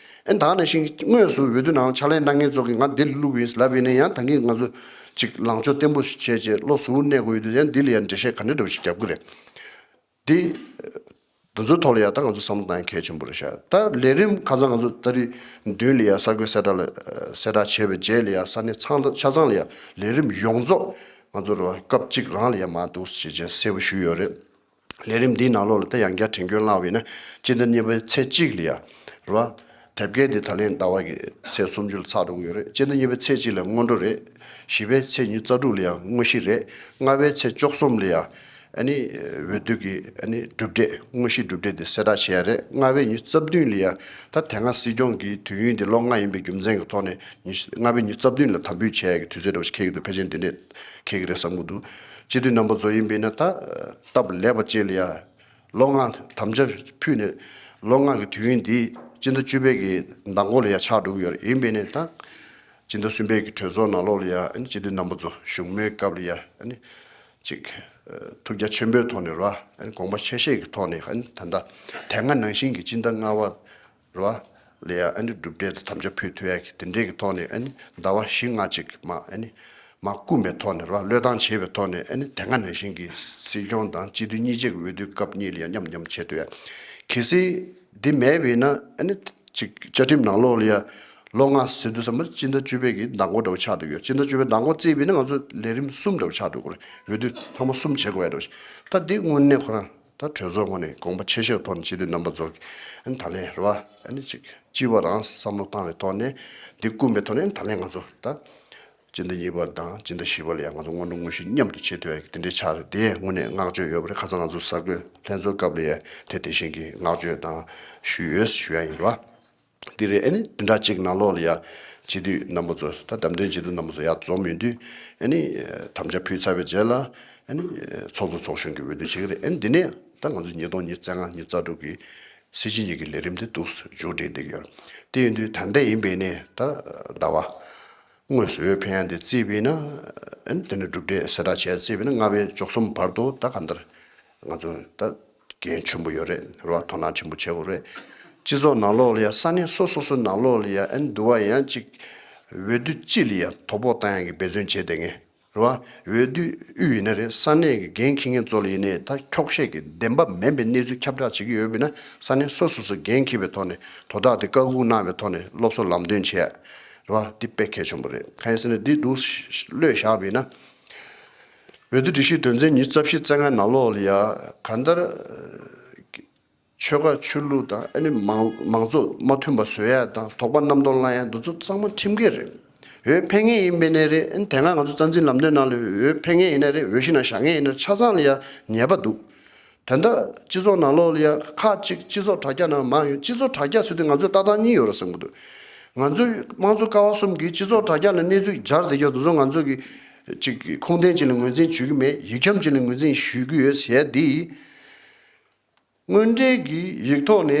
ཨེ་ད་ནང་བཞིན་དངོས་སུ་འོས་བསྡུ་ནང་ཕྱག་ལས་གནང་མཁན་ཚོ་གིས་ང་འདི་ལ་བླུགས་ཡིན་ལབ་པས་ནས་ཡང་ད་གིན་ང་ཚོ་ཅིག་ལངས་ཕྱོགས་བརྟན་པོ་ཞིག་བྱས་རྗེས་བློ་གཟུ་བོར་གནས་དགོས་ཡོད་དུས་ཡང་འདི་ལ་ཡང་འགྲེལ་བཤད་ག་འདྲ་འདྲ་བོ་ཞིག་རྒྱབ་ཀྱི་རེད། འདི། འདི་ཚོའི་ཐོག་ལ་ཡང་ད་ང་ཚོ་བསམ་བློ་གཏོང་ཡ་གལ་ཆེན་པོ་རེད་ཤག་ད་ལས་རིམ་ཁ་སང་ང་ཚོ་ཏ་རིག་བདུན་ལ་ཡང་གསར་འགོད་གསལ་བསྒྲགས་ལ་གསལ་བསྒྲགས་བྱས་པའི་རྗེས་ལ་ཡང་ས་གནས་ཚང་ཆ་ཚང་ལ་ཡང་ལས་རིམ་ཡོངས་རྫོགས་ང་ཚོ་རེ་བ་སྐབས་གཅིག་རང་ལ་ཡང་མར་འདུག་ཞེས་བྱས་གསལ་པོ་ཞུས་ཡོད་རེད། ལས་རིམ་འདིའི་ནང་ལོགས་ལ་ད་ཡང་བསྐྱར་དྲན་སྐྱོན་བླངས་པ་ཡིན་ན་སྤྱི་ཟླ་གཉིས་པའི་ཚེས་གཅིག་ལ་ཡ་རེད་བ། དེབ་སྐྱེལ་འདི་ད་ལན་ཟླ་བ་གི་ཚེས་སུམ་ཅུ་ལ་ཚར་འགྲོ་གི་ཡོད་རེད། སྤྱི་ཟླ་གཉིས་པའི་ཚེས་གཅིག་ལ་སྔོན་འགྲོ་རེད། བཞི་པའི་ཚེས་ཉི་ཤུ་རྩ་དྲུག་ལ་ཡང་དངོས་གཞི་རེད། ལྔ་པའི་ཚེས་བཅུ་གསུམ་ལ་ཡང་ཨ་ནི་འོས་བསྡུ་གི་ཨ་ནི་གྲུབ་འབྲས་དངོས་གཞི་གྲུབ་འབྲས་འདི་གསལ་བསྒྲགས་བྱས་ཡ་རེད། ལྔ་པའི་ཉི་ཤུ་རྩ་བདུན་ལ་ཡང་ད་དེ་སྔ་སྲིད་སྐྱོང་གི་དུས་ཡུན་འདི་ལོ་ལྔ་ཡིན་པའི་རྒྱུ་མཚན་གྱི་ཐོག་ནས་ཉི་ཤུ་ལྔ་པའི་ཉི་ཤུ་རྩ་བདུན་ལ་དམ་འབུལ་བྱས་ཡ་གི་དུས་ཚོད་འདྲ་བོ་ཞིག་འཁེལ་གྱི་འདུག་ཕལ་ཆེར་འདི་འདྲས་འཁེལ་གྱི་རེད་བསམ་གྱི་འདུག་སྤྱི་འཐུས་རྣམ་པ་ཚོ་ཡིན་པས་ན་ད་སྟབས་ལེགས་པ་ཅིག་ལ་ཡ། ལོ་ལྔ་དམ་བཅའ་ཕུལ་ནས་ལོ་ལྔ་གི་དུས་ཡུན་འདི་སྤྱི་ཟླ་བཅུ་པའི་གི་མདང་དགོང་ལ་ཡ་ཆགས་འགྲོ་གི་ཡོད་རེད། ཡིན་པས་ནས་ད་སྤྱི་ཟླ་གསུམ་པའི་གི་གྲོས་ཚོགས་ནང་ལོགས་ལ་ཡ་ཨ་ནི་སྤྱི་འཐུས་རྣམ་པ་ཚོ་བཞུགས་མོལ་སྐབས་ལ་ཡ་ཨ་ནི་ཅིག་ཐུགས་རྒྱ་ཆེན་པོའི་ཐོག་ནས་ར་ཨ་ནི་དགོངས་པ་ཆེ་བཞེས་ཀྱི་ཐོག་ནས་ཨ་ནི་ད་ལྟ་དེ་སྔ་ནང་བཞིན་གྱི་སྤྱི་ཟླ་ལྔ་པ་ར་ལ་ཡ་ཨ་ནི་གྲུབ་འབྲས་དང་དམ་བཅའ་ཕུལ་ཐུབ་ཡ་གི་དེ་འདྲས་ཀྱི་ཐོག་ནས་ཨ་ནི་ཟླ་བ་བཞི་ལྔ་ཅིག་མ་ཨ་ནི། མ་བསྐུམས་པའི་ཐོག་ནས་ར་བློས་བཏང་བྱས་པའི་ཐོག་ནས་ཨ་ནི་དེ་སྔ་ནང་བཞིན་གྱི་སྲིད་སྐྱོང་དང་སྤྱི་འཐུས་གཉིས་ཆར་གྱི་འོས་བསྡུའི་སྐབས་གཉིས་ལ་ཡང་མཉམ་མཉམ་བྱེད་ཐུབ་ཡ། གལ་སྲིད་འདི་མེད་པས་ན་ཨ་ནི་ཅིག་བཅའ་ཁྲིམས་ནང་ལོགས་ལ་ཡ་ལོ་ལྔ་ཟེར་དུས་ཙམ་པ་སྤྱི་ཟླ་བཅུ་པའི་གི་མདང་དགོང་འདྲ་བོ་ཆགས་འདུག་ཡོད། སྤྱི་ཟླ་བཅུ་པའི་མདང་དགོང་བརྩིས་པས་ན་ང་ཚོ་ལས་རིམ་གསུམ་འདྲ་བོ་ཆགས་འདུག་གོ་རེད། འོས་བསྡུ་ཐེངས་མ་གསུམ་བྱེད་དགོས་ཡ་འདྲ་བོ་ཞིག་ད་འདི་དངོས་གནས་ཁོ་རང་ད་གྲོས་ཚོགས་ངོས་ནས་དགོངས་པ་ཆེ་ཤོས་ཐོག་ནས་སྤྱི་འཐུས་རྣམ་པ་ཚོ་གི་ཨ་ནི་ད་ལན་རེད་བ། ཨ་ནི་ཅིག་སྤྱི་བ་རང་བསམ་བློ་བཏང་བའི་ཐོག་ནས་འདི་བསྐུམས་པའི་ཐོག་ནས་ཨ་ནི་ད་ལན་ང་ཚོ་ད། སྤྱི་ཟླ་གཉིས་པ་དང་སྤྱི་ཟླ་བཞི་པ་ལ་ཡང་ང་ཚོ་སྔོན་འགྲོ་དངོས་གཞི་མཉམ་དུ་བྱེད་ཐུབ་ཡ་གི་དེ་འདྲའི་ཆགས་རེད། དེ་དངོས་གནས་བསྔགས་བརྗོད་ཡོད་པ་རེད། ཁ་སང་ང་ཚོ་གསར་འགོད་ལྷན་ཚོགས་སྐབས་ལ་ཡང་དེ་དེ་བཞིན་གྱི་བསྔགས་བརྗོད་དང་ཞུས་ཡོད་ཞུ་ཡ་ཡིན་རེད་བ། འདི་རེད། ཨ་ནི་དེ་འདྲ་གཅིག་ནང་ལོགས་ལ་ཡང་སྤྱི་འཐུས་རྣམ་པ་ཚོ་ད་བདམས་ཐོན་སྤྱི་འཐུས་རྣམ་པ་ཚོ་ཡར་འཛོམས་ཡོང་དུས་ཨ་ནི་དམ་བཅའ་ཕུལ་ཚར་བའི་རྗེས་ལ་ཨ་ནི་ཚོགས་གཙོ་ཚོགས་གཞོན་གྱི་འོས་བསྡུ་བྱེད་ཀྱི་རེད། ཨ་ནི་འདི་ནས་ད་ང་ཚོ་ཉིས་སྟོང་ཉི་ཤུ་རྩ་ལྔ་ཉི་ཤུ་རྩ་དྲུག་གི་སྲིད་སྤྱི་གཉིས་ཀྱི་ལས་རིམ་དེ་འདུག་མཇུག་སྒྲིལ་བསྡད་ཀྱི་ཡོད་རེད། དེ་ཡིན་དུས་ད་ལྟ་ཡིན་པས་ནས་ད་ཟླ་བ། དངོས་སུ་འོས་འཕེན་ཡ་འདི་བརྩིས་པས་ན། ཨ་ནི་དེ་ནས་གྲུབ་འབྲས་གསལ་བསྒྲགས་བྱས་བརྩིས་པས་ན་ལྔ་པའི་བཅུ་གསུམ་བར་དུ་ད་གང་ལྟར་ང་ཚོ་ད་འགན་ཆེན་པོ་ཡོད་རེད། རེད་བ། དོ་སྣང་ཆེན་པོ་བྱེད་དགོས་རེད། སྤྱི་ཚོགས་ནང་ལོགས་ལ་ཡ་ས་གནས་སོ་སོ་སོའི་ནང་ལོགས་ལ་ཡ་ཨ་ནི་འདུག་བ་ཡང་ཅིག་འོས་བསྡུ་སྤྱི་ལ་ཡ་དོ་ཕོག་བཏང་ཡ་གི་འབད་བརྩོན་བྱས་བསྡད་མཁན་ རེད་བ། འོས་བསྡུ་དབུས་ཡིན་ན་རེད། ས་གནས་ཀྱི་འགན་འཁྱེར་མཁན་ཚོ་ལ་ཡིན་ནའི་ད་འཁྱོག་བཤད་ཀྱི་བདེན་པ་མིན་པའི་གནས་ཚུལ་ཁྱབ་བསྒྲགས་བྱེད་ཀྱི་ཡོད་པ་ཡིན་ན། ས་གནས་སོ་སོ་སོས་འགན་འཁྱེར་བའི་ཐོག་ནས་དོ་བདག་དེ་བཀའ་འགུག་གནང་བའི་ཐོག་ནས་སློབ་གསོ་ལམ་སྟོན་བྱས། རེད་བ། འདི་དཔེ་གལ་ཆེན་པོ་རེད། གང་ཡིན་ཟེར་ན་འདི་འདུག་བློས་བཞག་པ་ཡིན་ན། འོས་བསྡུ་སྒྲིག་གཞི་དོན་ཚན་ཉི་ཤུ་རྩ་བཞི་རྩ་ལྔ་ནང་ལོགས་ལ་ཡ་གང་ལྟར། ཆོལ་ཁ་ཆོས་ལུགས་དང་ཨ་ནི་མང་མང་གཙོ་མ་མཐུན་པ་བཟོ་ཡ་དང་དོགས་པ་རྣམ་རྟོག་བསླང་ཡ་འདི་ཚོ་ཚང་མ་ཁྲིམས་འགལ་རེད། འོས་འཕེན་མཁན་ཡིན་པ་ཡིན་ན་རེད། ཨ་ནི་དེ་སྔ་ང་ཚོ་རྩ་འཛིན་ལམ་སྟོན་ནང་ལ་འོས་འཕེན་མཁན་ཡིན་ན་རེད། འོས་གཞི་ནང་བཞག་མཁན་ཡིན་ན་རེད། ཆ་ཚང་ལ་ཡ་ཉེས་པ་འདུག་ད་ལྟ་སྤྱི་ཚོགས་ནང་ལོགས་ལ་ཡ་ཁག་ཅིག་སྤྱི་ཚོགས་དྲ་རྒྱ་ནང་མང་ཡོད། སྤྱི་ཚོགས་དྲ་རྒྱ་ཟེར་དུས་ང་ཚོས་ལྟ་སྟངས་གཉིས་ཡོད་རེད་བསམ་གྱི་འདུག་ང་ཚོའི་དམངས་གཙོ་ཀ་བ་གསུམ་གྱིས་སྤྱི་ཚོགས་དྲ་རྒྱ་ལ་གནས་ཚུལ་སྦྱར་བསྡད་ཀྱང་དེ་ཚོ་ང་ཚོ་གི་ཅིག་ཁུངས་ལྡན་ཅིག་ལ་ངོས་འཛིན་བྱེད་ཀྱི་མེད། ཡིག་ཁྱབ་ཅིག་ལ་ངོས་འཛིན་ཞུ་གི་ཡོད་ཟེར་ཡ་འདི། དངོས་འབྲེལ་གྱི་ཡིག་ཐོག་ནས་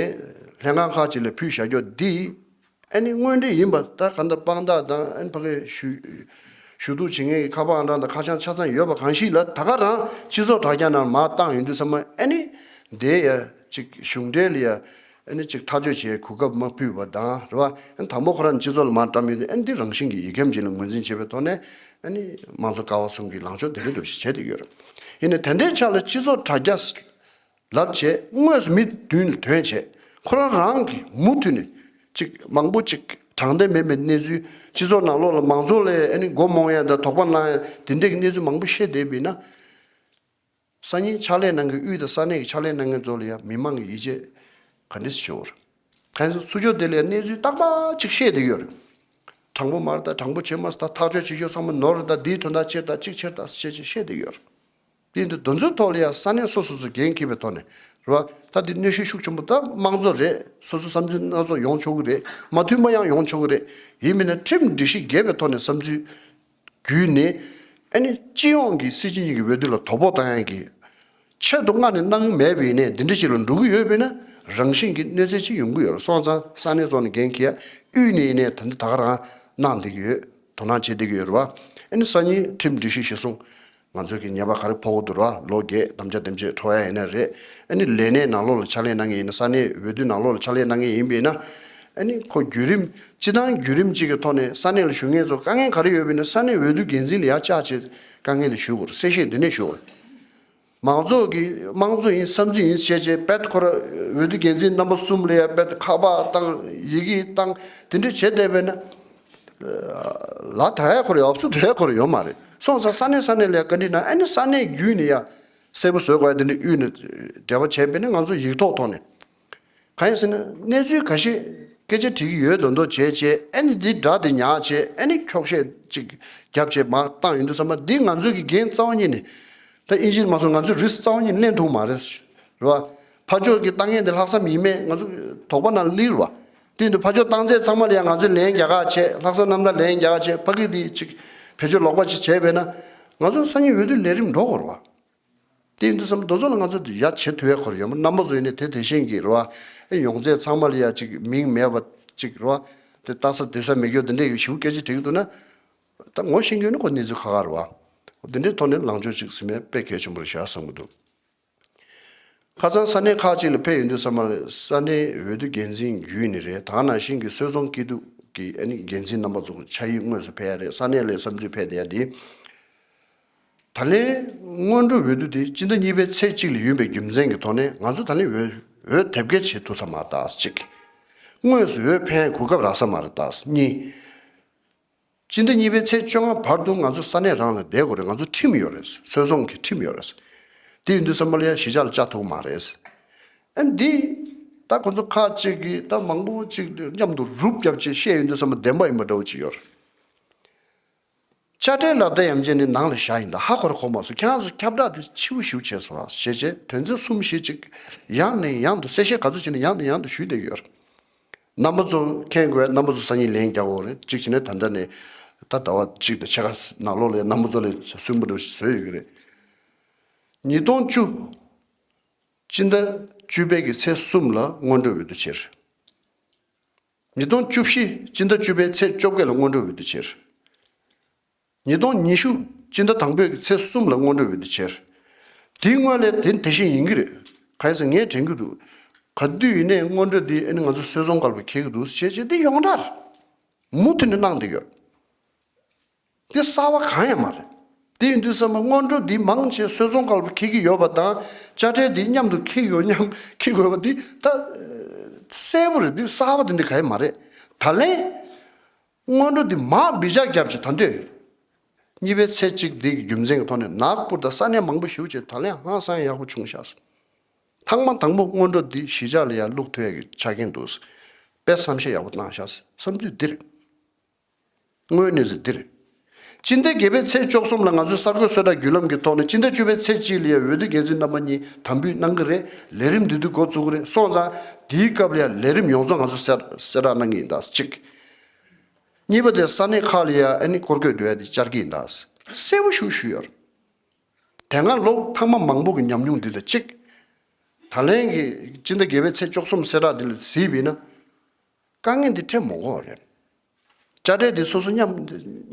ལྷན་ཁང་ཁག་ཅིག་ལ་ཕུལ་བཞག་རྒྱུ་འདི། ཨ་ནི་དངོས་འབྲེལ་ཡིན་པ་ད་གང་ལྟར་དཔང་རྟགས་དང་ཨ་ནི་ཕ་གིའི་ཞུ་ཞུ་གཏུག་བྱེད་མཁན་གྱི་ཁ་པར་ཨང་གྲངས་དང་ཁ་བྱང་ཆ་ཚང་ཡོད་པ་གང་ཞིག་ལ་ད་ག་རང་སྤྱི་ཚོགས་དྲ་རྒྱ་ནང་མར་བཏང་ཡོང་དུས་ཙམ་པ་ཨ་ནི་དེ་ཡ་ཅིག་གཞུང་འབྲེལ་ལ་ཡ་ཨ་ནི་ཅིག་ཐག་གཅོད་བྱེད་གོ་སྐབས་མ་ཕུལ་བ་དང་རེད་བ། ཨ་ནི་དང་པོ་ཁོ་རང་སྤྱི་ཚོགས་ལ་མར་བཀྲམ་ཡོང་དུས་ཨ་ནི་འདི་རང་བཞིན་གྱི་ཡིག་ཁྱབ་ཅིག་ལ་ངོས་འཛིན་བྱེད་པའི་ཐོག་ནས་ཨ་ནི་དམངས་གཙོ་ཀ་བ་གསུམ་གྱི་ལངས་ཕྱོགས་དེ་འདྲ་འདྲ་ཞིག་བྱས་བསྡད་ཡོད་རེད། ཡིན་ནའི་དེ་འདྲའི་ཆ་ལ་སྤྱི་ཚོགས་དྲ་རྒྱ་ལབ་བྱས་དངོས་སུ་མི་མདུན་ལ་ཐོན་བྱས་ཁོ་རང་རང་གིས་མུ་མཐུད་ནས་ཅིག་མང་པོ་ཅིག་དྲང་བདེན་མེད་པའི་གནས་ཚུལ་སྤྱི་ཚོགས་ནང་ལོགས་ལ་མང་ཚོགས་ལ་ཨ་ནི་མགོ་རྨོངས་ཡ་དང་དོགས་པ་གནང་ཡ་དེ་འདྲའི་གི་གནས་ཚུལ་མང་པོ་བཤད་བསྡད་པ་ཡིན་ན། སང་ཉིན་ཕྱག་ལས་གནང་མཁན་དབུས་དང་ས་གནས་ཀྱི་ཕྱག་ལས་གནང་མཁན་ཚོ་ལ་ཡང་མི་མང་གི་ཡིད་ཆེས་ག་འདྲ་ཞིག་བྱུང་བ་རེད། གང་ཡིན་ཟེར་ཚུར་ཕྱོགས་དེ་ལ་གནས་ཚུལ་རྟག་པར་ཅིག་བཤད་བསྡད་ཡོད་རེད། དྲང་པོ་མ་རེད་ད། དྲང་པོ་བྱེད་མ་སོང་ད། ཐག་གཅོད་བྱེད་རྒྱུ་ཚང་མ་ནོར་རེད་ད། འདིའི་དོན་དག་ཕྱིར་ད་གཅིག་ཕྱིར་ད་ཟེར་བྱས་བཤད་བསྡད་ཡོད་རེད། དེ་འདི་དོན་ཚོའི་ཐོག་ལ་ཡང་ས་གནས་སོ་སོ་སོས་འགན་འཁྱེར་བའི་ཐོག་ནས་རེད་བ། ད་འདི་གནོན་ཤུགས་ཤུགས་ཆེན་པོ་ད་དམངས་གཙོ་རེད། སོ་སོ་བསམ་ཚུལ་སྣ་ཚོགས་ཡོང་ཆོག་གི་རེད། མ་མཐུན་པ་ཡང་ཡོང་ཆོག་གི་རེད། ཡིན་མིན་ན་ཁྲིམས་སྒྲིག་གཞི་འགལ་བའི་ཐོག་ནས་བསམ་ཚུལ་བརྒྱུད་ནས་ཨ་ནི་སྤྱི་ཡོངས་ཀྱི་སྲིད་སྤྱི་གཉིས་ཀྱི་འོས་བསྡུ་ལ་དོ་ཕོག་བཏང་ཡག་གི་ཆེད་དུ་མངགས་ནས་གནང་གི་མེད་པ་ཡིན་ནའི་འདི་འདྲ་ཞིག་ལ་འགྲོ་གི་ཡོད་པས་ན་རང་བཞིན་གྱི་གནོད་འཚེ་ཅིག་ཡོང་གི་ཡོད་རེད། སོང་ཙང་ས་གནས་ཚོ་ནས་འགན་འཁྱེར་ཡ་དབུས་ནས་ཡིན་ནའི་ད་ལྟ་ད་ག་རང་གནང་བསྡད་ཀྱི་ཡོད། དོ་སྣང་བྱེད་བསྡད་ཀྱི་ཡོད་རེད་བ། ཨ་ནི་སང་ཉིན་ཁྲིམས་སྒྲིག་གཞི་གཞིར་བཟུང་ང་ཚོ་གི་ཉེས་པ་ག་རེ་ཕོག་གི་འདུག་ར། ལོ་བརྒྱད་དམ་བཅའ་དེ་འདྲ་འཕྲོག་ཡ་ཡིན་ན་རེད། ཨ་ནི་ལས་གནས་ནང་ལོགས་ལ་ཕྱག་ལས་གནང་མཁན་ཡིན་ན། ས་གནས་འོས་བསྡུ་ནང་ལོགས་ལ་ཕྱག་ལས་གནང་མཁན་ཡིན་པས་ན། ཨ་ནི་ཁོ་བརྒྱུད་རིམ་སྤྱི་བཏང་བརྒྱུད་རིམ་གཅིག་གི་ཐོག་ནས་ས་གནས་ལ་བཞུགས་མཁན་ཚོ་དཀའ་ངལ་ག་རེ་ཡོད་པས་ན་ས་གནས་འོས་བསྡུ་འགན་འཛིན་ལ་ཡར་བཅར་བྱས་དཀའ་ངལ་དེ་ཞུ་དགོས་རེད། གསལ་བཤད་འདི་ནས་ཞུ་དགོས་རེད། མང་ཚོགས་ཀྱི་དམངས་གཙོ་ཡིན་བསམ་ཚུལ་ཡིན་བྱས་བྱས་རྦད་ཁོ་ར་འོས་བསྡུ་འགན་འཛིན་རྣམ་པ་གསུམ་ལ་ཡ་རྦད་ཁ་པར་བཏང་། ཡི་གེ་བཏང་། དེ་འདྲ་བྱས་བསྡད་པས་ན། ལ་ད་ཡ་ཁོ་ར་ཡོད། ཨབ་སུ་ད་ཡ་ཁོ་ར་ཡོད་མ་རེད། སོང་ཙང་ས་གནས་ས་གནས་ལ་བཀའ་འདྲི་གནང་། ཨ་ནི་ས་གནས་བརྒྱུད་ནས་ཡ་གསལ་པོ་བཟོ་དགོས་ཡ་དེ་འདྲ་དབུས་ནས་འབྲེལ་བ་བྱས་པས་ན་ང་ཚོ་ཡིག་ཐོག་ཐོག་ནས། གང་ཡིན་ཟེར་ན་གནས་ཚུལ་ཁ་ཤས་སྐད་ཆ་དྲི་གི་ཡོད་མདོག་མདོག་བྱས་བྱས་ཨ་ནི་འདི་སྒྲ་དེ་ཉར་བྱས་ཨ་ནི་འཁྱོག་བཤད་ཅིག་རྒྱབ་བྱས་མར་བཏང་ཡོང་དུས་ཙམ་པ་འདི་ང་ཚོ་གི་འགན་རྩ་བ་ཉིད་ནས། ད་ཨིན་ཇི་མ་སོང་ང་ཚོས་རིས་རྩ་བ་ཉིད་ནས་ལེན་ཐུབ་མ་རེད། རེད་བ། ཕར་ཕྱོགས་ཀྱི་ལྟ་ངན་དེ་ལྷག་བསམ་ཡིན་མེད་ང་ཚོ་དོགས་པ་ནང་སླེབས་རེད་བ། དེ་འདི་ཕར་ཕྱོགས་བཏང་ཚད་ཚང་མ་ལ་ཡང་ང་ཚོས་ལན་རྒྱག་ག་བྱས། ལྷག་བསམ་རྣམ་དག་ལན་རྒྱག་ག་བྱས། ཕ་གི་འདི་ཅིག་བེད་སྤྱོད་ལོག་པ་ཅིག་བྱས་པས་ན་ང་ཚོ་སང་ཉིན་འོས་བསྡུ་ལས་རིམ་འགྲོ་དགོས་རེད་བ། དེ་ཡིན་དུས་ཙམ་དེ་ཚོ་ལ་ང་ཚོ་ཡ་བྱེད་ཐུབ་ཡ་ཁོ་ར་ཡོད་མ་རེད། རྣམ་པ་ཚོ་ཡིན་ནའི་དེ་དེ་བཞིན་གྱི་རེད་བ། ཨེ་ཡོང་ཚད་ཚང་མ་ལ་ཡ་ཅིག་མིང་མེད་པ་ཅིག་རེད་བ། དེ་ལྟ་ས་སྡོད་ས་མེད་རྒྱུ་དེ་འདྲའི་ཞིབ་སྐད་ཆ་དྲི་གི་འདུག་ན། ད་ངོ་ཤེས་མཁན་ནི་ཁོ་གནས་ཚུལ་ཁག་ཁག་རེད་བ། དེ་འདྲའི་ཐོག་ནས་ལངས་ཕྱོགས་ཅིག་ཟིན་མེད་དཔེ་གལ་ཆེན་པོ་རེད་ཤག་བསམ་གི་འདུག་ཁ་སང་ས་གནས་ཁག་ཅིག་ལ་ཕེབས་ཡོང་དུས་ཙམ་པ་ལ་ས་གནས་འོས་བསྡུ་འགན་འཛིན་བརྒྱུད་ནས་རེད། ད་ག་ནང་བཞིན་གྱི་སྲོལ་བཟང་སྐྱིད་སྡུག་གི་ཨ་ནི་འགན་འཛིན་རྣམ་པ་ཚོ་ཕྱག་ཡིག་དངོས་སུ་ཕེབས་ཡ་རེད། ས་གནས་ལ་བསམ་ཚུལ་ཕེབས་བསྡད་ཡ་དེ། ད་ལན་སྔོན་འགྲོ་འོས་བསྡུ་དེ་སྤྱི་ཟླ་གཉིས་པའི་ཚེས་གཅིག་ལ་ཡིན་པའི་རྒྱུ་མཚན་གྱི་ཐོག་ནས་ང་ཚོ་ད་ལན་འོས་འོས་དེབ་སྐྱེལ་བྱེད་ཐུབ་ས་མ་རེད་ད་གཅིག་སྔོན་སུ་འོས་འཕེན་གོ་སྐབས་རག་ས་མ་རེད་ད་གཉིས། སྤྱི་ཟླ་གཉིས་པའི་ཚེས་བཅོ་ལྔ་བར་དུ་ང་ཚོ་ས་གནས་རང་ལ་བསྡད་དགོས་རེད། ང་ཚོ་ཁྲིམས་ཡོད་རེད། སྲོལ་བཟང་གི་ཁྲིམས་ཡོད་རེད། དེ་ཡིན་དུས་ཙམ་པ་ལ་ཡ་གཞིས་ཆགས་ལ་བཅའ་ཐུབ་མ་རེད། ཨ་འདི་ད་ཁོ་ཚོ་ཁག་ཅིག་གིས་ད་མང་པོ་ཅིག་མཉམ་དུ་རུབ་བརྒྱབ་བྱས་བཤད་ཡོང་དུས་ཙམ་པ་བདེན་པ་ཡིན་པ་འདྲ་བོ་ཅིག་ཡོད་རེད། དཔྱ་ཁྲལ་ལག་བསྟར་ཡམ་ཆེན་ནི་ནང་ལ་བཞག་ཡིན་ད་ཧ་གོ་ར་གོ་མ་སོང་། ཁྱེད་རང་ཚོ་ཁྱབ་བསྒྲགས་དེ་ཕྱི་པོ་ཞིག་བྱས་སོང་ཨ་ཞེས་བྱས་དོན་ཚན་གསུམ་བཞི་ཅིག་ཡང་ནས་ཡང་དུ་གསལ་བཤད་ག་ཚོད་བྱས་ནས་ཡང་ནས་ཡང་དུ་ཞུས་བསྡད་ཡོད་རེད། རྣམ་པ་ཚོ་མཁྱེན་དགོས། རྣམ་པ་ཚོ་སང་ཉིན་ལན་རྒྱག་དགོས་རེད། གཅིག་བྱས་ནས་ད་ལྟ་ནས་ད་ཟླ་བ་གཅིག་དང་ཕྱེད་ཀ་ནང་ལོགས་ལ་རྣམ་པ་ཚོ་ལ་སུན་པོ་འདྲ་བཟོས་ཡོད་ཀྱི་རེད། ཉིས་སྟོང་བཅུ། སྤྱི་ཟླ་བཅུ་པའི་གི་ཚེས་གསུམ་ལ་སྔོན་འགྲོ་འོས་བསྡུ་བྱས། ཉིས་སྟོང་བཅུ་བཞི། སྤྱི་ཟླ་བཅུ་པའི་ཚེས་བཅོ་བརྒྱད་ལ་སྔོན་འགྲོ་འོས་བསྡུ་བྱས། ཉིས་སྟོང་ཉི་ཤུ། སྤྱི་ཟླ་དང་པོའི་གི་ཚེས་གསུམ་ལ་སྔོན་འགྲོ་འོས་བསྡུ་བྱས། དེའི་སྔོན་ལ་དེ་དེ་བཞིན་ཡིན་གྱི་རེད། གང་ཡིན་ཟེར་ངས་དྲན་གྱི་འདུག་ག་དུས་ཡིན་ནའི་སྔོན་འགྲོ་འདི་ཨ་ནི་ང་ཚོ་སྲོལ་བཟང་སྐོར་ལ་འཁེལ་གྱི་འདུག་ཞེས་བྱས་འདི་ཡོངས་གྲགས་རེད། མུ་མཐུད་ནས་གནང་བསྡད་ཡོད། འདི་གསར་བ་གང་ཡང་མ་རེད། དེ་ཡིན་དུས་ཙམ་པ་སྔོན་འགྲོ་འདི་མང་ཆེ་སོལ་ཚོང་སྐབས་ལ་འཁྱེར་གྱི་ཡོད་པ་དང་དཔྱ་ཁྲལ་འདི་མཉམ་དུ་འཁྱེར་ཡོད་མཉམ་འཁྱེར་དགོས་པ་འདི་ད་གསལ་པོ་རེད། འདི་གསར་པ་དེ་འདྲ་ག་ཡེ་མ་རེད། ད་ལན་སྔོན་འགྲོ་འདི་མར་འབུད་བྱ་བརྒྱབ་བྱས་ད་འདོད། གཉིས་པའི་ཚེས་གཅིག་འདི་གི་རྒྱུ་མཚན་གྱི་ཐོག་ནས་ནཱག་པུར་དང་ས་གནས་མང་པོ་ཞེ་པོ་ཅིག་ད་ལན་ཧང་སང་ཡག་པོ་བྱུང་ཤག་ཐེངས་མ་དང་པོ་སྔོན་འགྲོ་འདི་གཞིས་ཆགས་ལ་ཡང་བླུག་ཐུབ་ཡག་གི་ཆ་རྐྱེན་འདུག་དཔེ་བསམ་ཤེས་ཡག་པོ་བཏང་ཤག་བསམ་ཚུལ་འདི་རེད། དངོས་གནས་ཟེར་འདི་རེད། སྤྱི་ཟླ་བརྒྱད་པའི་ཚེས་བཅུ་གསུམ་ལ་ང་ཚོའི་གསར་འགོད་གསལ་བསྒྲགས་བརྒྱུད་ལམ་གྱི་ཐོག་ནས་སྤྱི་ཟླ་བཅུ་པའི་ཚེས་གཅིག་ལ་ཡང་འོས་བསྡུ་འགན་འཛིན་རྣམ་པ་གཉིས་དམ་འབུལ་གནང་གི་རེད། ལས་རིམ་འདི་དུས་འགོ་བཙུགས་ཀྱི་རེད། སོང་ཙང་དེའི་སྐབས་ལ་ཡང་ལས་རིམ་ཡོངས་རྫོགས་ང་ཚོས་གསལ་གསལ་བསྒྲགས་གནང་གི་ཡིན་ད་གཅིག་གཉིས་པ་དེ་ས་གནས་ཁག་ལ་ཡང་ཨ་ནི་སྐོར་སྐྱོད་འགྲོ་ཡ་དེ་བཅར་གྱི་ཡིན་ད་གསལ་པོ་ཞིག་ཞུས་ཡོད་རེད། དེ་སྔ་ལོ་ཐེངས་མ་མང་པོ་གི་ཉམས་མྱོང་འདི་དང་གཅིག་ད་ལན་གྱི་སྤྱི་ཟླ་བརྒྱད་པའི་ཚེས་བཅུ་གསུམ་གསལ་བསྒྲགས་འདི་ལ་གཟིགས་པ་ཡིན་ན། དཀའ་ངལ་འདི་འཕྲད་མི་དགོས་པ་རེད། དཔྱ་ཁྲལ་འདི་སོ་སོ་མཉམ་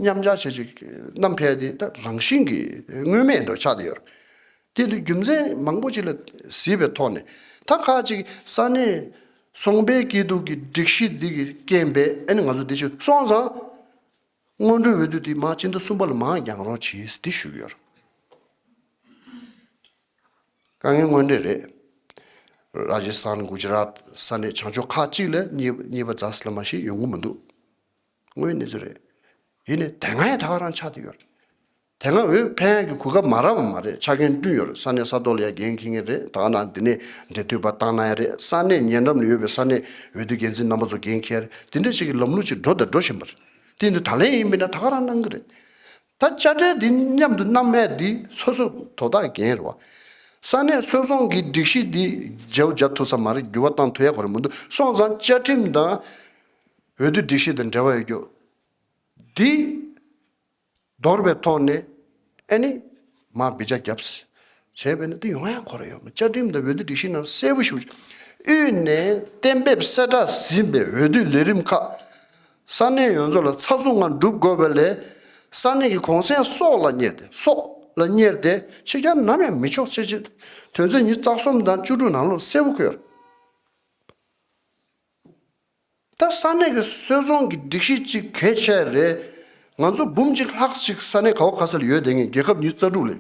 མཉམ་འཇགས་བྱས་ཅིག་བསྣམས་ཕེབས་འདི་ད་རང་བཞིན་གྱི་མངོན་མེད་འདྲ་ཆགས་བསྡད་ཡོད་རེད། དེ་དུས་རྒྱུ་མཚན་མང་པོ་ཅིག་ལ་གཟིགས་པའི་ཐོག་ནས་ད་ཁག་ཅིག་ས་གནས་ཚོང་པའི་སྐྱིད་སྡུག་གི་སྒྲིག་གཞི་འདི་གི་རྐྱེན་པས་ཨ་ནི་ང་ཚོ་འདི་ཞིག་སོང་ཙང་། སྔོན་འགྲོའི་འོས་བསྡུ་དེ་མར་སྤྱི་ཟླ་གསུམ་པ་ལ་མར་རྒྱག་རོགས་གྱིས་འདི་ཞུ་གི་ཡོད་རེད། དཀའ་ངལ་དངོས་འབྲེལ་རེད། ར་ཇི་སི་ཐན་གུ་ཇི་རཱཏ་ས་གནས་བྱང་ཕྱོགས་ཁག་ཅིག་ལ་གཉིས་གཉིས་པ་རྫ་སི་ལ་མ་ཞིག་ཡོང་གི་མི་འདུག་དངོས་གནས་ཚུལ་རེད། ཡིན་ནའི་དེ་སྔ་ཡང་ད་ག་རང་ཆགས་བསྡད་ཡོད་རེད། དེ་སྔ་འོས་འཕེན་ཡག་གི་གོ་སྐབས་མ་རག་པ་མ་རེད། ཆ་རྐྱེན་བསྐྲུན་ཡོད་རེད། ས་གནས་ས་ཐོག་ལ་ཡང་འགན་འཁྱེར་མཁན་རེད། ད་ག་ནང་འདི་ནས་འབྲེལ་མཐུད་པ་བཏང་གནང་ཡ་རེད། ས་གནས་ཉེ་འགྲམ་ལ་ཡོད་པའི་ས་གནས་འོས་བསྡུ་འགན་འཛིན་རྣམ་པ་ཚོ་འགན་འཁྱེར་རེད། དེ་འདྲ་ཞིག་གི་ལམ་ལུགས་ཅིག་འགྲོ་དང་འགྲོ་བཞིན་པ་རེད། དེ་འདི་ད་ལན་ཡིན་པས་ན་ད་ག་རང་གནང་གི་རེད། ད་དཔྱ་ཁྲལ་འདི་མཉམ་དུ་བསྣམས་མེད་འདི་སོ་སོ་དོ་བདག་འགན་རེད་བ། ས་གནས་སོལ་ཚོང་གི་སྒྲིག་གཞི་འདི་བརྗེ་བོ་བརྒྱབ་ཐུབ་ས་མ་རེད། འགྱུར་བ་བཏང་ཐུབ་ཡ་ག་རེ་མི་འདུག་སོང་ཙང་བཅའ་ཁྲིམས་དང་འོས་བསྡུ་སྒྲིག་གཞི་དང་འབྲེལ་བ་ཡོད་རྒྱུ་འདི། འདོར་བའི་ཐོག་ནས་ཨ་ནི་མར་འབུད་བྱ་བརྒྱབ་བྱས་པས་ན་དེ་ཡོང་ཡ་ཁོ་ར་ཡོད་མ། བཅའ་ཁྲིམས་དང་འོས་བསྡུ་སྒྲིག་གཞི་ནང་གསལ་པོ་ཞིག་དབུས་ནས་གཏན་འབེབས་གསལ་བསྒྲགས་ཟིན་པའི་འོས་བསྡུའི་ལས་རིམ་ཁག་ས་གནས་ཡོངས་རྫོགས་ལ་ཚགས་ཚུད་ངང་སྒྲུབ་དགོས་པ་ལས་ས་གནས་ཀྱི་གུང་སེང་སོགས་ལ་གཉེར་ཏེ་སོགས་ལ་གཉེར་ཏེ་ཕྱི་རྒྱལ་ནམ་ཡང་མི་ཆོག་ཅེས་ཀྱི་དོན་ཚན་ཉི་ཤུ་རྩ་གསུམ་དང་བཅུ་དྲུག་ནང་ལོགས་གསལ་པོ་འཁོད་ཡོད་རེད། ད་ས་གནས་ཀྱི་སོལ་ཚོང་གི་སྒྲིག་གཞི་གཅིག་གལ་ཆེ་རེད། ང་ཚོ་འབུམ་གཅིག་ལྷག་ཅིག་ས་གནས་ག་བ་ག་ས་ལ་ཡོད་བསྡད་མཁན། རྒྱལ་ཁབ་ཉི་ཤུ་རྩ་དྲུག་ལ་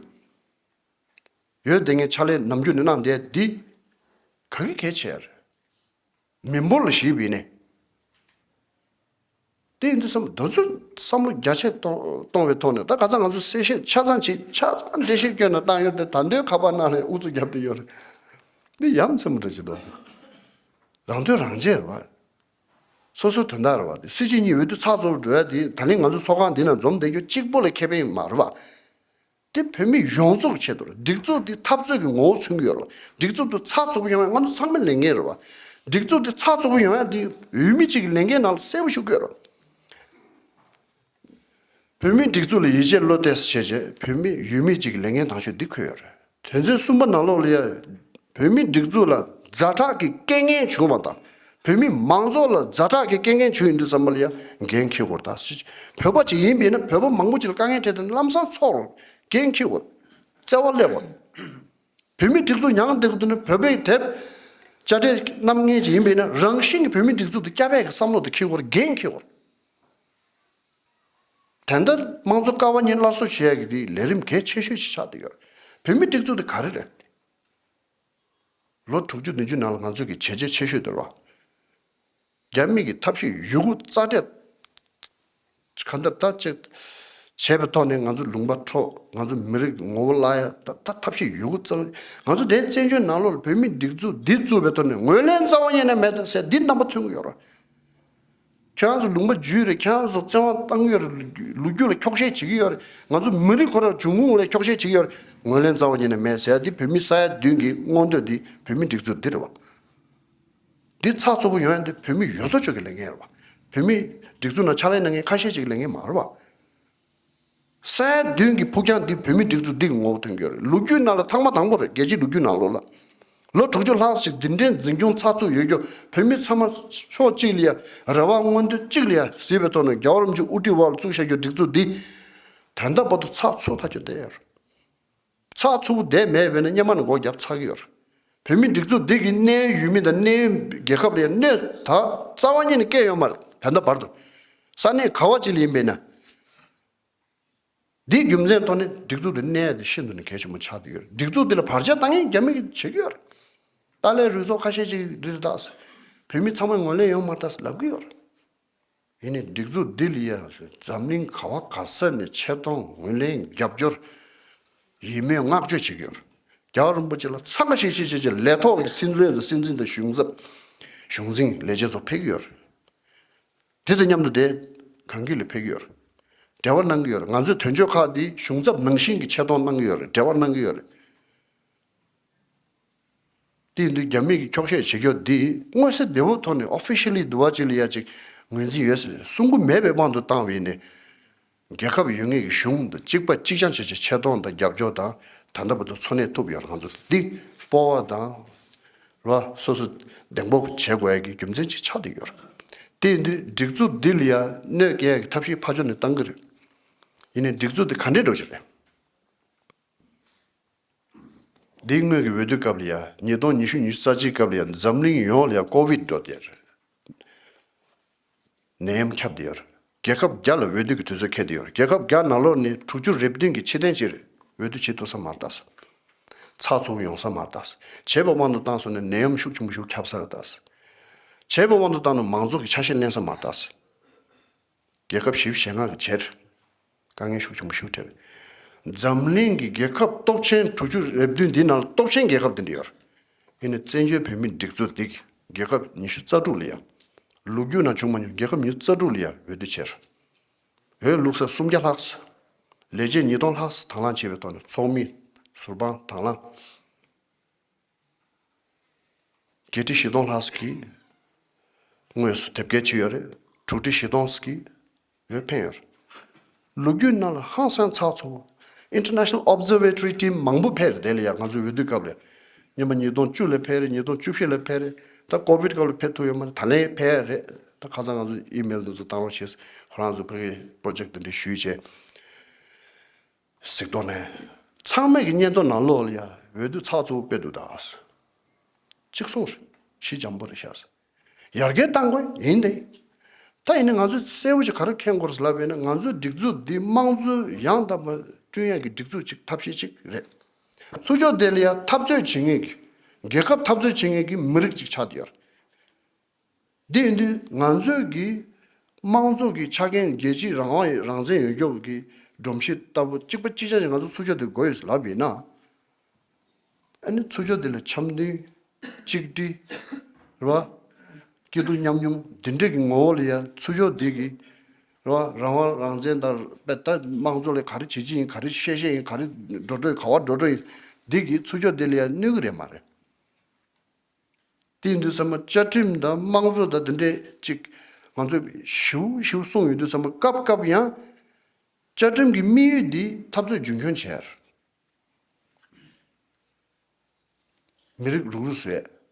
ཡོད་བསྡད་མཁན་ཕྱག་ལས་ནམ་རྒྱུན་ནས་གནང་བསྡད་འདི་ག་གི་གལ་ཆེ་རེད། མི་འབོར་ལ་གཞིགས་པ་ཡིན་ནའི། དེ་ཡིན་དུས་བསམ་དོན་ཚོད་བསམ་བློ་རྒྱ་ཆེ་གཏོང་གཏོང་བའི་ཐོག་ནས་ད་ཁ་སང་ང་ཚོ་གསལ་བཤད་ཆ་ཚང་བྱས། ཆ་ཚང་འགྲེལ་བཤད་བསྐྱོན་ནས་བཏང་ཡོད་དེ། ད་འདོད་ཁ་པར་ནང་ནས་ཨུ་ཚུགས་བརྒྱབ་བསྡད་ཡོད་རེད། འདི་ཡ་མཚན་པོ་འདྲ་ཅིག་འདུག་རང་དོན་རང་གཅེས་རེད་བ། སོ་སོའི་དོན་དག་རེད་བ། དེ་སྲིད་སྤྱི་གཉིས་འོས་བསྡུ་ཚགས་ཚུད་འགྲོ་ཡ་དེ་ད་ལན་ང་ཚོ་ཚོགས་ཁང་འདི་ནང་འཛོམས་བསྡད་རྒྱུ་གཅིག་པོ་ལ་ཁེ་ཕན་མ་རེད་བ། དེ་བོད་མི་ཡོངས་རྫོགས་ཀྱི་ཆེད་དུ་རེད། སྒྲིག་འཛུགས་འདི་འཐབ་རྩོད་ཀྱི་ངོ་བོ་མཚོན་གྱི་ཡོད་རེད་བ། སྒྲིག་འཛུགས་འདི་ཚགས་ཚུད་པོ་ཡོང་ཡ་ང་ཚོ་ཚང་མའི་ལས་འགན་རེད་བ། སྒྲིག་འཛུགས་འདི་ཚགས་ཚུད་པོ་ཡོང་ཡ་འདི་འོས་མི་གཅིག་གི་ལས་འགན་ནང་ལ་གསལ་པོ་ཞིག་བཀོད་རེད། བོད་མིའི་སྒྲིག་འཛུགས་ལ་ཡིད་ཆེས་བློ་གཏད་བྱས་རྗེས་བོད་མི་འོས་མི་གཅིག་གི་ལས་འགན་དང་ཤོས་འདི་འཁོད་ཡོད་རེད། དོན་ཚན་གསུམ་པ་ནང་ལོགས་ལ་ཡ། བོད་མིའི་སྒྲིག་འཛུགས་ལ་ཛ་དྲག་གི་རྐྱེན་ངན་བྱུང་བ་དང་། བོད་མི་མང་ཚོགས་ལ་ཛ་དྲག་གི་རྐྱེན་ངན་བྱུང་ཡོང་དུས་ཙམ་པ་ལ་ཡ་འགན་འཁྱེར་དགོས་རེད་ད། བོད་པ་ཅིག་ཡིན་པས་ན་བོད་པ་མང་པོ་ཅིག་ལ་དཀའ་ངལ་འཕྲད་དེ་ལམ་སང་ཚོར་རོགས། འགན་འཁྱེར་དགོས། བརྩེ་བ་སླེབས་དགོས། བོད་མིའི་སྒྲིག་འཛུགས་ཉམས་བསྡད་དགོས་དུས་ན་བོད་པའི་དེབ་དཔྱ་ཁྲལ་གནང་མཁན་ཅིག་ཡིན་པས་ན་རང་བཞིན་གྱི་བོད་མིའི་སྒྲིག་འཛུགས་དེ་སྐྱོབ་ཡག་གི་བསམ་བློ་དེ་འཁྱེར་དགོས་རེད། འགན་འཁྱེར་དགོས་རེད། དེ་འདྲ་དམངས་གཙོ་ཀ་བ་གཉིས་སླར་གསོ་བྱེད་ཡག་གི་དེ་ལས་རིམ་གལ་ཆེ་ཤོས་ཤིག་ཆགས་བསྡད་ཡོད་རེད། བོད་མིའི་སྒྲིག་འཛུགས་དེ་ག་རེ་རེད། ལོ་དྲུག་ཅུ་བདུན་ཅུ་ནང་ལ་ང་ཚོ་གི་བྱས་རྗེས་ཆེ་ཤོས་དེ་རེད་བ། རྒྱ་མི་གི་ཐབས་ཤེས་ཡོད་རྒུ་རྩ་སྤྲད། གང་ལྟར་ད་ཅིག་བྱས་པའི་ཐོག་ནས་ང་ཚོ་ལུང་པ་འཕྲོག་ང་ཚོ་མི་རིགས་ངོ་བོ་བརླག་ཡ་ད་ད་ཐབས་ཤེས་ཡོད་རྒུ་རྩ། ང་ཚོ་དེ་བཙན་བྱོལ་ནང་ལོགས་ལ་བོད་མིའི་སྒྲིག་འཛུགས་འདི་བཙུགས་པའི་ཐོག་ནས་ངོས་ལེན་རྩ་བ་ཉིད་ནས་མེད་ཟེར་འདི་རྣམ་པ་མཚོན་གྱི་ཡོད་རེད། ཁྱེད་རང་ཚོ་ལུང་པ་བརྒྱུད་རེད། ཁྱེད་རང་ཚོ་བཙན་དབང་བཏང་ཡོད་རེད། ལོ་རྒྱུས་ལ་འཁྱོག་བཤད་བྱེད་ཀྱི་ཡོད་རེད། ང་ཚོ་མི་རིགས་ཁོ་རང་འབྱུང་ཁུངས་ལ་འཁྱོག་བཤད་བྱེད་ཀྱི་ཡོད་རེད། ངོས་ལེན་རྩ་བ་ཉིད་ནས་མེད་ཟེར་ཡ་འདི་བོད་མི་ས་ཡ་བདུན་གྱི་མངོན་འདོད་འདི་བོད་མིའི་སྒྲིག་འཛུགས་འདི་རེད་བ། འདི་ཚགས་ཚུད་པོ་ཡོང་ཡ་འདི་བོད་མི་ཡོངས་རྫོགས་ཅིག་གི་ལས་འགན་རེད་བ། བོད་མིའི་སྒྲིག་འཛུགས་ནང་ཕྱག་ལས་གནང་མཁན་ཁ་ཤས་ཅིག་གི་ལས་འགན་མ་རེད་བ། ས་ཡ་བདུན་གྱི་ཕུགས་རྒྱང་འདི་བོད་མིའི་སྒྲིག་འཛུགས་འདི་གི་ངོ་བོ་ཐོན་གྱི་ཡོད་རེད། ལོ་རྒྱུས་ནང་ལ་ཐེངས་མ་དང་པོ་རེད། རྒྱལ་སྤྱིའི་ལོ་རྒྱུས་ནང་ལོགས་ལ། ལོ་དྲུག་ཅུ་ལྷག་ཞིག་འདི་འདྲའི་འཛིན་སྐྱོང་ཚགས་ཚུད་ཡོད་རྒྱུ། བོད་མི་ཚང་མ་ཕྱོགས་གཅིག་ལ་ཡ་རེ་བ་མངོན་འདོད་གཅིག་ལ་ཡ་གཟིགས་པའི་ཐོག་ནས་རྒྱལ་བ་རིན་པོ་ཆེ་དབུ་ཁྲིད་འོག་ལ་བཙུགས་བཞག་རྒྱུ་སྒྲིག་འཛུགས་འདི། ད་ལྟ་བར་དུ་ཚགས་ཚུད་ཐག་ཆོད་བསྡད་ཡོད་རེད། ཚགས་ཚུད་པོ་བསྡད་མེད་པས་ན་སྔོན་མ་ནས་སྒོ་བརྒྱབ་ཚར་གྱི་ཡོད་རེད། བོད་མིའི་སྒྲིག་འཛུགས་འདི་གི་གནད་ཡོད་ཡུལ་མི་དང་གནད་ཡོད་རྒྱལ་ཁབ་ལ་ཡང་གནོད་ད་རྩ་བ་ཉིད་ནས་བསྐྱལ་ཡོད་མ་རེད། ད་ལྟ་བར་དུ། ས་གནས་ག་བ་ཅིག་ལ་ཡིན་པས་ན། འདིའི་རྒྱུ་མཚན་ཐོག་ནས་སྒྲིག་འཛུགས་འདི་གནས་ཡ་དེ་ཤིན་ཏུ་ནས་གལ་ཆེན་པོ་ཆགས་བསྡད་ཡོད་རེད། སྒྲིག་འཛུགས་འདི་ལ་བར་ཆད་བཏང་མཁན་རྒྱ་མི་གིས་བྱེད་ཀྱི་ཡོད་རེད། ཏཱ་ལའི་རུ་ཚོགས་ཁ་ཤས་ཅིག་འདི་རེད་ད། བོད་མི་ཚང་མ་ངོས་ལེན་ཡོང་མ་ཐལ་ལབ་ཀྱི་ཡོད་རེད། ཡིན་ནའི་སྒྲིག་འཛུགས་འདི་ལ་ཡ་འཛམ་གླིང་ག་བ་ག་ས་ནས་ཆེ་མཐོང་ངོས་ལེན་རྒྱབ་སྐྱོར་ཡིད་སྨོན་བསྔགས་བརྗོད་བྱེད་ཀྱི་ཡོད་རེད། རྒྱལ་བ་རིན་པོ་ཆེ་ལ་འཚམས་པ་ཤིག་བྱེད་བྱེད་བྱེད་ལས་ཐོག་གི་སྲིད་བློན་དང་སྲིད་འཛིན་དང་གཞུང་ཚབ་གཞུང་འཛིན་ལས་བྱེད་ཚོ་ཕེབས་ཀྱི་ཡོད་རེད། དེ་དང་མཉམ་དུ་དེ་གང་གི་ལ་ཕེབས་ཀྱི་ཡོད་རེད། འབྲེལ་བ་གནང་གི་ཡོད་རེད། ང་ཚོའི་དོན་གཅོད་ཁག་འདི་གཞུང་ཚབ་ནང་བཞིན་གྱི་ཆེ་མཐོང་གནང་གི་ཡོད་རེད། འབྲེལ་བ་གནང་གི་ཡོད་རེད། དེ་ཡིན་དུས་རྒྱ་མི་གིས་འཁྱོག་བཤད་བྱེད་རྒྱུ་འདི་མངོན་གསལ་དོད་པོ་ཐོག་ནས་ཨོ་ཕི་ཤལ་ལི་འདུ་བ་ཅིག་ལ་ཡ་ཅིག་ངོས་འཛིན་ཡོད་ཟེར་གསུང་གི་མེད་པའི་དབང་དུ་བཏང་བ་ཡིན་ནའི། རྒྱལ་ཁབ་ཡོད་ངེས་ཀྱི་གཞུང་དང་གཅིག་པ་གཅིག་རྐྱང་བྱས་བྱས་ཆེ་མཐོང་དང་རྒྱབ་སྐྱོར་དང་ད་ལྟ་བར་དུ་འཚོ་གནས་ཐུབ་ཡོད་རེད། ང་ཚོ་འདི་སྤོབས་པ་དང་ར་སོ་སོ་གདེང་སྤོབས་བྱེད་དགོས་ཡ་གི་རྒྱུ་མཚན་ཅིག་ཆགས་བསྡད་ཡོད་རེད། དེ་ཡིན་དུས་སྒྲིག་འཛུགས་འདི་ལ་ཡ་གནོད་སྐྱེལ་ཡ་གི་ཐབས་ཤེས་ཕར་ཕྱོགས་ནས་བཏང་གི་རེད། ཡིན་ནའི་སྒྲིག་འཛུགས་འདི་ག་འདྲས་འགྲོ་གི་རེད། འདིའི་སྔོན་གྱི་འོས་བསྡུ་སྐབས་ལ་ཡ་ཉིས་སྟོང་ཉི་ཤུ་ཉི་ཤུ་རྩ་གཅིག་སྐབས་ལ་ཡ་འཛམ་གླིང་ཡོངས་ལ་ཡ་ཀོ་བིད་འགྲོ་དེར་ནད་ཡམས་ཁྱབ་བསྡད་ཡོད་རེད། རྒྱལ་ཁབ་བརྒྱ་ལ་འོས་བསྡུ་གི་དུས་ཚོད་འཁེལ་བསྡད་ཡོད་རེད། རྒྱལ་ཁབ་བརྒྱ་ནང་ལོགས་ནས་དྲུག་ཅུ་རེ་བདུན་གྱི་ཕྱི་རྟེན་ཅིག་འོས་བསྡུ་བྱེད་ཐུབ་ས་མ་རེད་ད། ཚགས་ཚུད་ཡོང་ས་མ་རེད་ད། བྱས་པ་དབང་དུ་བཏང་སོང་ན་ནད་ཡམས་ཤུགས་ཆེན་པོ་ཞིག་ཁྱབ་ས་རེད་ད། བྱས་པ་དབང་དུ་བཏང་ན་མང་ཚོགས་ཀྱི་ཆ་ཤས་ལེན་ས་མ་རེད་ད། རྒྱལ་ཁབ་བཞི་བཅུ་ཞེ་ལྔ་གི་བྱེར། དཀའ་ངལ་ཤུགས་ཆེན་པོ་ཞིག་འཕྲད། འཛམ་གླིང་གི་རྒྱལ་ཁབ་སྟོབས་ཆེན་དྲུག་ཅུ་རེ་བདུན་འདིའི་ནང་ལ་སྟོབས་ཆེན་རྒྱལ་ཁབ་དེ་འདྲ་ཡོད་རེད། ཡིན་ནའི་བཙན་བྱོལ་བོད་མིའི་སྒྲིག་འཛུགས་འདི་རྒྱལ་ཁབ་ཉི་ཤུ་རྩ་དྲུག་ལ་ཡ། ལོ་རྒྱུས་ནང་བྱུང་མ་མྱོང་རྒྱལ་ཁབ་ཉི་ཤུ་རྩ་དྲུག་ལ་ཡ་འོས་བསྡུ་བྱེར། འོས་བླུགས་ས་སུམ་བརྒྱ་ལྷག་ལས་བྱེད་ཉིས་སྟོང་ལྷག་དང་བླངས་བྱས་པའི་ཐོག་ནས་ཚོགས་མི་ཟུར་དཔང་དང་བླངས། བརྒྱད་ཁྲི་བཞི་སྟོང་ལྷག་ཙམ་གྱིས་དངོས་སུ་དེབ་སྐྱེལ་བྱས་ཡོད་རེད། དྲུག་ཁྲི་བཞི་སྟོང་ཙམ་གྱིས་འོས་འཕེན་ཡོད་རེད། ལོ་རྒྱུས་ནང་ལ་ཧང་སང་ཚགས་ཚུད་པོ། International Observatory Team་མང་པོ་ཕེབས་རེད། དེ་ལ་ཡང་ང་ཚོའི་འོས་བསྡུ་སྐབས་ལ་སྔོན་མ་ཉིས་སྟོང་བཅུ་ལ་ཕེབས་རེད། ཉིས་སྟོང་བཅུ་བཞི་ལ་ཕེབས་རེད། ད་ཀོ་བིད་སྐབས་ལ་ཕེབས་ཐུབ་ཡོད་མ་རེད། ད་ལན་ཕེབས་རེད། ད་ཁ་སང་ང་ཚོ་ཨི་མེལ་འདི་ཚོ་བཏང་རོགས་བྱས། ཁོ་རང་ཚོ་ཕ་གིའི་པོ་རོ་ཇེག་འདི་འདྲ་ཞུས་བྱས། གཟིགས་རྟོག་ནས། ཚང་མས་ཀྱི་སྙན་ཐོ་ནང་ལོགས་ལ་ཡ་འོས་བསྡུ་ཚགས་ཚུད་པོ་སྤེལ་འདུག་ད། གཅིག་མཚུངས་རེད། ཞི་འཇམ་པོ་རེད་ཤག་ཡར་རྒྱས་གཏང་དགོས་ཡིན་ཏེ། ད་ཡིན་ན་ང་ཚོས་གསལ་པོ་ཅིག་ག་རེ་མཁྱེན་དགོས་རེད་ལབ་པ་ཡིན་ན། ང་ཚོའི་སྒྲིག་འཛུགས་འདི་དམངས་གཙོའི་ཡང་དག་པ་བསྐྲུན་ཡག་གི་སྒྲིག་འཛུགས་ཅིག་ཐབས་ཤེས་ཅིག་རེད། ཚུར་ཕྱོགས་དེ་ལ་ཡ་འཐབ་རྩོད་བྱེད་མཁན་གྱི། རྒྱལ་ཁབ་འཐབ་རྩོད་བྱེད་མཁན་གྱི་མི་རིགས་ཅིག་ཆགས་བསྡད་ཡོད་རེད། འདི་ཡིན་དུས་ང་ཚོས་ཀྱི་དམངས་གཙོ་གི་ཆ་རྐྱེན། རྒྱལ་སྤྱིའི་རང་དབང་རང་བཙན་ཡོད་མཁན་གྱི་སྒྲོམ་གཞི་ལྟ་བུ་གཅིག་པ་གཅིག་རྐྱང་ཅིག་ང་ཚོ་ཚུར་ཕྱོགས་དེ་དགོས་ཡོད་ལབ་ཡིན་ན། ཨ་ནི་ཚུར་ཕྱོགས་དེ་ལ་འཆམ་མཐུན། གཅིག་སྒྲིལ། རེད་བ། སྐྱིད་སྡུག་མཉམ་མྱོང་འདི་འདྲ་གི་ངོ་བོ་ལ་ཡ་ཚུར་ཕྱོགས་དེ་གི། རེད་བ། རང་དབང་རང་བཙན་དང་དཔེ་ད་དམངས་གཙོ་ལ་ག་རེ་བྱེད་ཀྱི་ཡིན། ག་རེ་བཤད་བཤད་ཡིན། ག་རེ་འགྲོ་འགྲོ་ཡིན། ག་བ་འགྲོ་འགྲོ་ཡིན། འདི་གི་ཚུར་ཕྱོགས་དེ་ལ་ཡ་གནོད་གི་རེད་མ་རེད། དེ་ཡིན་དུས་ཚང་མ་བཅའ་ཁྲིམས་དང་དམངས་གཙོ་དང་དེ་འདྲས་ཅིག་ང་ཚོས་ཞིབ་ཞིབ་གསུངས་ཡོང་དུས་ཚང་མ་སྐབས་སྐབས་ཡང་བཅའ་ཁྲིམས་ཀྱི་དམིགས་ཡུལ་འདི་འཐབ་རྩོད་རྒྱུན་འཁྱོངས་བྱས། མི་རིགས་རུག་རུག་བཟོས།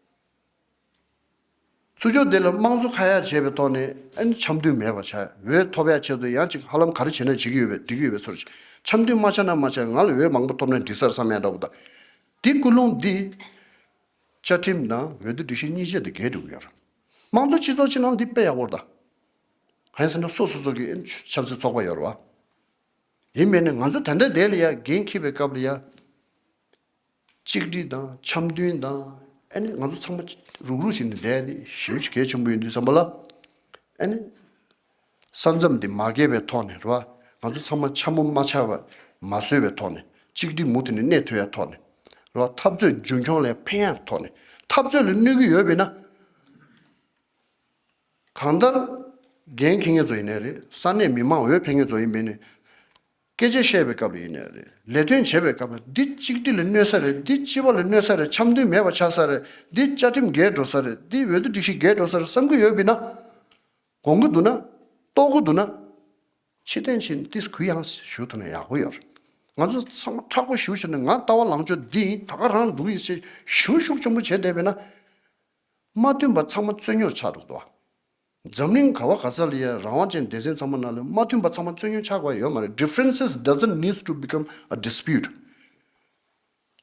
ཚུར་ཕྱོགས་དེ་ལ་དམངས་གཙོ་ཁ་ཡ་བྱས་པའི་ཐོག་ནས་ཨ་ནི་འཆམ་མཐུན་མེད་པ་བྱས། འོས་ཐོབ་ཡ་ཆེད་དུ་ཡང་ཅིག་ཧ་ལམ་ག་རེ་བྱས་ན་བྱེད་ཀྱི་ཡོད་པའི་འགྲིག་གི་ཡོད་པའི་ཚོར། འཆམ་མཐུན་མ་བྱས་ན་མ་བྱས། ང་ལ་འོས་མང་པོ་ཐོབ་ན་འགྲིག་ས་རེད་བསམ་ཡ་འདྲ་བོ་དང་། འདི་ཀུན་སློང་འདི། བཅའ་ཁྲིམས་དང་འོས་བསྡུ་སྒྲིག་གཞི་གཉིས་ཆ་དེ་འགལ་འགྲོ་གི་ཡོད་རེད། དམངས་གཙོ་སྤྱི་ཚོགས་ཕྱི་ནང་འདི་དཔེ་ཡག་པོ་རེད་ད། གང་ཡིན་ཟེར་ན་སོ་སོ་སོ་གི་ཆབ་སྲིད་ཚོགས་པ་ཡོད་རེད་བ། ཡིན་མིན་ནི་ང་ཚོ་ད་ལྟ་དེ་ལ་ཡ་འགན་འཁྱེར་བའི་སྐབས་ལ་ཡ། གཅིག་སྒྲིལ་དང་འཆམ་མཐུན་དང་། ཨ་ནི་ང་ཚོ་ཚང་མ་རུག་རུག་བྱས་ནས་བསྡད་དེ་ཞེ་པོ་ཅིག་གལ་ཆེན་པོ་ཡིན་དུས་ཙམ་པ་ལ། ཨ་ནི། ས་མཚམས་འདི་མ་བརྒལ་བའི་ཐོག་ནས་རེད་བ། ང་ཚོ་ཚང་མ་འཆམ་པོ་མ་ཆགས་པ་མ་བཟོས་པའི་ཐོག་ནས། གཅིག་སྒྲིལ་མུ་མཐུད་ནས་གནས་ཐུབ་ཡ་ཐོག་ནས། རེད་བ། འཐབ་རྩོད་རྒྱུན་འཁྱོངས་ལ་ཕན་ཡ་ཐོག་ནས། འཐབ་རྩོད་ལ་གནོད་ཀྱི་ཡོད་པས་ན། གང་ལྟར། འགན་འཁྱེར་མཁན་ཚོ་ཡིན་ནའི་རེད། ས་གནས་མི་མང་འོས་འཕེན་མཁན་ཚོ་ཡིན་པས་ནི། སྐད་ཆ་བཤད་པའི་སྐབས་ལ་ཡིན་ནའི་རེད། ལས་དོན་བྱེད་པའི་སྐབས་ལ་འདི་གཅིག་སྒྲིལ་ལ་གནོད་ས་རེད། འདི་སྤྱི་པ་ལ་གནོད་ས་རེད། འཆམ་མཐུན་མེད་པ་ཆགས་ས་རེད། འདི་བཅའ་ཁྲིམས་འགལ་འགྲོ་ས་རེད། འདི་འོས་བསྡུ་སྒྲིག་གཞི་འགལ་འགྲོ་ས་རེད་བསམ་གྱི་ཡོད་པས་ན། དགོངས་ཀྱི་འདུག་ན། རྟོགས་ཀྱི་འདུག་ན། ཕྱིར་འཐེན་བྱས་ནས་ཏིས་གུ་ཡངས་ཞུ་ཐུབ་ན་ཡག་པོ་ཡོད་རེད། ང་ཚོ་ཚང་མ་མཁྲེགས་པོ་ཞུ་བྱས་ནས་ང་ལྟ་བ་ལངས་ཕྱོགས་འདི་ཡིན། ད་ག་རང་འདུག་ཡིན་ཞེས་ཞུ་ཤུགས་ཆེན་པོ་བྱས་བསྡད་པས་ན། མ་མཐུན་པ་ཚང་མ་རྩོད་རྙོག་ཆགས་འགྲོ་གི་འདུག་བ། འཛམ་གླིང་ག་བ་ག་ས་ལ་ཡ་རང་དབང་ཅན་སྡེ་ཚན་ཚང་མ་ནང་ལ་མ་མཐུན་པ་ཚང་མ་རྩོད་རྙོག་ཆགས་དགོས་ཡ་ཡོད་མ་རེད། Differences doesn't need to become a dispute.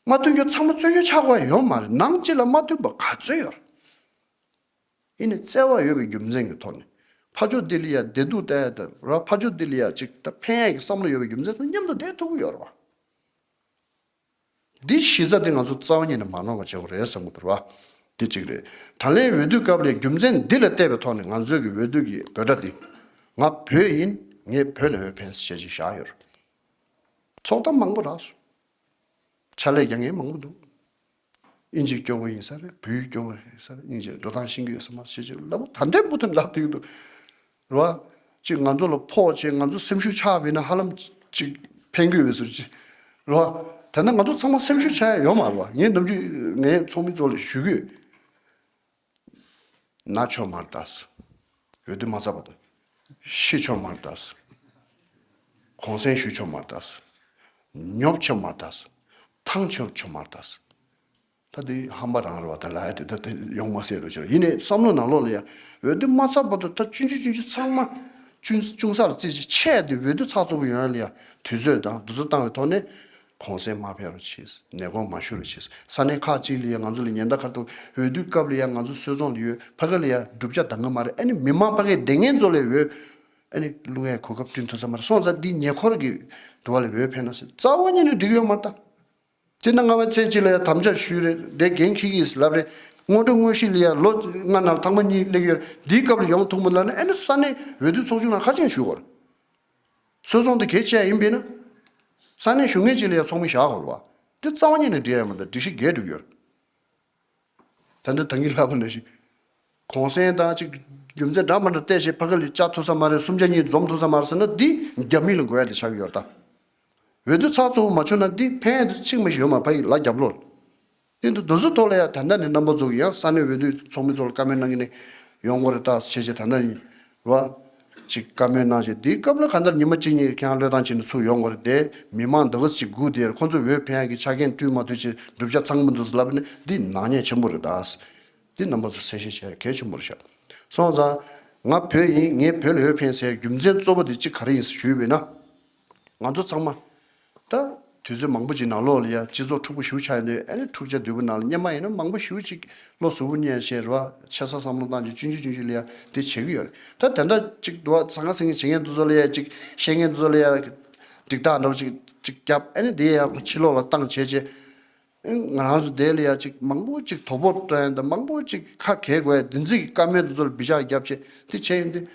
མ་མཐུན་རྒྱུ་ཚང་མ་རྩོད་རྙོག་ཆགས་དགོས་ཡ་ཡོད་མ་རེད། ནང་སྤྱི་ལ་མ་མཐུན་པ་ག་ཚོད་ཡོད་རེད། ཡིན་ནའི་བརྩེ་བ་ཡོད་པའི་རྒྱུ་མཚན་གྱི་ཐོག་ནས། ཕ་ཕྱོགས་འདི་ལ་ཡ་བདེ་སྡུག་བལྟ་ཡ་དང་ར། ཕ་ཕྱོགས་འདི་ལ་ཡ་ཅིག་ད་ཕན་ཡ་གི་བསམ་བློ་ཡོད་པའི་རྒྱུ་མཚན་དང་མཉམ་དུ་བསྡད་ཐུབ་ཀྱི་ཡོད་རེད་བ། འདི་གཞི་རྩ་འདི་ང་ཚོ་རྩ་བ་ཉིད་ནས་མ་ནོར་བ་བྱེད་དགོས་རེད་བསམ་གྱི་འདུག་ར། འདི་གཅིག་རེད། ད་ལན་འོས་བསྡུ་སྐབས་ལ་རྒྱུ་མཚན་འདི་ལ་བལྟས་པའི་ཐོག་ནས་ང་ཚོའི་གི་འོས་བསྡུ་གི་འབོད་སྒྲ་འདི། ང་བོད་ཡིན། ངས་བོད་ལ་འོས་འཕེན་ཟེར་ཅིག་བཞག་ཡོད་རེད། ཚོགས་གཏམ་མང་པོ་རག་སོང་། ཕྱག་ལས་རྒྱག་མཁན་མང་པོ་འདུག་ཨིན་ཇི་སྐྱོ་པོ་ཡིན་ས་རེད། བོད་ཡིག་སྐྱོ་པོ་ཡིན་ས་རེད། ཨིན་ཇི་འགྲོ་སྟངས་ཤེས་ཀྱི་ཡོད་ས་མ་རེད་ཅེས་ཅིག་ལབ་པ་ད་ལྟའི་བུ་དང་ལབ་བསྡད་ཀྱི་འདུག་རེད་བ། ཅིག་ང་ཚོ་ལ་ཕོག་བྱས་ང་ཚོ་སེམས་ཤུགས་ཆག་པ་ཡིན་ན་ཧ་ལམ་ཅིག་ཕན་གྱི་ཡོད་པའི་བཟོ་ཅིག་རེད་བ། དེ་ན་ང་ཚོ་ཚང་མ་སེམས་ཤུགས་ཆག་ཡ་ཡོད་མ་རེད་བ། ངས་ནམ་རྒྱུན་ངའི་ཚོགས་མི་ཚོ་ལ་ཞུ་གི་ཡོད། ན་ཆོག་མ་རེད་ད། འོས་བསྡུ་མ་ཚར་བར་དུ། ཤི་ཆོག་མ་རེད་ད། གུང་སེང་ཞུ་ཆོག་མ་རེད་ད། ཉོབ་ཆོག་མ་རེད་ད། ཐང་ཆོག་ཆོག་མ་རེད་ད། ད་དེ་ཧམ་པ་རང་རེད་བ། ད་ལ་ཡ་དེ་ད་དེ་ཡོང་མ་སྲིད་རོ་ཅིག་ཡིན་ནའི་བསམ་བློ་ནང་ལོགས་ལ་ཡ། འོས་བསྡུ་མ་ཚར་བར་དུ་ད་ཆུང་ཆུང་ཆུང་ཆུང་ཚང་མ་ཅུང་ཅུང་ས་ལ་རྩིས་ཅིག་ཆད་དེ་འོས་བསྡུ་ཚགས་ཚུད་པོ་ཡོང་ཡ་ལ་ཡ་དུས་ཚོད་དང་དུས་ཚོད་བཏང་བའི་ཐོག་ནས། གུང་སེང་མ་ཕེབས་རོགས་བྱེད། ནད་དགོངས་མ་ཞུ་རོགས་བྱེད། ས་གནས་ཁག་ཅིག་ལ་ཡང་ང་ཚོ་ལ་ཉེན་བརྡ་ཁ་ཐུག་འོས་བསྡུའི་སྐབས་ལ་ཡང་ང་ཚོ་སོད་ཚོང་ལ་ཡོད། ཕ་གི་ལ་ཡང་བསྒྲུབ་བྱ་འདང་གི་མ་རེད། ཨ་ནི་མི་མང་ཕ་གིའི་སྡེ་ངན་ཚོ་ལ་འོས་ཨ་ནི་བླུག་ཡའི་གོ་སྐབས་བསྐྲུན་ཐུབ་ས་མ་རེད། སོང་ཙང་འདི་ཉེ་འཁོར་གྱི་དུ་བ་ལ་འོས་འཕེན་ན་ཟེར་རྩ་བ་ཉིད་ནས་འགྲིག་ཡོད་མ་རེད་ད། དེ་ན་སྔ་མ་ཚེས་གཅིག་ལ་ཡང་དམ་བཅའ་ཞུས་རེད། དེ་འགན་འཁྱེར་གྱིས་ལབ་རེད། སྔོན་འགྲོ་དངོས་གཞི་ལ་ཡང་ལོ་ལྔ་ནང་ལ་ཐེངས་མ་གཉིས་སླེབས་ཡོད་རེད། འདིའི་སྐབས་ལ་ཡོང་ཐུབ་མི་ལ་ནི་ཨ་ནི་ས་གནས་འོས་བསྡུ་ཚོགས་ཆུང་ནང་ཁ་ཆེམས་ཞུ་དགོས་རེད། སོད་ཚོང་དེ་གལ་ཆེ་ཡིན་པས་ན། ས་གནས་གཞུང་ངན་ཅིག་ལ་ཡང་ཚོགས་མི་བཞག་དགོས་རེད་བ། དེ་རྩ་བ་ཉིད་ནས་འགྲིག་ཡ་མི་འདུག་སྒྲིག་གཞི་འགལ་འགྲོ་གི་ཡོད་རེད། ད་འདི་ད་གིན་ལབ་པ་ནང་བཞིན། གུང་སེང་དང་ཅིག་རྒྱུ་མཚན་འདྲ་མི་འདྲ་བལྟས་བྱས་ཕ་གི་ལ་བཅའ་ཐུབ་ས་མ་རེད། སུམ་ཆ་གཉིས་འཛོམས་ཐུབ་ས་མ་རེད་ཟེར་ན་འདི་རྒྱ་མི་ལ་དགོས་ཡ་དེ་ཆགས་ཀྱི་ཡོད་རེད་ད། འོས་བསྡུ་ཚགས་ཚུད་པོ་མ་བྱུང་ན་འདི་ཕན་ཡ་དེ་གཅིག་མ་ཞིག་ཡོད་མ་རེད། ཕ་གི་ལ་རྒྱབ་ལོག་དེ་འདུག་དེ་ཚོའི་ཐོག་ལ་ཡང་ད་ལྟ་ནས་རྣམ་པ་ཚོ་གིས་ཡང་ས་གནས་འོས་བསྡུ་ཚོགས་མི་ཚོ་ལ་བཀའ་མོལ་གནང་གི་ནས་ཡོང་དགོས་རེད་ད་བྱས་བྱས་ད་ལྟ་ཡིན་རེད་བ། ཅིག་བཀའ་མོལ་གནང་བྱས་དེའི་སྐབས་ལ་གང་ལྟར་ཉི་མ་གཅིག་གཉིས་ཁྱེད་རང་བློས་བཏང་བྱས་ནས་ཚུར་ཡོང་དགོས་རེད་དེ། མི་མང་འདི་ག་ཅིག་སྒུག་བསྡད་རེད། ཁོང་ཚོ་འོས་འཕེན་ཡག་གི་ཆ་རྐྱེན་བསྐྲུན་མ་ཐུབ་བྱས་བསྒྲུབ་བྱ་ཚང་མི་འདུག་ཟེར་ལབ་ནས་འདི་ནག་ཉེས་ཆེན་པོ་རེད་ད། འདི་རྣམ་པ་ཚོ་གསལ་བཤད་བྱས་གལ་ཆེན་པོ་རེད་ཤག་སོང་ཙང་ང་བོད་ཡིན། ངས་བོད་ལ་འོས་འཕེན་ཟེར་རྒྱུ་མཚན་གཙོ་བོ་འདི་གཅིག་ག་རེ་ཡིན་ཞུས་པས་ན། ང་ཚོ་ཚང་མ། ད། དུས་ཚོད་མང་པོ་ཅིག་ནང་ལོགས་ལ་ཡ་སྤྱི་ཚོགས་འཁྲུག་པོ་ཞེ་པོ་ཆགས་ཡོད་དུས་ཨ་ནི་འཁྲུག་ཆ་དོད་པོ་ནང་ལ་སྔོན་མ་ཡིན་ན་མང་པོ་ཞེ་པོ་ཅིག་བློ་གཟུ་བོ་ཉལ་བྱས་རེད་བ། ཆེ་ས་བསམ་བློ་བཏང་བྱས་ཆུང་ཆུང་ཆུང་ཆུང་ལ་ཡ་དེ་བྱེད་ཀྱི་ཡོད་རེད། ད་དེ་འདྲ་ཅིག་འདུག་བ། ཟང་ངེ་ཟིང་ངེ་བྱེད་མཁན་དེ་ཚོ་ལ་ཡ་ཅིག་བཤད་མཁན་དེ་ཚོ་ལ་ཡ་འགྲིག་རྟགས་འདྲ་བོ་ཅིག་ཅིག་བརྒྱབ། ཨ་ནི་དེ་ཡ་ཕྱི་ལོགས་ལ་བཏང་བྱས་བྱས། ཨ་ནི་ང་རང་ཚོ་དེ་ལ་ཡ་ཅིག་མང་པོ་ཅིག་དོ་ཕོག་སྤྲད་ཡ་དང་མང་པོ་ཅིག་ཁ་གས་དགོས་ཡ་དེ་འཛིན་གྱི་བཀའ་མོལ་དེ་ཚོ་ལ་སྦི་ཆག་བརྒྱབ་བྱས་དེ་བྱས་ཡོང་དུས།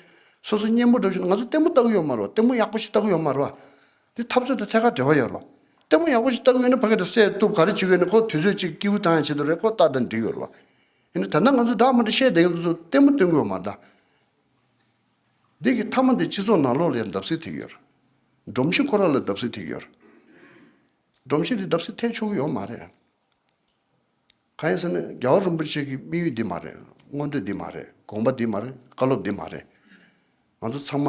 སོ་སོ་སྙན་པོ་འདྲ་བོ་ཞིག་ང་ཚོ་ལྟད་མོ་ལྟ་གི་ཡོད་མ་རེད་བ། ལྟད་མོ་ཡག་པོ་ཞིག་ལྟ་གི་ཡོད་མ་རེད་བ། དེ་འཐབ་རྩོད་དང་ཐད་ཀར་འབྲེལ་བ་ཡོད་རེད་བ། ལྟད་མོ་ཡག་པོ་ཞིག་ལྟ་གི་ཡོད་ན་ཕ་གི་དེ་སེལ་ཐུབ་ག་རེ་བྱེད་དགོས་ན་ཁོ་དུས་ཚོད་ཅིག་སྐྱིད་པོ་བཏང་ཡ་ཆེད་དུ་རེད། ཁོ་ལྟ་དང་འགྲིག་ཡོད་རེད་བ། ཡིན་ན་ད་ལྟ་ང་ཚོ་འདྲ་མི་འདྲ་བཤད་བསྡད་མཁན་དེ་ཚོ་ལྟད་མོ་སྟོན་གི་ཡོད་མ་རེད་ད། འདི་གི་མཐའ་མ་འདི་སྤྱི་ཚོགས་ནང་ལོགས་ལ་ཡང་བརྡབ་གསིག་ཐེབས་ཀྱི་ཡོད་རེད། སྒྲོམ་གཞི་ཁོ་རང་ལ་བརྡབ་གསིག་ཐེབས་ཀྱི་ཡོད་རེད། སྒྲོམ་གཞི་འདི་བརྡབ་གསིག་ཐེབས་ཆོག་གི་ཡོད་མ་རེད། གང་ཡིན་ཟེར་ན་རྒྱལ་བ་རིན་པོ་ཆེ་གི་དམིགས་ཡུལ་འདི་མ་རེད། མངོན་འདོད་འདི་མ་རེད། དགོངས་པ་འདི་མ་རེད། བཀའ་སློབ་འདི་མ་རེད། ང་ཚོ་ཚང་མ་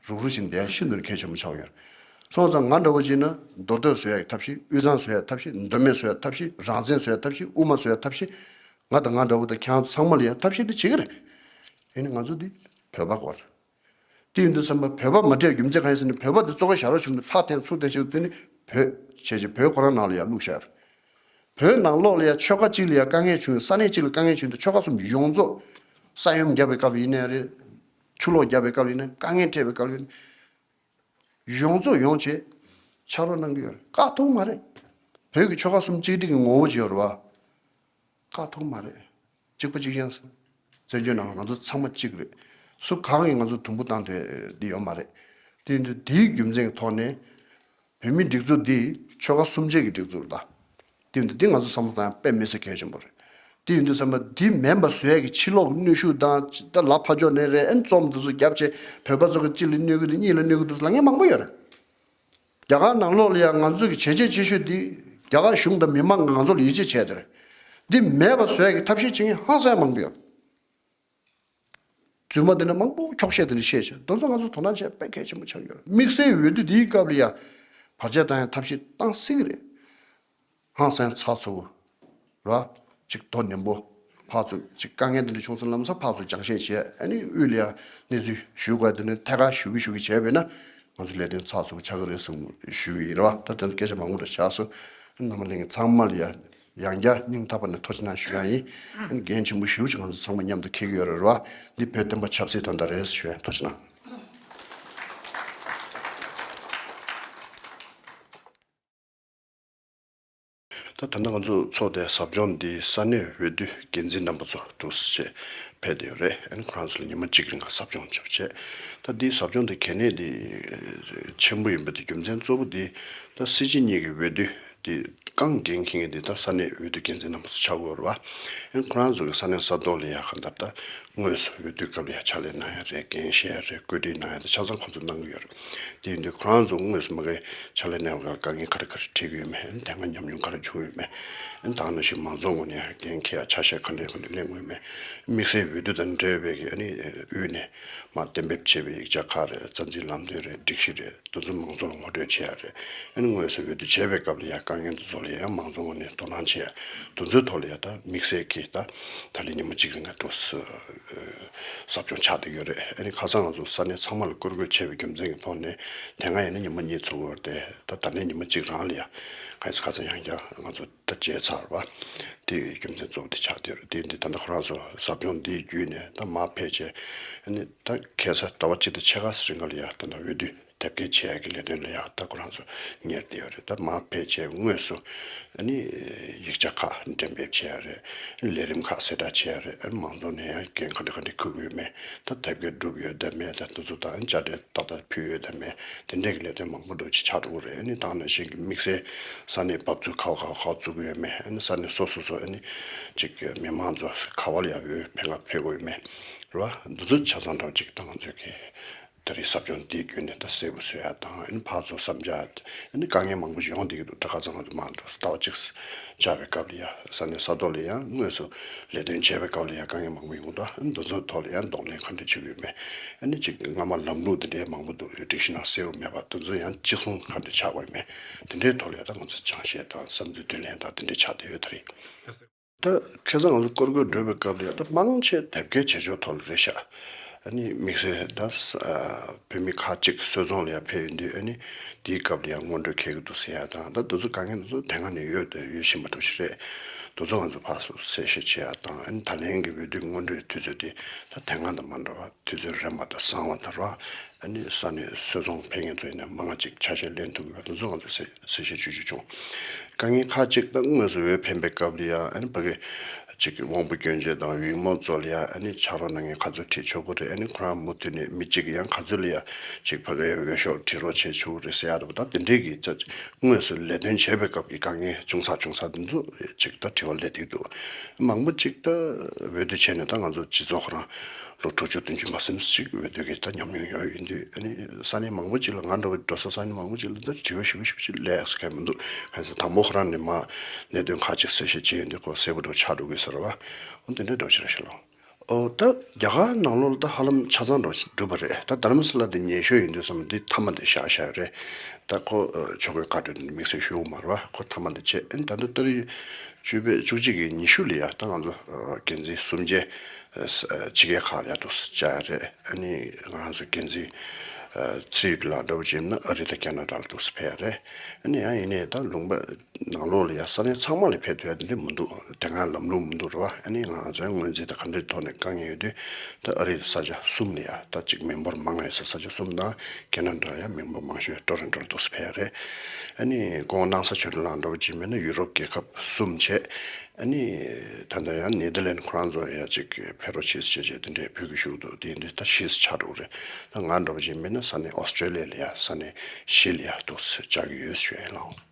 རུག་རུག་བྱས་ནས་བསྡད་ཤིན་ཏུ་ནས་གལ་ཆེན་པོ་ཆགས་ཡོད་རེད། སོང་ཙང་ང་འདྲ་བོ་བྱས་ན་མདོ་སྟོད་བཟོ་ཡག་གི་ཐབས་ཤེས། དབུས་གཙང་བཟོ་ཡག་ཐབས་ཤེས། མདོ་སྨད་བཟོ་ཡག་ཐབས་ཤེས། རང་བཙན་བཟོ་ཡག་ཐབས་ཤེས། དབུ་མ་བཟོ་ཡག་ཐབས་ཤེས། ང་དང་ང་འདྲ་བོ་དང་ཁྱེད་རང་ཚོ་ཚང་མ་ལ་ཡང་ཐབས་ཤེས་འདི་བྱེད་ཀྱི་རེད། ཡིན་ནའི་ང་ཚོ་འདི་བོད་པ་སྐོར། དེ་ཡིན་དུས་ཙམ་པ་བོད་པ་མ་སྤྲད་རྒྱུ་མཚན་གང་ཡིན་ཟེར་ན་བོད་པ་དེ་བཙོག་པ་ཞར་བ་བྱུང་དུས་ཕར་འཐེན་ཚུར་འཐེན་བྱེད་དུས་དེ་ནི་བོད་བྱས་བྱས་བོད་ཁོ་རང་ནང་ལ་ཡར་བླུགས་བཞག་རེད། བོད་ནང་ལོགས་ལ་ཡ་ཆོལ་ཁ་གཅིག་ལ་ཡ་དཀའ་ངལ་བྱུང་། ས་གནས་གཅིག་ལ་དཀའ་ངལ་བྱུང་དུས་ཆོལ་ཁ་གསུམ་ཡོངས་རྫོགས་ས་ཡོམ་བརྒྱབ་པའི་སྐབས་ཡིན་ནའི་རེད། ཆུ་ལོག་བརྒྱབ་པའི་སྐབས་ཡིན་ནའི་དཀའ་ངལ་འཕྲད་པའི་སྐབས་ཡིན་ནའི་ཡོངས་རྫོགས་ཡོང་བྱས་ཕྱག་རོགས་གནང་གི་ཡོད་རེད། བཀག་ཐུབ་མ་རེད། བོད་ཀྱི་ཆོལ་ཁ་གསུམ་གཅིག་སྒྲིལ་གྱི་ངོ་བོ་ཅིག་ཡོད་རེད་བ། བཀག་ཐུབ་མ་རེད། གཅིག་པ་གཅིག་རྐྱང་ཟེར། བཙན་བྱོལ་ནང་ང་ཚོ་ཚང་མ་གཅིག་རེད། སུ་གང་གིས་ང་ཚོ་དུམ་བུ་བཏང་ཐུབ་འདི་ཡོད་མ་རེད། དེ་ཡིན་དུས་འདིའི་རྒྱུ་མཚན་གྱི་ཐོག་ནས་བོད་མིའི་སྒྲིག་འཛུགས་འདི་ཆོལ་ཁ་གསུམ་བཅས་ཀྱི་སྒྲིག་འཛུགས་རེད་ད། དེ་ཡིན་དུས་འདི་ང་ཚོ་བསམ་བློ་བཏང་ཡ་དཔེ་མི་སྲིད་གལ་ཆེན་པོ་རེད། དེ་ཡིན་དུས་ཙམ་པ་འདི་མེད་པ་བཟོ་ཡ་གི་ཕྱི་ལོགས་གནོན་ཤུགས་དང་ད་ལ་ཕ་ཕྱོགས་ནས་རེད། ཨན་རྩོམ་འདི་ཚོ་བརྒྱབ་བྱས་བོད་པ་ཚོ་གི་གཅིག་ལ་གནོད་གི་འདུག་གཉིས་ལ་གནོད་གི་འདུག་ལབ་མཁན་མང་པོ་ཡོད་རེད། རྒྱ་གར་ནང་ལོགས་ལ་ཡང་ང་ཚོ་གི་བྱས་རྗེས་ཆེ་ཤོས་འདི་རྒྱ་གར་གཞུང་དང་མི་མང་གིས་ང་ཚོ་ལ་ཡིད་ཆེས་བྱས་ཏེ་རེད། འདི་མེད་པ་བཟོ་ཡ་གི་ཐབས་ཤེས་བྱེད་མཁན་ཧང་སང་མང་པོ་ཡོད། རྫུན་མ་འདི་འདྲ་མང་པོ་འཁྱོག་བཤད་འདི་འདྲ་བཤད་བྱས་དེ་ཚོ་ང་ཚོ་དོ་སྣང་བྱེད་དཔེ་གལ་ཆེན་པོ་ཆགས་ཡོད་རེད། དམིགས་བསལ་འོས་བསྡུ་འདིའི་སྐབས་ལ་ཡ་བར་ཆད་བཏང་ཡ་ཐབས་ཤེས་བཏང་སྲིད་གི་རེད། ཧང་སང་ཚགས་ཚུད་པོ་ར། ཅིག་དོ་ནན་པོ། ཕར་ཚུར་ཅིག་དཀའ་ངལ་འདི་འདྲ་བྱུང་སོང་ལམ་སང་ཕར་ཚུར་སྦྱང་བཤད་བྱས། ཨ་ནི་དབུས་ལ་ཡ་གནས་ཚུལ་ཞུ་དགོས་འདི་ནི་ཐད་ཀར་ཞུ་གི་ཞུ་གི་བྱས་པས་ན་ང་ཚོ་ལས་དོན་ཚགས་ཚུད་པོ་ཆགས་ཀྱི་རེད་གསུངས་ཞུ་གི་ཡིན་ར་བ། ད་དེ་ཚོ་སྐད་ཆ་མང་པོ་འདྲ་བྱས་སོང་། རྣམ་པ་ལྷན་རྒྱས་ཚང་མ་ལ་ཡ་ ཡང་བསྐྱར་སྙིང་ཐག་པ་ནས་ཐུགས་རྗེ་གནང་ཞུ་ཡ་ཡིན། ཨ་ནི་འགན་ཆེན་པོ་ཞེ་པོ་ཅིག་ང་ཚོ་ཚང་མ་མཉམ་དུ་འཁྱེར་གྱི་ཡོད་རེད་བ། འདི་བོད་བསྟན་པ་ཆབ་སྲིད་དོན་དག་རེད་ཞུ་ཡ་ཐུགས་རྗེ་གནང་། ད་ད་ལྟ་ང་ཚོ་ཚོགས་དེ་ཟབ་སྦྱོང་འདི་ས་གནས་འོས་བསྡུ་འགན་འཛིན་རྣམ་པ་ཚོ་འདུག་སེ་ཕེབས་བསྡད་ཡོད་རེད། ཨ་ནི་ཁོ་རང་ཚོ་ལ་ཉི་མ་གཅིག་རིང་ལ་ཟབ་སྦྱོང་བྱས་པ་བྱས། ད་འདིའི་ཟབ་སྦྱོང་དེ་གལ་གནད་འདི་ཆེན་པོ་ཡིན་པ་དེ་རྒྱུ་མཚན་གཙོ་བོ་འདི་ད་སྲིད་སྤྱི་གཉིས་ཀྱི་འོས་བསྡུ་འདི་རྐང་འགན་འཁྱེར་མཁན་འདི་ད་ས་གནས་འོས་བསྡུ་འགན་འཛིན་རྣམ་པ་ཚོ་ཆགས་ཀྱི་ཡོད་རེད་བ། ཨ་ནི་ཁོ་རང་ཚོ་གི་ས་གནས་ས་ཐོག་ལ་ཡ་གང་ལྟར་ད། དངོས་སུ་འོས་བསྡུའི་སྐབས་ལ་ཡང་ཕྱག་ལས་གནང་ཡ་རེད། འགན་བཞེས་ཡ་རེད། བཀོད་སྒྲིག་གནང་ཡ་དེ་ཆ་ཚང་ཁོང་ཚོས་གནང་གི་ཡོད་རེད། དེ་ཡིན་དུས་ཁོ་རང་ཚོ་དངོས་སུ་མ་གི་ཕྱག་ལས་གནང་བ་དཀའ་ངལ་ག་རེ་ག་རེ་འཕྲད་ཀྱི་ཡོད་མེད། དེ་སྔ་ཉམས་མྱོང་ག་རེ་བྱུང་ཡོད་མེད། ད་ནང་བཞིན་མང་ཚོགས་ངོས་ནས་ཡང་འགན་འཁྱེར་ཡ་ཆ་ཤས་ག་འདྲས་ག་འདྲས་ལེན་དགོས་ཡོད་མེད། དམིགས་བསལ་འོས་བསྡུ་དང་འབྲེལ་བའི་གི་ཨ་ནི་དབུས་ནས་མར་གཏན་འབེབས་བྱས་པའི་ཡིག་ཆ་ཁག་རེད། རྩ་འཛིན་ལམ་སྟོན་རེད། སྒྲིག་གཞི་རེད། དེ་ཚོ་མང་ཚོགས་ལ་ངོ་སྤྲོད་བྱེད་ཡ་རེད། ཨ་ནི་དངོས་སུ་འོས་བསྡུ་བྱེད་པའི་སྐབས་ལ་ཡང་དཀའ་ངལ་དེ་ཚོ་ལ་ཡང་མང་ཚོགས་ངོས་ནས་དོ་སྣང་བྱེད་ཡ། དེ་ཚོའི་ཐོག་ལ་ཡང་ད་དམིགས་བསལ་གྱི་ད་ད་ལན་ཉི་མ་གཅིག་རིང་ལ་འདུག་སེ་ཟབ་སྦྱོང་ཆགས་བསྡད་ཡོད་རེད། ཨ་ནི་ཁ་སང་ང་ཚོ་ས་གནས་ཚང་མ་ལ་སྐོར་སྐྱོད་བྱས་པའི་རྒྱུ་མཚན་གྱི་ཐོག་ནས་དེ་སྔ་ཡིན་ན་ཉི་མ་གཉིས་ཚོགས་ཀྱི་ཡོད་རེད་དེ། ད་ད་ལན་ཉི་མ་གཅིག་རང་ལ་ཡང་གང་ཡིན་ཁ་སང་ཡང་བསྐྱར་ང་ཚོ་ད་བྱས་ཚར་བ། དེ་རྒྱུ་མཚན་གཙོ་བོ་དེ་ཆགས་བསྡད་ཡོད་རེད། དེ་འདི་ད་ལྟ་ཁོ་རང་ཚོ་ཟབ་སྦྱོང་འདི་བརྒྱུད་ནས་ད་མར་ཕེབས་བྱས། ཨ་ནི་ད་ཁ་སང་ཟླ་བ་གཅིག་དང་ཕྱེད་ཀ་རིང་ལ་ཡང་ད་ལྟ་འོས་བསྡུ་དེབ་སྐྱེལ་བྱེད་ཡག་གི་ལས་དོན་ལ་ཡང་ད་ཁོ་རང་ཚོ་གཉེར་བསྡད་ཡོད་རེད། ད་མར་ཕེབས་བྱས་དངོས་སུ་ཨ་ནི་ཡིག་ཆ་ཁག་འགྲེམས་སྤེལ་བྱེད་ཡག་རེད། ལས་རིམ་ཁག་གསལ་བསྒྲགས་བྱེད་ཡག་རེད། ཨ་ནི་མང་ཚོགས་ནས་ཡང་འགན་ག་འདྲ་ག་འདྲ་འཁུར་དགོས་ཡོད་མེད། ད་དེབ་སྐྱེལ་གྲུབ་ཡོད་དམ་མེད། ད་དེ་ཚོ་དང་དཔྱ་ཁྲལ་ཏག་ཏག་ཕུལ་ཡོད་དམ་མེད། དེ་འདྲས་ཀྱི་ལས་དོན་མང་པོ་འདྲ་ཅིག་ཆགས་འགྲོ་གི་རེད། ཨ་ནི་ད་ནང་བཞིན་གྱི་དམིགས་བསལ་ས་གནས་བབས་ཚུགས་ག་བ་ག་བ་ག་བ་བཙུགས་ཀྱི་ཡོད་མེད། ཨ་ནི་ས་གནས་སོ་སོ་སོ་ཨ་ནི་ཅིག་མི་མང་ཚོ་ག་བ་ལ་ཡང་འོས་ཕེབས་ག་ཕེབས་དགོས་ཡོད་མེད་རེད་བ། འདི་ཚོ་ཆ་ཚང་འདྲ་བོ་ཅིག་ད་ང་ཚོས་ཀྱི་ད་རེས་ཟབ་སྦྱོང་འདིའི་བརྒྱུད་ནས་ད་གསལ་པོ་བཟོ་ཡ་དང་། ཨ་ནི་ཕར་ཚུར་བསམ་འཆར། ཨ་ནི་དཀའ་ངལ་མང་པོ་ཞིག་ཡོང་བསྡད་ཀྱི་འདུག་ད་ཁ་སང་ང་ཚོ་མར་འགྲོ་ཟླ་བ་གཅིག་བཅར་བའི་སྐབས་ལ་ཡང་ས་གནས་ས་ཐོག་ལ་ཡང་དངོས་སུ་ལས་དོན་བྱེད་པའི་སྐབས་ལ་ཡང་དཀའ་ངལ་མང་པོ་ཡོང་འདུག་ཨ་ནི་འདི་ཚོའི་ཐོག་ལ་ཡང་གདོང་ལེན་ག་འདྲ་བྱེད་དགོས་ཡོད་མེད། ཨ་ནི་ཅིག་སྔ་མ་ལམ་ལུགས་དེ་འདྲའི་མང་པོ་འདུག་སྒྲིག་གཞི་ནང་གསལ་པོ་མེད་པ་དེ་ཚོ་ཡང་གཅིག་མཚུངས་ག་འདྲ་ཆགས་དགོས་ཡོད་མེད། དེ་འདྲའི་ཐོག་ལ་ཡང་ད་ང་ཚོ་སྦྱང་བཤད་དང་བསམ་ཚུལ་བསྡུ་ལེན་དང་དེ་འདྲ་ཆགས་བསྡད་ཡོད་ད་རེད། ད་ཁ་སང་ང་ཚོ་སྐོར་སྐྱོད་འགྲོ་བའི་སྐབས་ལ་ཡང་ད་མང་ཆེ་དེབ་སྐྱེལ་བྱེད་ཕྱོགས་ཐོག་ལ་རེད་ཤག་ཨ་ནི་དམིགས་བསལ་ད་ས་བོད་མི་ཁག་ཅིག་སོལ་རྫོང་ལ་ཡང་ཕེབས་ཡོང་དུས་ཨ་ནི་དེའི་སྐབས་ལ་ཡང་སྔོན་འགྲོའི་ཁེལ་གྱི་འདུག་ཟེར་ཡ་དང་། ད་དེ་ཚོ་དཀའ་ངལ་དེ་ཚོ་དེ་སྔ་ནས་ཡོད་དེ་ཡོད་བཞིན་པ་འདྲ་ཞིག་རེད། དེ་ཚོ་ང་ཚོ་ཕར་ཚུར་གསལ་བཤད་བྱེད་ཡ་དང་། ཨ་ནི་ད་ལན་གྱི་འོས་བསྡུའི་སྔོན་འགྲོའི་དུས་ཚོད་དེ་ད་དེ་སྔ་དང་མ་འདྲ་བ་དུས་ཚོད་རན་པ་དང་བཟང་བ་དང་ར། ཨ་ནི་ས་གནས་སོལ་རྫོང་ཕེབས་མཁན་ཚོ་ཡིན་ན་མང་ང་ཅིག་ཆ་ཤས་ལེན་ཐུབ་ཀྱི་ཡོད་པ་དེ་ཚོ་ང་ཚོས་གསལ་གསལ་བཤད་ཞུ་རྒྱུ་བྱུང་། དཀའ་ངལ་ཁག་ཅིག་ད་དངོས་སུ་འོས་འཕེན་པའི་སྐབས་ལ་ཡང་ཨ་ནི་ཕ་གི་ཅིག་དབང་པོ་སྐྱོན་ཅན་དང་ཡུལ་མི་ཚོ་ལ་ཡང་ཨ་ནི་ཕྱག་རོགས་གནང་མཁན་ག་ཚོད་ཁྲིད་ཆོག་གི་རེད། ཨ་ནི་ཁོ་རང་མུ་མཐུད་ནས་མི་གཅིག་གིས་ཡང་ག་ཚོད་ལ་ཡང་ཅིག་ཕ་གིའི་འོས་ཤོག་ཁྲིད་རོགས་བྱེད་ཆོག་གི་རེད་ཟེར་ཡ་རེད་པ། ད་དེ་འདྲའི་གི་ད་དངོས་སུ་ལས་དོན་བྱེད་པའི་སྐབས་ཀྱི་དཀའ་ངལ་ཆུང་ཙག་ཆུང་ཙག་དེ་ཚོ་ཅིག་ད་དྲི་བ་སླེབས་བསྡད་འདུག་མང་པོ་ཅིག་ད་འོས་བསྡུ་བྱས་ནས་ད་ང་ཚོ་སྤྱི་ཚོགས་ཁོ་རང་ལོ་དྲུག་ཅུ་བདུན་ཅུ་མ་ཟིན་ཅིག་འོས་བསྡུ་གི་ད་ཉམས་མྱོང་ཡོད་ཡིན་དུས། ཨ་ནི་ས་གནས་མང་པོ་ཅིག་ལ་ང་འདྲ་བོ་འགྲོ་ས་ས་གནས་མང་པོ་ཅིག་ལ་ད་དྲི་བ་ཞིབ་པོ་ཞིབ་པོ་ཅིག་སླེབས་ཡག་གི་མི་འདུག་གང་ཟེར་དང་པོ་ཁོ་རང་ནས་མར་གནད་དོན་ཁག་ཅིག་གསལ་བཤད་བྱས་ཡོང་དུས་ཁོ་གསལ་པོ་འདྲ་བོ་ཆགས་འགྲོ་གི་ཟེར་བ། འོ་དེ་འདྲ་འདྲ་བོ་ཅིག་རེད་ཤག་ལགས། ཨོ་ད་རྒྱ་གར་ནང་ལོགས་ལ་ད་ཧ་ལམ་ཆ་ཚང་འདྲ་བོ་ཅིག་གྲུབ་པ་རེད། ད་དྷ་རམ་ས་ལ་དེ་ཉེ་ཤོས་ཡིན་དུས་ཙམ་འདི་མཐའ་མ་དེ་བཞག་བཞག་རེད། ད་ཁོ་ཨ་ཆོས་འཁོར་བཀའ་འཁྲོལ་དེ་དམིགས་བསལ་ཞུ་དགོས་མ་རེད་བ། ཁོ་མཐའ་མ་དེ་བྱས། ཨ་ནི་ད་ལྟ་ཏ་རིག་བཅུ་པའི་བཅུ་གཅིག་གི་ཉི་ཤུ་ལ་ཡ་ད་ང་ཚོ་ཨ་འགན་འཛིན་གསུམ་ཆའི་ཨ་ཕྱི་རྒྱལ་ཁག་ལ་ཡ་འདུག་སེ་བཅར་ཡ་རེད། ཨ་ནི་ང་རང་ཚོ་འགན་འཛིན་ཨ་ཚེ་རིང་ལགས་འདྲ་བོ་ཅིག་ཡིན་ན་ཨ་རི་དང་ཁེ་ན་ཌ་ལ་འདུག་སེ་ཕེབས་ཡ་རེད། ཨ་ནི་ཡང་ཡིན་ནའི་ད་ལུང་པ་ནང་ལོགས་ལ་ཡ་ས་གནས་ཚང་མ་ལ་ཕེབས་ཐུབ་ཡ་དེ་འདྲ་མི་འདུག་དེ་སྔ་ལམ་ལུགས་མི་འདུག་རེད་བ། ཨ་ནི་ང་རང་ཚོའི་སྔོན་རྩིས་དང་ག་འདྲའི་ཐོག་ནས་དཀའ་ངལ་ཡོད་དུས་ད་ཨ་རིའི་ས་ཆ་གསུམ་ལ་ཡ་ད་ཅིག་མི་འབོར་མང་ཡོད་ས་ས་ཆ་གསུམ་དང་། ཁེ་ན་ཌ་ཡ་མི་འབོར་མང་ཤོས་ཊོ་རོན་ཊོ་ལ་འདུག་སེ་ཕེབས་ཡ་རེད། ཨ་ནི་ཁོང་སྣང་ས་ཆོས་སྒྲོན་ལགས་འདྲ་བོ་ཅིག་མིན་ན་ཡུ་རོབ་རྒྱལ་ཁབ་གསུམ་བྱས། ཨ་ནི་ད་ལྟ་ཡང་ནེ་དར་ལེན་ཁོ་རང་ཚོ་ཡ་ཅིག་ཕེབས་རོགས་བྱེད་ཟེར་བྱས་བྱས་དེ་འདྲའི་ཕུལ་གྱི་བཞུགས་འདུག་དེ་ཡིན་དུས་ད་བཞི་ཙམ་ཆགས་འགྲོ་གི་རེད། ད་ང་འདྲ་བོ་ཅིག་མིན་ན་ས་གནས་ཨོ་སི་ཀྲེ་ལི་ཡ་ལ་ཡ་ས་གནས་བཞི་ལ་ཡ་འདུག་སེ་བཅར་གྱི་ཡོད་ཞུ་ཡ་ལགས།